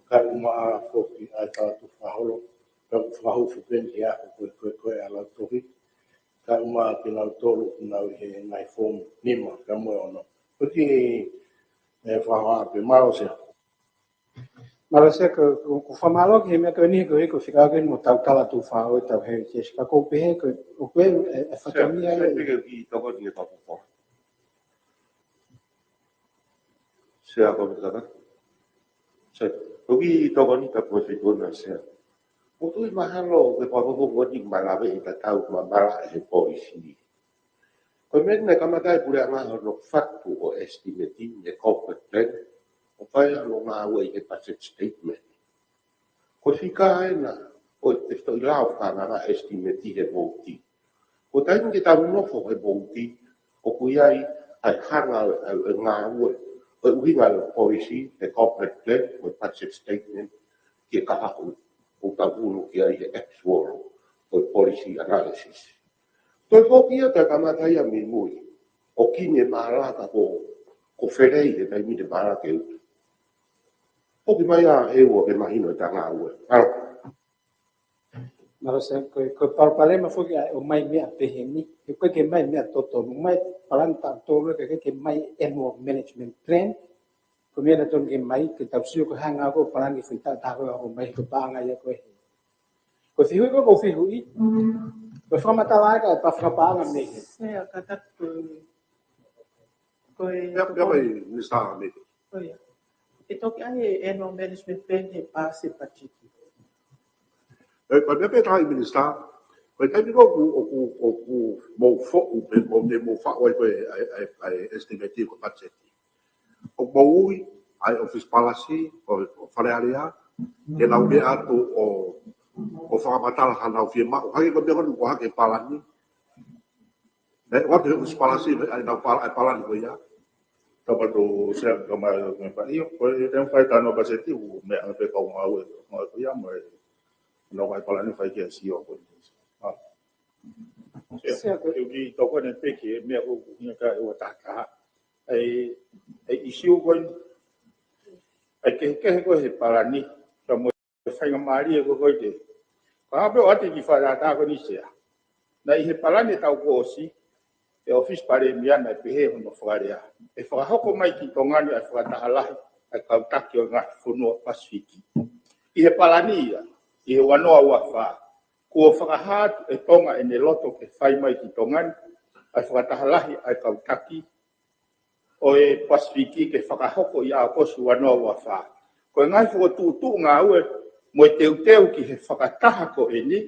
kae ʻumaʻā foki ʻa e Tala Tukufakaholo, pea ʻoku fakahū foki eni he ako ko e, ko e, ko e ʻa e Lautohi, kae ʻumaʻā kinautolu ʻoku nau ʻi he ngaahi foomu nima pea mo e ono. Ko e kiʻi, ʻe, fakahā pē. Mālō Sea. Mālō Sea, ko, ko, ko e fakamālō ki he meʻa ko eni ko e, ko e fika ake mo ʻetau Tala Tukufakaholo ʻetau heritage. Ka ʻoku ou pehē ko e, ʻoku ʻi ai e, e Sea, fatongia Sea, ia. Peke ki toko ni e papupo. Sea, ko e kaka. Sea, ʻoku ʻi toko ni ka ko e fika ʻe ua Sea. ʻOku ou tui mahalo ko e papupo ko eni ʻoku malava ʻe tatau mo e malaʻe he polisi. Ko e meʻa naʻe kamata ai e puleʻanga hono fatu ʻo e estimate ʻi he corporate plan, ʻo fai hono ngāue ʻi he budget statement. Ko e fika ʻena ʻo e tefitoʻi lao fakaanga estimate he vouti. Ko e taimi ke tau nofo he vouti, ʻoku ʻi ai ʻa e hanga ʻo e, ʻo e ngāue, ʻo e ʻuhinga ʻo e polisi, he corporate plan, ʻo e budget statement, ki he kahaʻu ʻoku tau ʻunu ki ai he actual ʻo e policy analysis. Toe foki ia ʻe kamata ia mei mui, ʻo kini e mālaka ko, ko felei he taimi te mālaka ke utu. Foki mai ā ʻEua ke mahino ʻeta ngāue. Mālō. Mālō Sea, ko e, ko e palopalema foki ʻa e ʻomai meʻa pehē ni, he ʻoku ʻikai ke ʻomai meʻa totonu, ʻomai palani taʻu tolu, ka ʻikai ke ʻomai annual management plan. Ko e meʻa naʻe totonu ke ʻomai, ke tau sio ko e hā e ngāue ko e palani foʻi taʻu taha ko ē ʻoku ʻomai, ko e paʻanga ia ko ē. Ko e fehuʻi ko ē ʻoku ou fehuʻi, ko e fakamatala ʻa e fakapaʻanga mei hē. Sea, kātaki ko e, ko e Pea, pea mai, Minisitā Meke. ʻO ia. ʻE toki ʻai e annual management plan he paasi e patiseti. ʻE, ko e meʻa pē taha ia Minisitā, ko e taimi ko ē ʻoku, ʻoku, ʻoku mou foʻu, pe mou, te mou faʻu ai ko e, ʻa e, ʻa e, ʻa e estimate ko e patiseti. ʻOku mou ui ʻa e ʻOfisi Palasi, ʻo, ʻo Fale Alea, ke nau meʻa atu ʻo, ʻo fakamatala haʻanau fiemaʻu. Hangē ko e meʻa ko eni ʻoku hake palani. ʻE, ʻoatu he ʻOfisi Palasi, ʻe, ʻa e nau pala-, ʻa e palani ko ia. Tau patu Sea ka mai, mai pa-, ʻio, ko e te fai tano patiseti, ʻoku meʻa pē kau ngāue, ngāue ko ia, mo e, nau mai palani fai ke sio ko ia. ʻA. Sea, Sea, ko e ʻuhi toko ʻene peke, meʻa ko ʻuhinga ka ʻe ua taha taha. ʻA e, ʻa e ʻisiū ko eni, ʻa e kehekehe ko ē he palani, ka mo e faingamālie ko ē ko ē te. Ka hape ʻo ʻoatu ki he fakatātā ko eni Sea. Naʻe ʻi he palani taʻu kuo ʻosi, ʻe ʻOfisi Palēmia naʻe pehē hono fakalea. ʻE fakahoko mai ki Tonga ni ʻa e fakataha lahi ʻa e kau taki ʻo e ngaahi fonua Pasifiki. ʻI he palani ia, ʻi he ua noa ua fā, kuo fakahā atu ʻe Tonga ʻene loto ke fai mai ki Tonga ni ʻa e fakataha lahi ʻa e kau taki ʻo e Pasifiki ke fakahoko ʻi ʻAokosi ua noa ua fā. Ko e ngaahi fokotuʻutuʻu ngāue mo e teuteu ki he fakataha ko eni,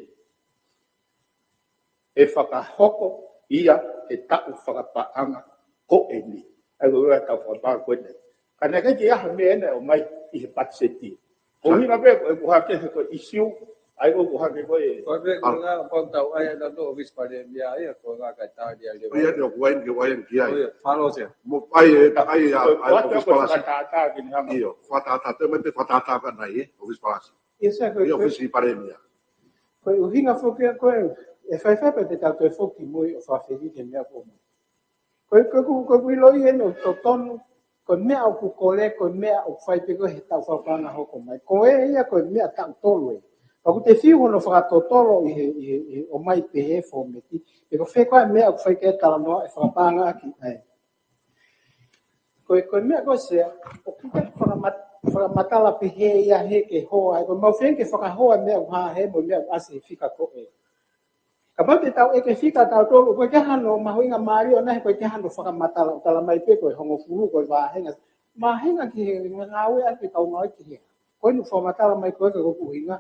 ʻe fakahoko ia he taʻu fakapaʻanga ko eni. ʻA ia ko e taʻu fakapaʻanga ko eni. Ka naʻe ʻikai ke ʻi ai ha meʻa ʻena ʻomai ʻi he patiseti. Ko e ʻuhinga pē, ko e ʻuhinga ke he ko e ʻisiū, ʻa ia ko e ʻuhinga ke ko e. Ko e meʻa ko e ngaahi pau tau ʻai ʻa e ʻOfisi Palēmia ia, ko e ngaahi kai tau ia leva. ʻIo, ʻio, ko e ʻai ke, ko e ʻai ke ai. ʻIo, fālō Sea. Mo ʻai e, ʻai a, ʻai ko e ʻOfisi Palasi. Fakatātā ke ne hanga. ʻIo, fakatātā, te mete fakatātā ka nai, ʻe, ʻOfisi Palasi. ʻIo, Sea, ko e, ʻio, ko e ʻOfisi Palēmia. Ko e ʻuhinga foki ia ko e, ʻe faifai pē te tau toe foki mui ʻo fafeli ke meʻa ko mo. Ko e, ko e, ko e, ko e ʻilo ia ʻene ʻoku totonu, ko e meʻa ʻoku kole, ko e meʻa ʻoku fai pē ko ē he taʻu fakapaʻanga hoko mai. Ko e ia ko e meʻa taʻu tolu ē. Ka ʻoku te fiu hono fakatotolo ʻi he, ʻi he, ʻi he ʻomai pē he fōmeti. Pe ko fē ko ā e meʻa ʻoku fai ki ai e talanoa ʻe fakapaʻanga ʻaki ai. Ko e, ko e meʻa ko ē Sea, ʻoku ʻikai fakamat-, fakamatala pē he ia he ke hoa, ʻe ko e mau feinga ke fakahoa e meʻa ʻoku hā he mo e meʻa ʻoku ʻasi he fika ko ē. Kapau te tau ʻeke fika tautolu, ʻoku ʻikai ke hano mahuʻinga mālie ʻona he ʻoku ʻikai ke hano fakamatala, ʻo tala mai pē ko e hongofulu, ko e vāhenga. Vāhenga ki he ngāue ʻa e kau ngāue ki he. Ko eni fakamatala mai ko e ka ko e ʻuhinga.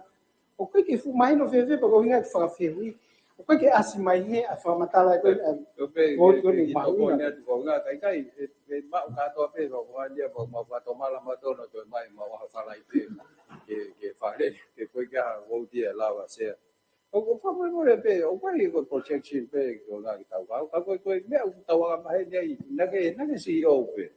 ʻOku ʻikai ke fuʻu mahino fēfē pe ko e ʻuhinga ke fakafehuʻi. ʻOku ʻikai ke ʻasi mai he ʻa e fakamatala ko e, ʻa e, ʻOku pē, ko e, ke, ko e ke mahuʻinga. Tokoni atu ko e ʻuhinga, ka ʻikai, e, e maʻu kātoa pē, ko e ʻuhinga ia, ko e mau fatomala mātono, toe mai, mau ʻaho Falaite, ke, ke fale, ke ko e ʻikai ha vouti ʻe lava Sea. ʻOku, ʻoku fakamolemole pē, ʻoku ʻikai ko e projection pē, ko e ʻuhinga ke tau kau, ka ko e, ko e meʻa ʻoku tau anga maheni ai, naʻa ke, naʻa ke C E O pē.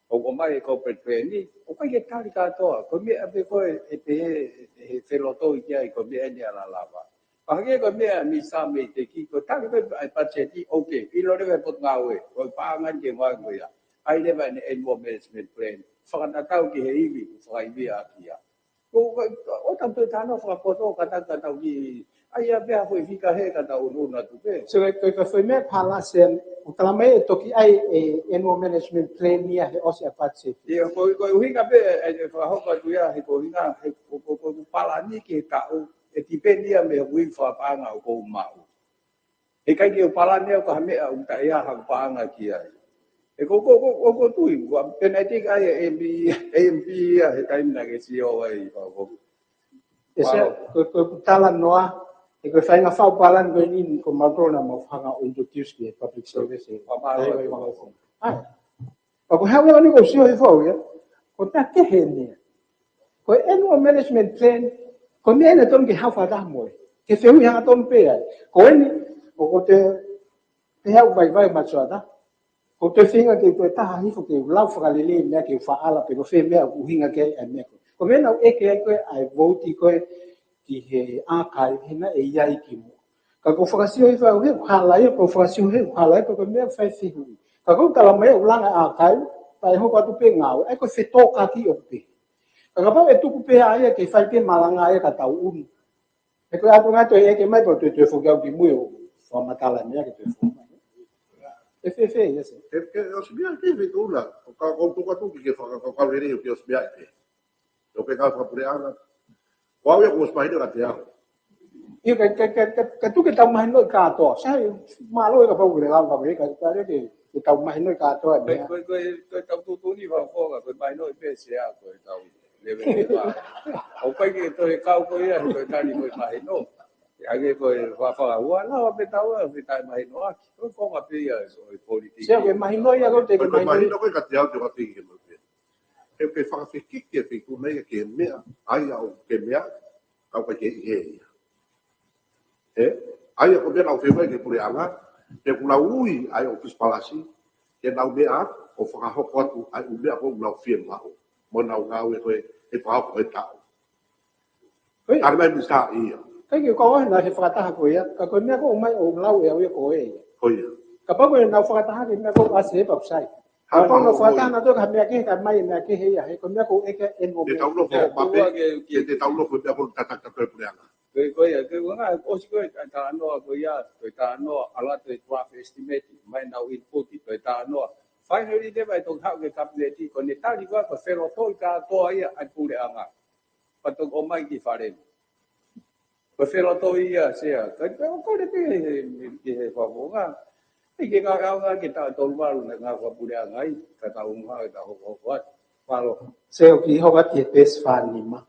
ʻOku ʻomai e corporate plan ni, ʻoku ʻikai ke tali kātoa, ko e meʻa pē ko e, ʻe pehē, ʻe, ʻe felotoi ki ai, ko e meʻa ni ʻa e lava. Pea hangē ko e meʻa ʻa Misa Meiteki, ko e tali ko e, ʻa e budget ni, okay, ʻilo leva ʻe he potungāue, ko e paʻanga ni ke ngāue mo ia. ʻAi leva ʻene annual management plan, fakatatau ki he ivi, fakaivia ʻaki ia. Ko, ko, ʻo tau toe talanoa fakapoto, ka tau, ka tau ki, ʻai ia pea ko e fika he ka tau ʻunu atu pē. So, ko e, ko e, ko e foʻi meʻa palasi, ʻoku tala mai ʻe toki ʻai e annual management plan ia he ʻosi ʻa e budget. ʻIo, ko, ko e ʻuhinga pē, ʻe, ʻe fakahoko atu ia, he ko e ʻuhinga, he ko, ko, ko, ko e palani ki he taʻu, ʻe tipeni ia mei he ui fakapaʻanga ʻoku ou maʻu. He ʻikai ke u palani au ki ha meʻa ʻoku taʻe ʻi ai haʻaku paʻanga ki ai. He ko, ko, ko, ko, ko tui, ko e penalty ka ai e M P, M P ia he taimi naʻa ke C E O ai, ko, ko. ʻE Sea, Mālō. Ko, ko, ko e talanoa, he ko e faʻahinga fau palani ko eni ko mautolu naʻa mau hanga ʻo introduce ki he public service. Ko, mālō, Ai, ko, ai, mālō. Ai. Ka ko e hā ʻeni ʻoku ou sio he fau ia, ko e taha kehe eni ia. Ko e annual management plan, ko e meʻa ʻeni ʻoku totonu ke haʻu fakataha mo ia. Ke fehuʻi hangatonu pē ai. Ko eni, ʻoku te, te haʻu vaivai matuʻa ta. ʻOku te feinga ke toe taha hifo ke u lau fakalelei meʻa ke u faʻala pe ko fē meʻa ʻoku ʻuhinga ki ai ʻa e meʻa ko ē. Ko e meʻa naʻa ku ʻeke ai ko e ʻa e vouti ko ē ki he ʻākai he naʻe ʻi ai kimuʻa. Ka ko e fakasio he fau he hala ia, ko e fakasio he hala ia, ko e meʻa fai fehuʻi. Ka ko e tala mai ʻoku langa ʻākai, pea ʻe hoko atu pē ngāue, ʻa ia ko e fetōkaki ʻoku pē. Ka kapau ʻe tuku pē ʻa ia ke fai pē malanga ia ka tau ʻunu. He ko e ʻalu atu ngā toe ʻeke mai pea toe toe foki au ki mui ʻo fakamatala meʻa ke toe foki mai. ʻE fēfē ia Sea. Ke, ke, ʻosi meʻa ke fetula, ʻo ka, ʻo tuku atu ki ke fakakaukau lelei ʻo ke ʻosi meʻa ʻe pē. ʻO ke kau fakapuleʻanga. Ko au ia kuo ʻosi mahino kiate au. ʻIo, ka, ka, ka, ka, ka tuku ke tau mahinoʻi kātoa. Sai, mālō e kapau ke lava ka, ka, ka, ke, ke tau mahinoʻi kātoa Ko e, ia. ko e, ko e, ko e tau tuʻutuʻuni fakafofonga, ko e mahinoʻi pē Sea, ko e tau leve leva. ʻOku ʻikai ke toe kau ko ia, he ko e tali ko e mahino. ʻA ia ko e fakafofonga, ua lava pē tau, ʻa e fetaʻi mahino ʻaki. Ko e konga pē ia, ʻo e politiki. Sea, ko e mahino ia, ko e te Ko e, ko e mahino. mahino ko e kiate au te wati ke mo pē. He ʻoku ke fakafekiki e feituʻu mai ke meʻa, ʻa ia ʻoku ke meʻa, ka ʻoku ʻikai ke ʻi hē ia. He, ʻa ia ko e meʻa naʻa ku feinga ke puleʻanga, ke ʻoku nau ui ʻa e ʻōfisi palasi, ke nau meʻa, ʻo fakahoko atu ʻa e ʻū meʻa ko ē ʻoku nau fiemaʻu. Mo nau ngāue ko ē, he fakahoko e taʻu. Ko ia. ʻAlu mai Misa ia. ʻIkai ke kau ai naʻa he fakataha ko ia, ka ko e meʻa ko ē ʻomai ʻo lau ʻe au ia ko ē ia. Ko ia. Kapau ko e naʻa ku fakataha ki he meʻa ko ē ʻasi he papu sai. Hā, Kapau naʻa ku pau, fakataha ko ia. naʻa toe ka meʻa kehe, ka mai e meʻa kehe ia, he ko e meʻa ko ē ʻoku ʻeke annual Te tau nofo management. ma Te pē, ua ke, ke ke te tau nofo meʻa ko ē tataki atu e puleʻanga. Ko e, ko ia, ko e ʻuhinga, ʻosi ko e talanoa ko ia, ko e talanoa, ʻalu atu e draft estimate, mai nau input, ko e talanoa. Finally, te vai tong haʻu ki he kapineti, ko ʻene tali ko ē, ko e felotoi kātoa ia ʻa e puleʻanga. Pea toki ʻomai ki fale ni. Ko e felotoi ia Sea, ka, ka, ko e pē he, he, he fakafofonga. ʻIkai ke ngāue ke tau tolu valu naʻa ngāue fakapuleʻanga ai, ka tau ngāue ke tau hokohoko atu. Mālō. Sea ʻoku hoko atu he peesi fā nima.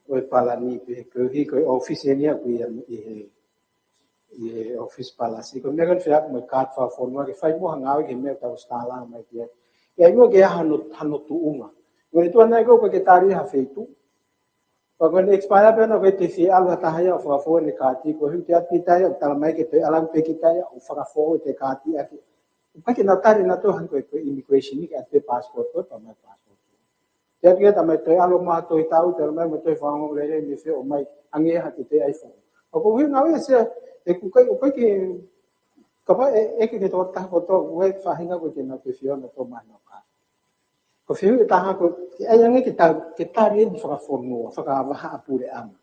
Ko e palani pē, ko e hiki ko e ʻōfisi eni ʻoku ʻi he, ʻi he ʻōfisi palasi. Ko e meʻa ko eni fea mo e kaati fakafonua ke fai mo ha ngāue ki he meʻa tau stāla mai ki ai. ʻE ʻi ai mo ke hano, hano tuʻunga. Ko e tuʻunga ko ē ke tali ha feituʻu. Pea ko ʻene expire pē ʻana ko e te fie ʻalu ha taha ia ʻo fakafoʻou ʻene kaati, ko e hū te ʻapi tai ʻo tala mai ke te ʻalu pē ki tai ʻo fakafoʻou ʻete kaati ʻaki. ʻOku ʻikai ke nau tali naʻa toe hangē ko e, ko e immigration ni ke ʻatu pē passport ko ē, pea mai passport. Te ʻatu ia ta mai toe ʻalu mo ha toe tau, te ʻalu mai mo toe fakaongoongo lelei mei fē ʻo mai ange ha te te ai fo. ʻOku ʻuhinga ia Sea, ʻe ʻoku ʻikai, ʻoku ʻikai ke, kapau ʻe, ʻe ʻeke ki he tokotaha kotoa, ʻoku ʻikai faʻahinga ko ē ke nau te fie ʻalu ʻo tō mai nau ka. Ko e fehuʻi ʻe taha ko e, ʻe ʻai ange ke ta, ke tali eni fakafonua, fakavahaʻapuleʻanga.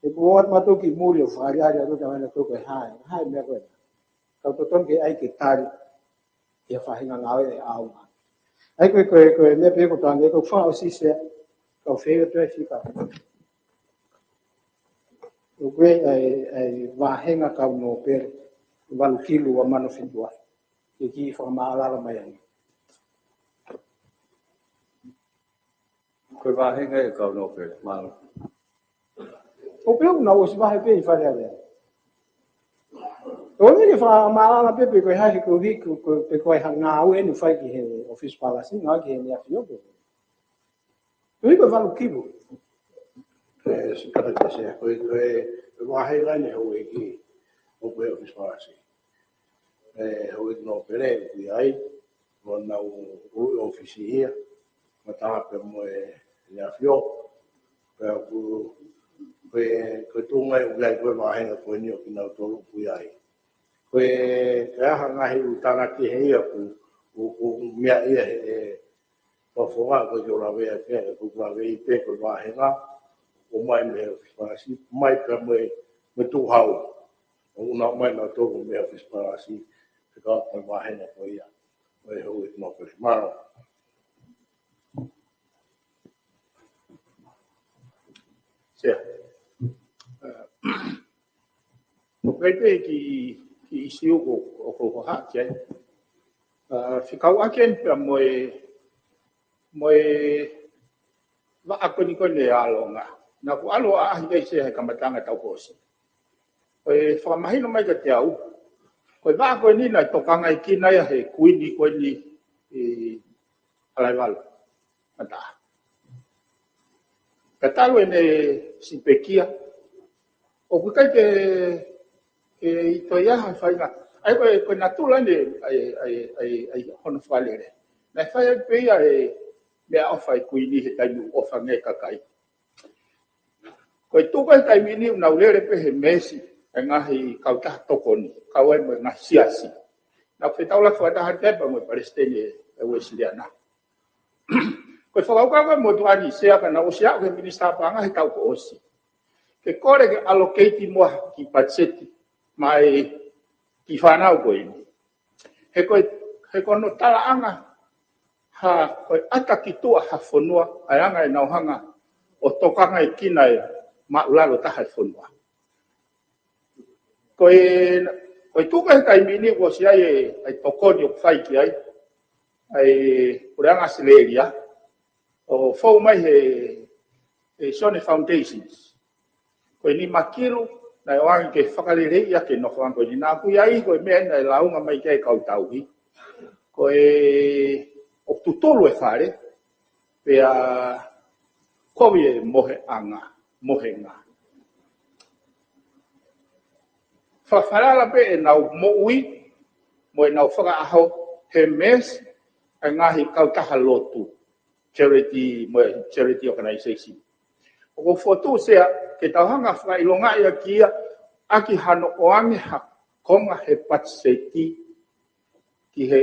ʻE kuo ʻoatu mātou ki muli ʻo fakaʻaliʻali atu ta mai naʻa ko e hā e, hā e meʻa ko ē. Ka ʻoku totonu ke ʻai ke tali, ʻi ha faʻahinga ngāue ʻe ʻaonga. ʻA ia ko e, ko e, ko e meʻa pē ko e tau ange, ko e fakaʻosi Sea, ka u fehuʻi atu e fika. ʻOku ʻi ai ʻa e, ʻa e vāhenga kau nōpele, valu kilu ua mano fitu afe. Ke kiʻi fakamaʻalaʻala mai ange. Ko e vāhenga ʻe kau nōpele, mālō. ʻO pea ʻoku nau ʻosi vahe pē ʻi Fale Alea. ʻOku ʻikai ke fakamaʻalaʻala pē pe ko e hā he koeʻuhi ko, ko, pe ko e hā ngāue ʻoku fai ki he ʻōfisi palasi, ngāue ki he ʻEne ʻAfio pē. Koeʻuhi ko e valu kilu. ʻE, si kata ka se, ko e, ko e, ko e vāhenga ʻeni houʻeiki ʻoku ʻi he ʻōfisi palasi. ʻE, houʻeiki nōpele ʻoku ʻi ai, ʻo nau ʻuluʻi ʻōfisi ia, matala pē mo e ʻEne ʻAfio, pea ʻoku, ko e, ko e tuʻunga ʻoku ʻi ai ko e vāhenga ko eni ʻo kinautolu ʻoku ʻi ai. Ko e, ko e hā e ngaahi ʻū tānaki he ia ʻoku, ʻoku, ʻoku meʻa ia he, he, Fakafofonga ko e ʻoku ou lavea ki ai, ʻoku ou lavea pē ko e vāhenga, ʻomai mei he ʻōfisi palasi, mai pē mo e, mo e tuʻu hau. ʻOku nau ʻomai nautolu mei he ʻōfisi palasi, he ko e vāhenga ko ia, ʻo e houʻeiki nōpele. Mālō. Sea. ʻOku ʻi ai pē kiʻi, kiʻi ʻīsiu ʻoku, ʻoku ou hohaʻa ki ai. ʻA, fekauʻaki eni pea mo e, mo e vaʻa ko eni ko eni ʻa e ʻAlo Ngā. Naʻa ku ʻalu ʻo ʻaʻahi ai Sea he kamataʻanga taʻu kuo ʻosi. Ko e fakamahino mai kiate au, ko e vaʻa ko eni naʻe tokangaʻi kinautolu ia he Kuini ko eni ʻi Halaevalu. Mata. Ka talu ʻene sipekia, ʻoku ʻikai ke, ke ʻi toe ʻi ai ha faʻahinga. ʻA ia ko e, ko e natula ʻeni, ʻa e, ʻa e, ʻa e, ʻa e hono fakalele. Naʻe fai ai pē ia e meʻaʻofa ʻa e Kuini he taimi ʻoku ʻofa ange ai e kakai. Ko e tuʻu ko ē he taimi ni ʻoku nau lele pē he meesi ʻa e ngaahi kautaha tokoni, kau ai mo e ngaahi siasi. Naʻa ku fetaulaki fakataha pē mo e Palesiteni ʻa e Uēsiliana. Ko e fakakaukau ko ē motuʻa ni Sea ka naʻe ʻosi aʻu ki he Minisitā Paʻanga he taʻu kuo ʻosi. Ke kole ke allocate muʻa ha kiʻi patiseti mai ki he fānau ko eni. He ko e, he ko hono talaʻanga ha, ko e ʻata ki tuʻa ha fonua, ʻa e anga ʻenau hanga ʻo tokangaʻi kinautolu e māʻulalo taha e fonua. Ko e, ko e tuʻu ko ē he taimi ni ʻoku ʻosi ʻi ai e, ʻa e tokoni ʻoku fai ki ai, ʻa e puleʻanga ʻAositelēlia, ʻo fou mai he, he Sione Foundations. Ko e nima kilu, naʻe ʻoange ke fakaleleiʻi ʻaki e nofoʻanga ko eni. Naʻa ku ʻi ai ko e meʻa naʻe lāunga mai ki ai e kau tauhi. Ko e, ʻoku tutulu e fale, pea kovi e mohenga, mohenga. Fakafalala pē ʻenau moʻui, mo ʻenau fakaʻaho, he meesi ʻa e ngaahi kautaha lotu, charity, mo e charity organization. ʻOku ou fokotuʻu Sea, ke tau hanga fakaʻilongaʻi ʻaki ia, ʻaki hano ʻoange ha konga he patiseti, ki he,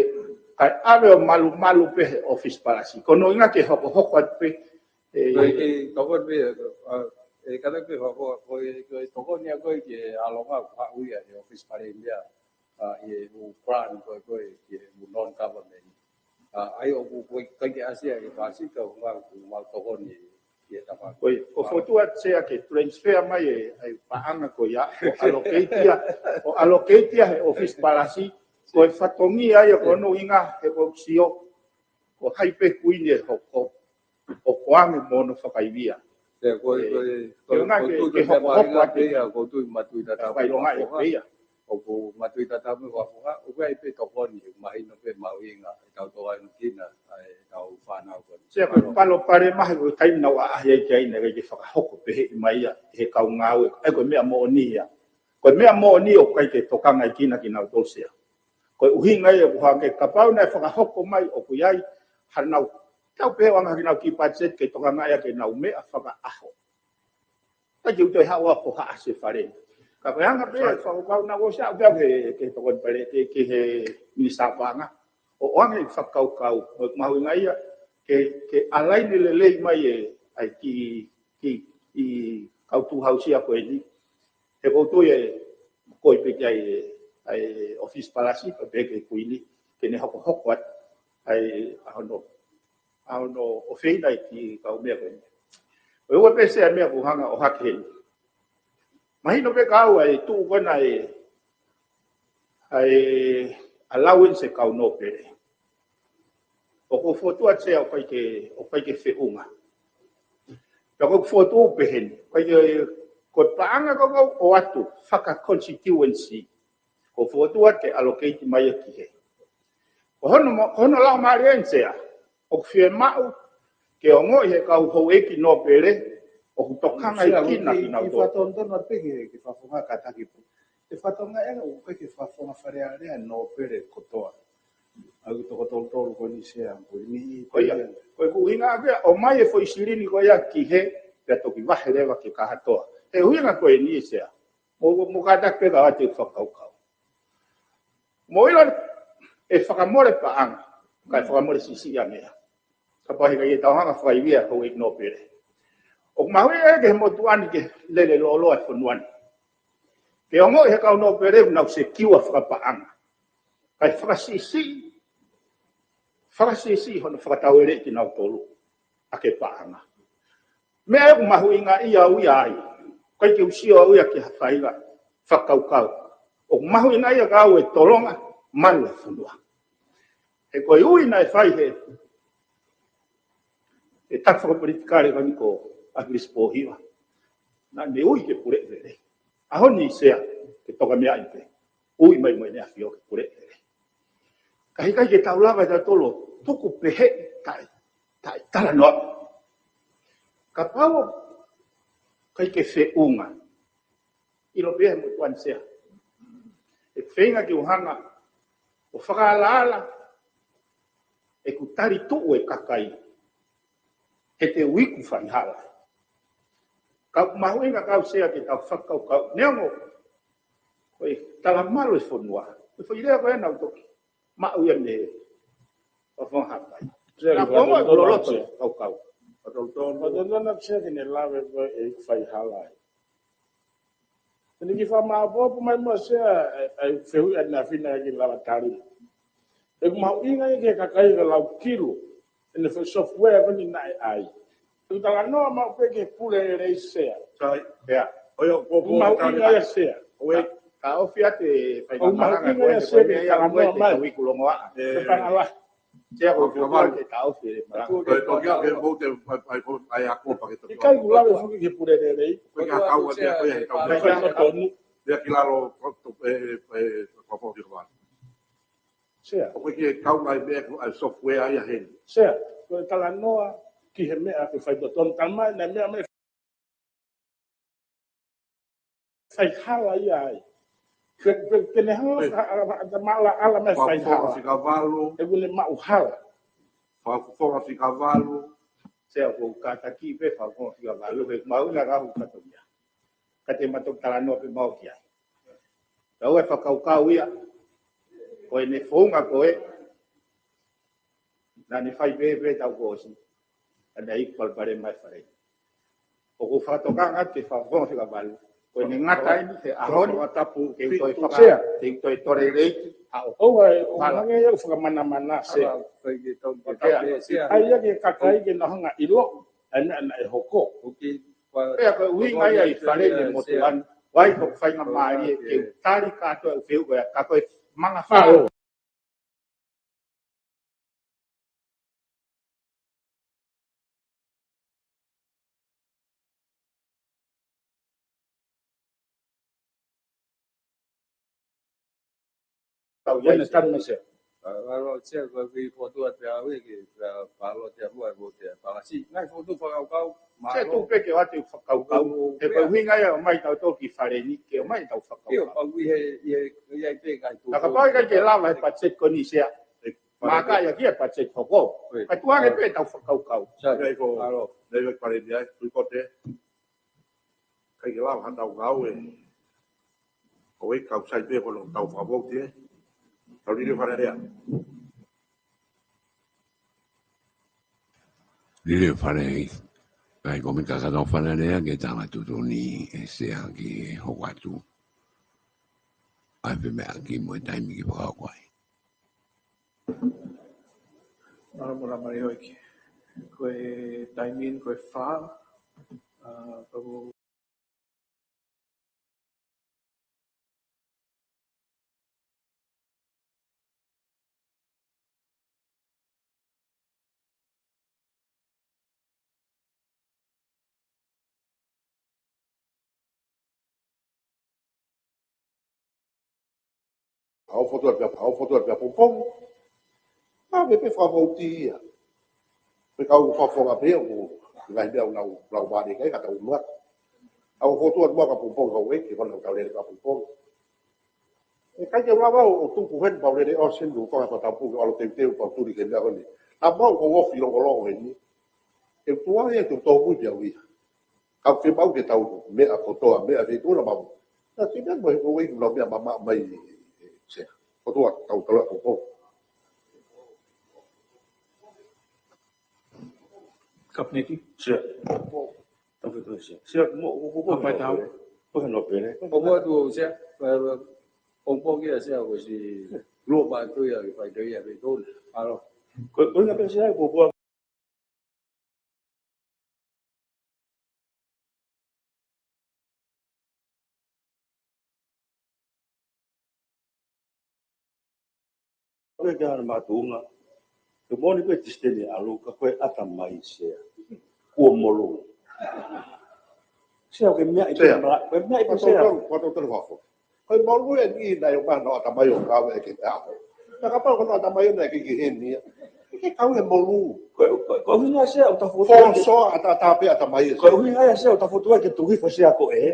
kae ʻave ʻo malumalu pē he ʻōfisi palasi. Ko hono ʻuhinga ke hokohoko atu pē, ʻe, ko e, ke tokoni pē, ʻa, ʻe kata pē hokohoko, ko e, ko e tokoni ʻa ko ē ki he ʻAlo Ngā ʻoku haʻu ia he ʻōfisi palēmia, ʻa, ʻi he ʻū grant ko ē, ko ē, ki he ʻū non-government. ʻA, ʻa ia ʻoku, ʻoku ʻikai ke ʻasi ia ki he palasi ka ʻoku mau, ʻoku mau tokoni ki he tafaʻaki. Ko e, ʻoku ou fokotuʻu atu Sea ke transfer mai e, ʻa e paʻanga ko ia, ʻo allocate ia, ʻo allocate ia he ʻōfisi palasi, ko e fatongia ia ko hono ʻuhinga he ʻoku ou sio, ko hai pē Kuini ʻe hoko, ʻoku ʻoange mo hono fakaivia. ʻE, ko e, ʻe, ko e, ko e, ko e ʻuhinga ke, ke hokohoko atu pē ia, ko e tuʻu ʻi matuʻi tata. Fakaʻilongaʻi pē ia. ʻOku matuʻi tata mo e fakafofonga, ʻoku ʻi ai pē tokoni, mahino pē mahuʻinga, ʻetau tokanga ki ai, ʻa ʻetau fānau ko eni. Sea ko e palopalema he ko e taimi naʻa ku ʻaʻahi ai ki ai naʻe ʻikai ke fakahoko pehē mai ia, he kau ngāue, ʻa ia ko e meʻa moʻoni ia. Ko e meʻa moʻoni ʻoku ʻikai ke tokangaʻi kinautolu Sea. Ko e ʻuhinga ia ʻoku hangē kapau naʻe fakahoko mai ʻoku ʻi ai, hanau, tau pehē ʻoange haʻanau kiʻi patiseti ke tokangaʻi ʻaki ʻenau meʻa fakaʻaho. Ka ke u toe haʻu ʻo hohaʻa Sea Fale. Ka ko e anga pē, fakakaukau naʻa ku ʻosi aʻu pē au ki he, ki he tokoni pale, ki, ki he Minisitā Paʻanga. ʻO ʻoange e fakakaukau, ʻoku mahuʻinga ia, ke, ke align lelei mai e, ʻa e kiʻi, kiʻi, kiʻi kau tuʻu hausia ko eni. He ʻoku ou tui ʻe, ko e pē ki ai e, ʻa e ʻōfisi palasi, ko e pē ki he Kuini, ke ne hokohoko atu, ʻa e, ʻa hono, ʻa hono ʻofeina e kiʻi kau meʻa ko eni. Ko e ua pē Sea meʻa ʻoku ou hanga ʻo ʻohake heni. Mahino pē kiate au ʻa e tuʻu ko ena ʻa e, ʻa e allowance ʻa e kau nōpele. ʻOku ou fokotuʻu atu Sea ʻoku ʻikai ke, ʻoku ʻikai ke feʻunga. Pea ʻoku ou fokotuʻu pehē ni, ʻoku ʻikai ke, ko e paʻanga ko ē ʻoku ʻoatu faka-constituency, ʻoku ou fokotuʻu atu ke allocate mai ia ki hē. Ko hono mo-, ko hono laumālie ʻeni Sea, ʻoku fiemaʻu ke ongoʻi ʻe he kau houʻeiki nōpele ʻoku tokanga ʻi kina ki nautolu. Fatongia ʻa e peke ke fafonga kātaki pē. ʻE fatongia ʻena ʻoku ʻikai ke fafonga Fale Alea nōpele kotoa. ʻA e toko tolutolu ko eni Sea, ko eni. Ko ia, ko e ʻuhinga ʻaku ia, ʻomai e foʻi silini ko ia ki hē, pea toki vahe leva ki he kātoa. He ʻuhinga ko eni Sea. Mo, mo kātaki pē ka ʻoatu e fakakaukau. Mou ʻilo ʻe fakamole paʻanga, kae fakamole siʻisiʻi ange ia. Kapau heʻikai ke tau hanga fakaivia houʻeiki nōpele. ʻOku mahuʻinga ia ki he motuʻa ni ke lele lōloa e fonua ni. Ke ongoʻi ʻe he kau nōpele ʻoku nau secure fakapaʻanga. Kae fakasiʻisiʻi, fakasiʻisiʻi hono fakataueleʻi kinautolu ʻaki e paʻanga. Meʻa ʻoku mahuʻingaʻia au ia ai. ʻIkai ke u sio au ia ki ha faʻahinga fakakaukau. ʻOku mahuʻingaʻia kiate au e tolonga malu ʻa e fonua. He ko e ui naʻe fai ʻe he, ʻe he taki fakapolitikale ko eni ko ʻAkilisi Pōhiva. Naʻa ne ui ke puleʻi lelei. ʻAho ni Sea, ke toka meʻa ai pē. Ui mai mai ne afio ke puleʻi lelei. Ka heʻikai ke tau lava ʻe tautolu ʻo tuku pehē taʻe, taʻe talanoa. Kapau ʻoku ʻikai ke feʻunga. ʻIlo pē ʻe he motuʻa ni Sea. ʻE feinga ke u hanga ʻo fakaalaala ʻeku talituʻu e kakai. He te u iku faihala. Ka ʻoku mahuʻinga kiate au Sea ke tau fakakaukau. Neongo, ko e talamalu e fonua. Ko e foʻi lea ko ena ʻoku toki maʻu ia mei he Fofonga Hāpai. Sea, na ko e loloto e fakakaukau. Fatongia na Sea ke ne lave ko e faihala ai. Pea ne kiʻi fakamāʻopoʻopo mai muʻa Sea, ʻa e, ʻa e fehuʻi ʻa Nafina ke lava tali. ʻOku mahuʻinga ia ki he kakai ka lau kilo, ʻene foʻi software ko eni naʻe ʻai. ʻOku talanoa maʻu pē ki he pule lelei Sea. Sai, pea. ʻOku, ʻoku mahuʻinga ia Sea. ʻOku, ka ofi atu e fai ʻoku mahuʻinga ia Sea ke talanoa mai. Ui kulongoa. Ke pangala. Sea ko e kavalo ke taʻofi e malanga. Ko e toki ake mo te fai, fai, fai, fai ako pa ke toki. ʻIkai ke u lave foki ki he pule lelei. Ko e ka kau atu ko e ka kau atu. Fai totonu. Ia ki lalo, ko, to, e, e, ko, ko, ko, ko, Sea. ʻOku ke kau mai meʻa ko e software ia heni. Sea, ko e talanoa ki he meʻa ke fai totonu tamai, na meʻa mai faihala ia ai. Ke, ke, ke ne hanga ʻe. Ka, ka, ka, ka maʻalaʻala mai faihala. Fika valu. ʻOku ne maʻu hala. Fika valu. Sea ko e kātaki pē fika valu. He maʻu na ka hu kato ia. Ka te ma toki talanoa pē maʻu ki ai. Tau e fakakaukau ia. Ko ʻene founga ko ē. Naʻa ne fai pē pē tau kuo ʻosi. Naʻa ne iku palopalema mai fale. ʻOku ou fakatokanga ke fakafofonga fika valu. Ko ʻene ngata eni he ʻaho ni. Fakatapu ke u toe faka-, ke u toe tole lelei. ʻOua, ʻoua hangē ia ʻoku fakamanamana Sea. ʻAi ia ke kakai ke nau hanga ʻilo. ʻAi meʻa naʻe hoko. Pea ko e ʻuhinga ia ʻi fale ni mo te anu. Vai ko e faingamālie ke u tali kātoa e fehuʻi ko ia ka ko e manga falo. Tau ia ne tanu Sea. Alo, Sea, ko e fokotuʻu atu ʻa e uike, pea palo te mua e vote ʻa e palasi. Ngai fokotuʻu fakakaukau, Sea, mālō. Tuku pē ke ʻoatu e fakakaukau. He ko e ʻuhinga ia ʻomai tautolu ki fale ni, ke ʻomai tau fakakaukau. ʻIo, pau ʻi he, ʻi he, ʻi he pē kai tuʻu. Ka kapau ʻikai ke lava he budget ko eni Sea. Māka ia ki he budget hoko. Ka tuʻu ange pē tau fakakaukau. Sea, mālō. Nei vai fale ni ai, tui kote. ʻIkai ke lava ha tau ngāue. Ko e kau sai pē ko e tau fakavouti ē. Tau liliu Fale Alea. Liliu Fale Alea. Kai ko mi kakato Fale Alea ke tala tuʻutuʻuni ʻe Sea ke hoko atu. ʻAi pē meʻa ki mo e taimi ke fakahoko ai. Mālō mo la mai hoiki. Ko e taimi ko e fā, ʻa, ka ko ʻOku fotu atu pē, ʻoku fotu atu pē pongipongi. Ka me pe fakavouti ia. Pe kau fafonga pē ʻoku ngaahi meʻa ʻoku nau, nau vale kai ka tau mua. ʻOku fotu atu pē pongipongi kau ʻEiki, ko ʻenau tau lele pē pongipongi. ʻE ʻikai ke u lava ʻo tuku heni pau lele ʻo senu ko ha tapu ke ʻalu teuteu pau tuli ke meʻa ko eni. Naʻa mau ko ofi longolongo heni. ʻE tuai ʻe tōmui pē au ia. Ka ke mau ke tau meʻa kotoa, meʻa ke tula mau. Na ke meʻa mo e ko wei lau meʻa mama mai se. Kotoa tau tala kotoa. Kapineti. Sia. Tau ke tau sia. Sia mo ko ko. Kapai tau. Ko ka no pele. Ko ko tu sia. Ko ko kia sia ko si. Lo ba tu ia, ba tu ia, ba tu. Alo. Ko ko na pe sia ko ko. Ko e kehana mātuʻunga. Ke moni ko e tisiteni ʻalu, ka ko e ʻatamai sia. Kuo molu. Sia ke meʻa i Sia. Ko e meʻa i Kuo sia. Tolu, kuo tolu fafo. Ko e molu eni naʻe ʻomai hono ʻatamai ʻo kau ʻe ke te ako. Na kapau ko hono ʻatamai ʻo naʻe ke ke heni ia. Ke kau he molu. Ko, ko, ko ʻuhinga sia ʻo tafotu. Fo so ata ata pe ʻatamai ia. Ko ʻuhinga sia ʻo tafotu ke tuhi fo sia ko e.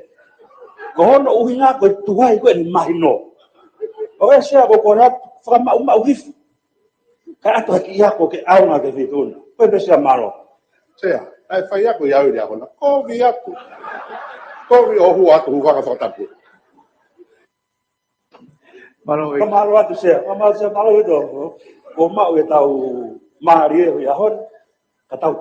Ko hono ʻuhinga ko e tuai ko e ni mahino. ʻO e sia ko ko na fakamaʻumaʻu hifo. Ka ʻato haki ia ko ke ʻaonga ke fituna. Ko e pe sia malo. Sea, ʻai fai ako i au i le ako na. Ko vi aku. Ko vi o hu atu hu kaka fakatapu. Malo e. Ka malo atu sea, ka malo sea, malo e tō. Ko mau e tau mālie hui ahon. Ka tau